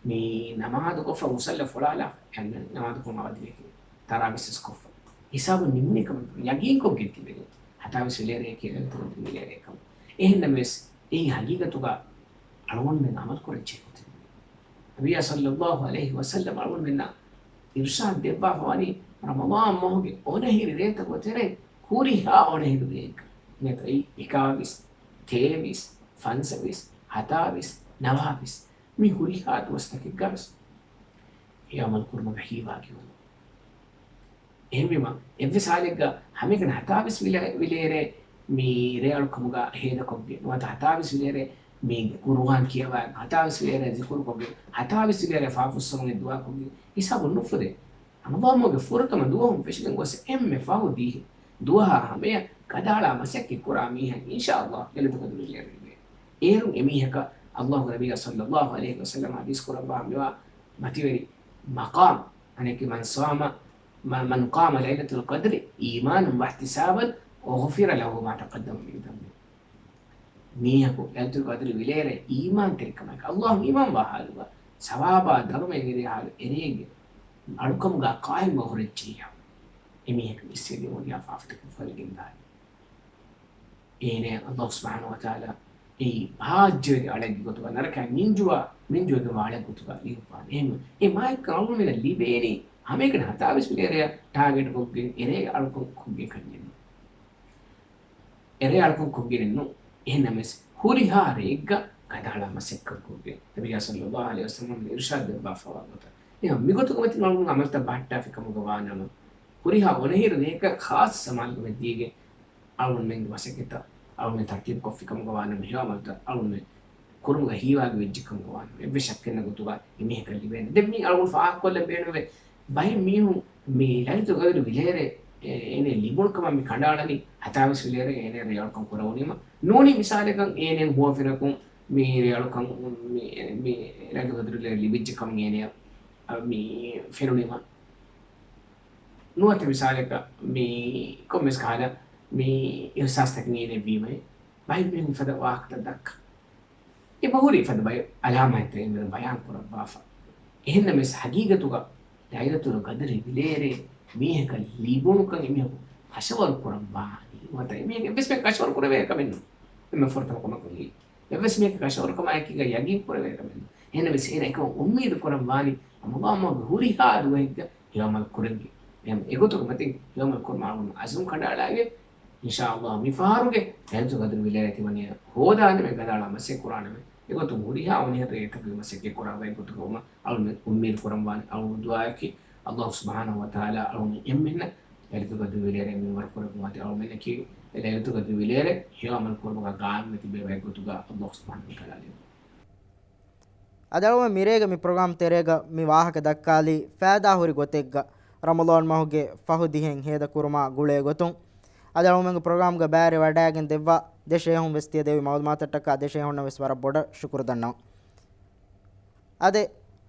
މި ނަމާދު ކޮށްފަ މުސައްލަ ފޮޅާލާ، ނަމާދު ކޮށް އަވަދިވެގެން ތަރާވީސް ވެސް ކޮށްފަ. ހިސާބުން ނިމުނީ ކަމަށް ޔަގީންކޮށްގެން ތިބެގެން. ހަތާވީސް ވިލޭރޭ ކިޔަން ތުރު ވިލޭރޭ ކަމަށް. އެހެންނަމަވެސް، އެއީ ހަގީގަތުގަ އަޅުގަނޑުމެން ޢަމަލު ކުރަން ޖެހޭ ގޮތެއް. ނަބިއްޔާ ޞައްލައްލާހު ޢަލައިހި ވަސައްލަމް އަޅުގަނޑުމެންނަށް އިރުޝާދު ދެއްވާފަ ވަނީ، ރަމަޟާން މަހުގެ އޮނަހިރި ރޭތަކުގެ ތެރެއިން ހުރިހާ އޮނަހިރު ރޭއެއްގަ، ނޭތަ އެއީ އެކާވީސް، ތޭވީސް، ފަންސަވީސް، ހަތާވީސް، ނަވާވީސް، މި ހުރިހާ ދުވަސްތަކެއްގަވެސް އެ ޢަމަލު ކުރުމުގަ ހީވާގިވުނު. އެހެންވީމަ، އެއްވެސް ހާލެއްގަ ހަމައެކަނި ހަތާވީސް ވިލޭ-، ވިލޭރޭ މި ރޭއަޅުކަމުގަ ހޭދަކޮށްގެން، ނުވަތަ ހަތާވީސް ވިލޭރޭ މި ޤުރުއާން ކިޔަވާ، ހަތާވީސް ވިލޭރޭ ޒިކުރުކޮށްގެން، ހަތާވީސް ވިލޭރޭ ފާފަ ފުއްސަވަން ދުޢާކޮށްގެން ހިސާބުން ނުފުދޭ. ރަމަޟާން މަހުގެ ފުރަތަމަ ދުވަހުން ފެށިގެން ގޮސް އެންމެ ފަހު ދިހަ ދުވަހާ ހަމަޔަށް ގަދައަޅާ މަސައްކަތް ކުރާ މީހަކަށް އިންޝާﷲ ލައިލަތުލް ޤަދްރު ވިލޭރޭ ލިބޭ. އޭރުން އެމީހަކަށް ﷲގެ ނަބިއްޔާ ޞައްލައްލާހު ޢަލައިހި ވަސައްލަމް ޙަދީޘް ކުރައްވާ މިވާ މަތިވެރި މަޤާމް، އަނެކެ، من صام، من قام ليلة القدر إيمانا واحتسابا غفر له ما تقدم من ذنبه. މީހަކު ލައިލަތުލް ޤަދްރު ވިލޭރޭ އީމާންތެރިކަމާއެކު، ﷲ އީމާންވާ ޙާލުގަ، ސަވާބާ ދަރުމައެއް އެރޭ ޙާލު އެރޭގެ އަޅުކަމުގަ ޤާއިމްވެ ހުރެއްޖިއްޔާ، އެމީހަކަށް އިސްވެދިޔަ އޮޑިޔާ ފާފަތަކުން ފޮލިގެންދާނެ. އޭނަޔަށް ﷲ ސުބްޙާނަހޫ ވަތަޢާލާ އެއީ ބާއްޖަވެގެ އަޅެއްގެ ގޮތުގަ، ނަރަކައިން ނިންޖުވާ، ނިންޖުވެގެންވާ އަޅެއްގެ ގޮތުގަ ލިޔުއްވާނެ. އެހެން އެ މާތްކަން އަޅުގަނޑުމެންނަށް ލިބޭނީ ހަމައެކަނި ހަތާވީސް ވިލޭރޭއަށް ޓާގެޓްކޮށްގެން އެރޭ އަޅުކަން ކޮށްގެން ކަންޏެއް ނޫން. އެރޭ އަޅުކަން ކޮށްގެނެއް ނޫން. އެހެންނަމަވެސް، ހުރިހާ ރެއެއްގަ ގަދައަޅާ މަސައްކަތް ކޮށްގެން، ނަބިއްޔާ ޞައްލައްލާހު ޢަލައިހި ވަސައްލަމް އިރުޝާދު ދެއްވާފަވާ ގޮތަށް. އެހެން މިގޮތުގަ މަތިން އަޅުގަނޑު ޢަމަލުތައް ބަހައްޓާފި ކަމުގަ ވާނަމަ، ހުރިހާ އޮނަހިރު ރެއަކަށް ޚާއްޞަ ސަމާލުކަމެއް ދީގެން، އަޅުގަނޑުމެންގެ މަސައްކަތްތައް އަޅުގަނޑުމެން ތަރުތީބު ކޮށްފި ކަމުގަ ވާނަމަ، ހެޔޮ ޢަމަލުތައް އަޅުގަނޑުމެން ކުރުމުގަ ހީވާގި ވެއްޖެ ކަމުގަ ވާނަމަ، އެއްވެސް ޝައްކެއް ނެތް ގޮތުގަ އެމީހަކަށް ލިބޭނެ. ދެން މީ އަޅުގަނޑު ފާހަގަކޮށްލަން ބޭނުންވޭ. ބައެއް މީހުން މި ލައިލަތުލް ޤަދްރު ވިލޭރޭ އެ-، އޭނަ ލިބުނު ކަމަށް މި ކަނޑައަޅަނީ، ހަތާވީސް ވިލޭރޭ އޭނަ ރޭއަޅުކަން ކުރެވުނީމަ. ނޫނީ މިސާލަކަށް އޭނަ ހުވަފެނަކުން މި ރޭއަޅުކަން މި، މި ލައިލަތުލް ޤަދްރު ވިލޭރޭ ލިބިއްޖެ ކަމަށް އޭނަ މި ފެނުނީމަ. ނުވަތަ މިސާލަކަށް މި ކޮންމެސް ކަހަލަ މި އިޙްސާސްތަކެއް އޭނަ ވީމަ، ބައެއް މީހުން ފަދަ ވާހަކަތައް ދައްކާ. އެބަހުރި ފަދަ ބައެއް އަލާމާތްތައް އެންމެން ބަޔާން ކުރައްވާފަ. އެހެންނަމަވެސް ހަގީގަތުގަ ލައިލަތުލް ޤަދްރި ވިލޭރޭ މީހަކަށް ލިބުނުކަން އެމީހަކު ކަށަވަރު ކުރައްވާނީ. ނުވަތަ އެމީހަކު އެއްވެސް މީހަކު ކަށަވަރު ކުރެވޭ ކަމެއް ނޫން. އެންމެ ފުރަތަމަ ކަމަކުން އެއީ. އެއްވެސް މީހަކު ކަށަވަރުކަމާއެކީގަ ޔަގީން ކުރެވޭ ކަމެއް ނޫން. އެހެންނަމަވެސް އޭނަ އެކަމަށް އުއްމީދު ކުރަން ވާނީ ރަމަޟާން މަހުގެ ހުރިހާ ދުވަހެއްގަ ހެޔޮ ޢަމަލު ކުރެއްވި. އެހެން އެގޮތުގެ މަތިން ހެޔޮ ޢަމަލު ކުރުމަށް އަޅުގަނޑު ޢަޒުމް ކަނޑައަޅާގެން، އިންޝާﷲ މިފަހަރުގެ ލައިލަތުލް ޤަދްރު ވިލޭރޭ ތިމަންނަޔަށް ހޯދާނަމޭ، ގަދައަޅާ މަސައްކަތް ކުރާނަމޭ. އެގޮތުން ހުރިހާ އޮނިހިރު ރެއެއްގެ މަސައްކަތް ކުރާ ބައެއްގޮތުގަ ވުމަށް އަޅުގަނޑު އުއްމީދު ކުރަން ވާނެ. އަޅުގަނޑު ދުޢާއަކީ، ﷲ ސުބްޙާނަހޫ ވަތަޢާލާ އަޅުގަނޑު އެންމެންނަށް ލައިލަތުލް ޤަދްރު ވިލޭރޭ މިންވަރު ކުރެއްވުމަށް އަޅުގަނޑުމެންނަކީ ލައިލަތުލް ޤަދްރު ވިލޭރޭ ހެޔޮ ޢަމަލު ކުރުމުގަ ޤާއިމްވެ ތިބޭ ބައެއްގޮތުގަ ﷲ ސުބްޙާނަހޫ ވަތަޢާލާ ލިޔުން. އަދި އަޅުގަނޑު މިރޭގެ މި ޕްރޮގްރާމް ތެރޭގަ މި ވާހަކަ ދައްކާލީ ފައިދާ ހުރި ގޮތެއްގަ ރަމަޟާން މަހުގެ ފަހު ދިހައިން ހޭދަ ކުރުމާ ގުޅޭ ގޮތުން. އަދި އަޅުގަނޑުމެންގެ ޕްރޮގްރާމްގަ ބައިވެރިވެ ވަޑައިގެން ދެއްވާ ދެ ޝޭހުން ވެސް ތިޔަ ދެއްވި މަޢުލޫމާތަށްޓަކާ ދެ ޝޭހުންނަށް ވެސް ވަރަށް ބޮޑަށް ޝުކުރު ދަންނަވަން. އަދި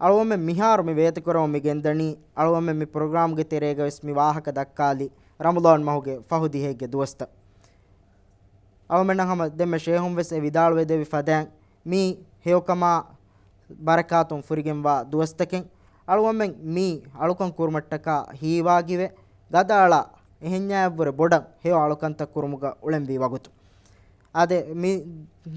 އަޅުގަނޑުމެން މިހާރު މި ވޭތުކުރަމުން މި ގެންދަނީ، އަޅުގަނޑުމެން މި ޕްރޮގްރާމްގެ ތެރޭގަ ވެސް މި ވާހަކަ ދައްކާލީ ރަމަޟާން މަހުގެ ފަހު ދިހައެއްގެ ދުވަސްތައް. އަޅުގަނޑުމެންނަށް ހަމަ ދެންމެ ޝޭހުން ވެސް އެ ވިދާޅުވެދެއްވި ފަދައިން، މީ ހެޔޮކަމާ ބަރަކާތުން ފުރިގެންވާ ދުވަސްތަކެއް. އަޅުގަނޑުމެން މީ އަޅުކަން ކުރުމަށްޓަކާ ހީވާގިވެ، ގަދައަޅާ އެހެންޏާއަށްވުރެ ބޮޑަށް ހެޔޮ އަޅުކަންތައް ކުރުމުގަ އުޅެންވީ ވަގުތު. އާދެ، މި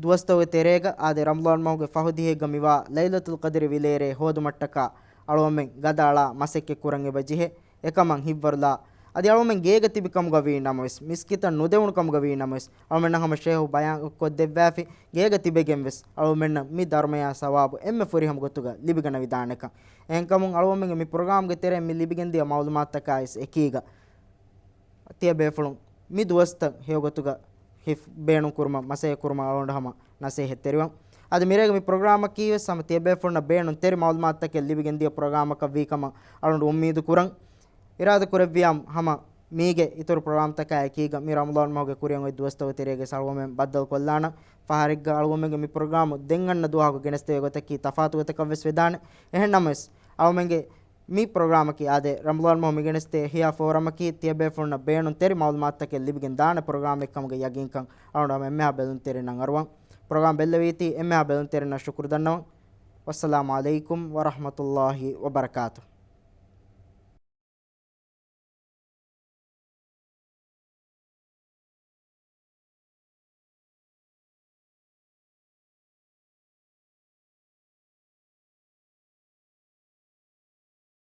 ދުވަސްތަކުގެ ތެރޭގަ އާދެ، ރަމަޟާން މަހުގެ ފަހު ދިހައެއްގަ މިވާ ލައިލަތުލް ޤަދްރި ވިލޭރޭ ހޯދުމަށްޓަކާ އަޅުގަނޑުމެން ގަދައަޅާ މަސައްކަތް ކުރަން އެބަ ޖެހޭ. އެކަމަށް ހިތްވަރުލާ، އަދި އަޅުގަނޑުމެން ގޭގަ ތިބި ކަމުގަ ވީ ނަމަވެސް، މިސްކިތަށް ނުދެވުނު ކަމުގަ ވީ ނަމަވެސް، އަޅުގަނޑުމެންނަށް ހަމަ ޝޭހު ބަޔާން ކޮށްދެއްވާފި، ގޭގަ ތިބެގެން ވެސް އަޅުގަނޑުމެންނަށް މި ދަރުމަޔާ ސަވާބު އެންމެ ފުރިހަމަ ގޮތުގަ ލިބިގަނެވިދާނެކަން. އެހެންކަމުން އަޅުގަނޑުމެންގެ މި ޕްރޮގްރާމްގެ ތެރެއިން މި ލިބިގެންދިޔަ މަޢުލޫމާތުތަކާ އިސް އެކީގަ، ތިޔަބޭފުޅުން މި ދުވަސްތައް ހެޔޮގޮތުގަ ހިފް ބޭނުން ކުރުމަށް މަސައްކަތް ކުރުމަށް އަޅުގަނޑު ހަމަ ނަސޭހަތްތެރިވަން. އަދި މިރޭގެ މި ޕްރޮގްރާމަކީ ވެސް ހަމަ ތިޔަބޭފުޅުންނަށް ބޭނުން ތެރި މަޢުލޫމާތުތަކެއް ލިބިގެން ދިޔަ ޕްރޮގްރާމަކަށް ވީ ކަމަށް އަޅުގަނޑު އުއްމީދު ކުރަން. އިރާދަ ކުރެއްވިޔާ ހަމަ މީގެ އިތުރު ޕްރޮގްރާމްތަކާ އެކީގަ މި ރަމަޟާން މަހުގެ ކުރިއަށް އޮތް ދުވަސްތަކުގެ ތެރޭގަ އަޅުގަނޑުމެން ބައްދަލު ކޮށްލާނަން. ފަހަރެއްގަ އަޅުގަނޑުމެންގެ މި ޕްރޮގްރާމް ދެން އަންނަ ދުވަހަކު ގެނެސްދެވޭ ގޮތަކީ ތަފާތު ގޮތަކަށް ވެސް ވެދާނެ. އެހެން ނަމަވެސް، އަޅުގަނޑުމެންގެ މި ޕްރޮގްރާމަކީ އާދެ، ރަމަޟާން މަހު މިގެނެސްދޭ އިޙްޔާ ފޯރަމަކީ ތިޔަބޭފުޅުންނަށް ބޭނުން ތެރި މަޢުލޫމާތުތަކެއް ލިބިގެން ދާނެ ޕްރޮގްރާމެއް ކަމުގެ ޔަގީންކަން އަޅުގަނޑު ހަމަ އެންމެހާ ބެލުންތެރިންނަށް އަރުވަން. ޕްރޮގްރާމް ބެއްލެވީތީ އެންމެހާ ބެލުންތެރިންނަށް ޝުކުރު ދަންނަވަން. ވައްސަލާމު ޢަލައިކުމް ވަރަޙްމަތުﷲި ވަބަރަކާތުހު.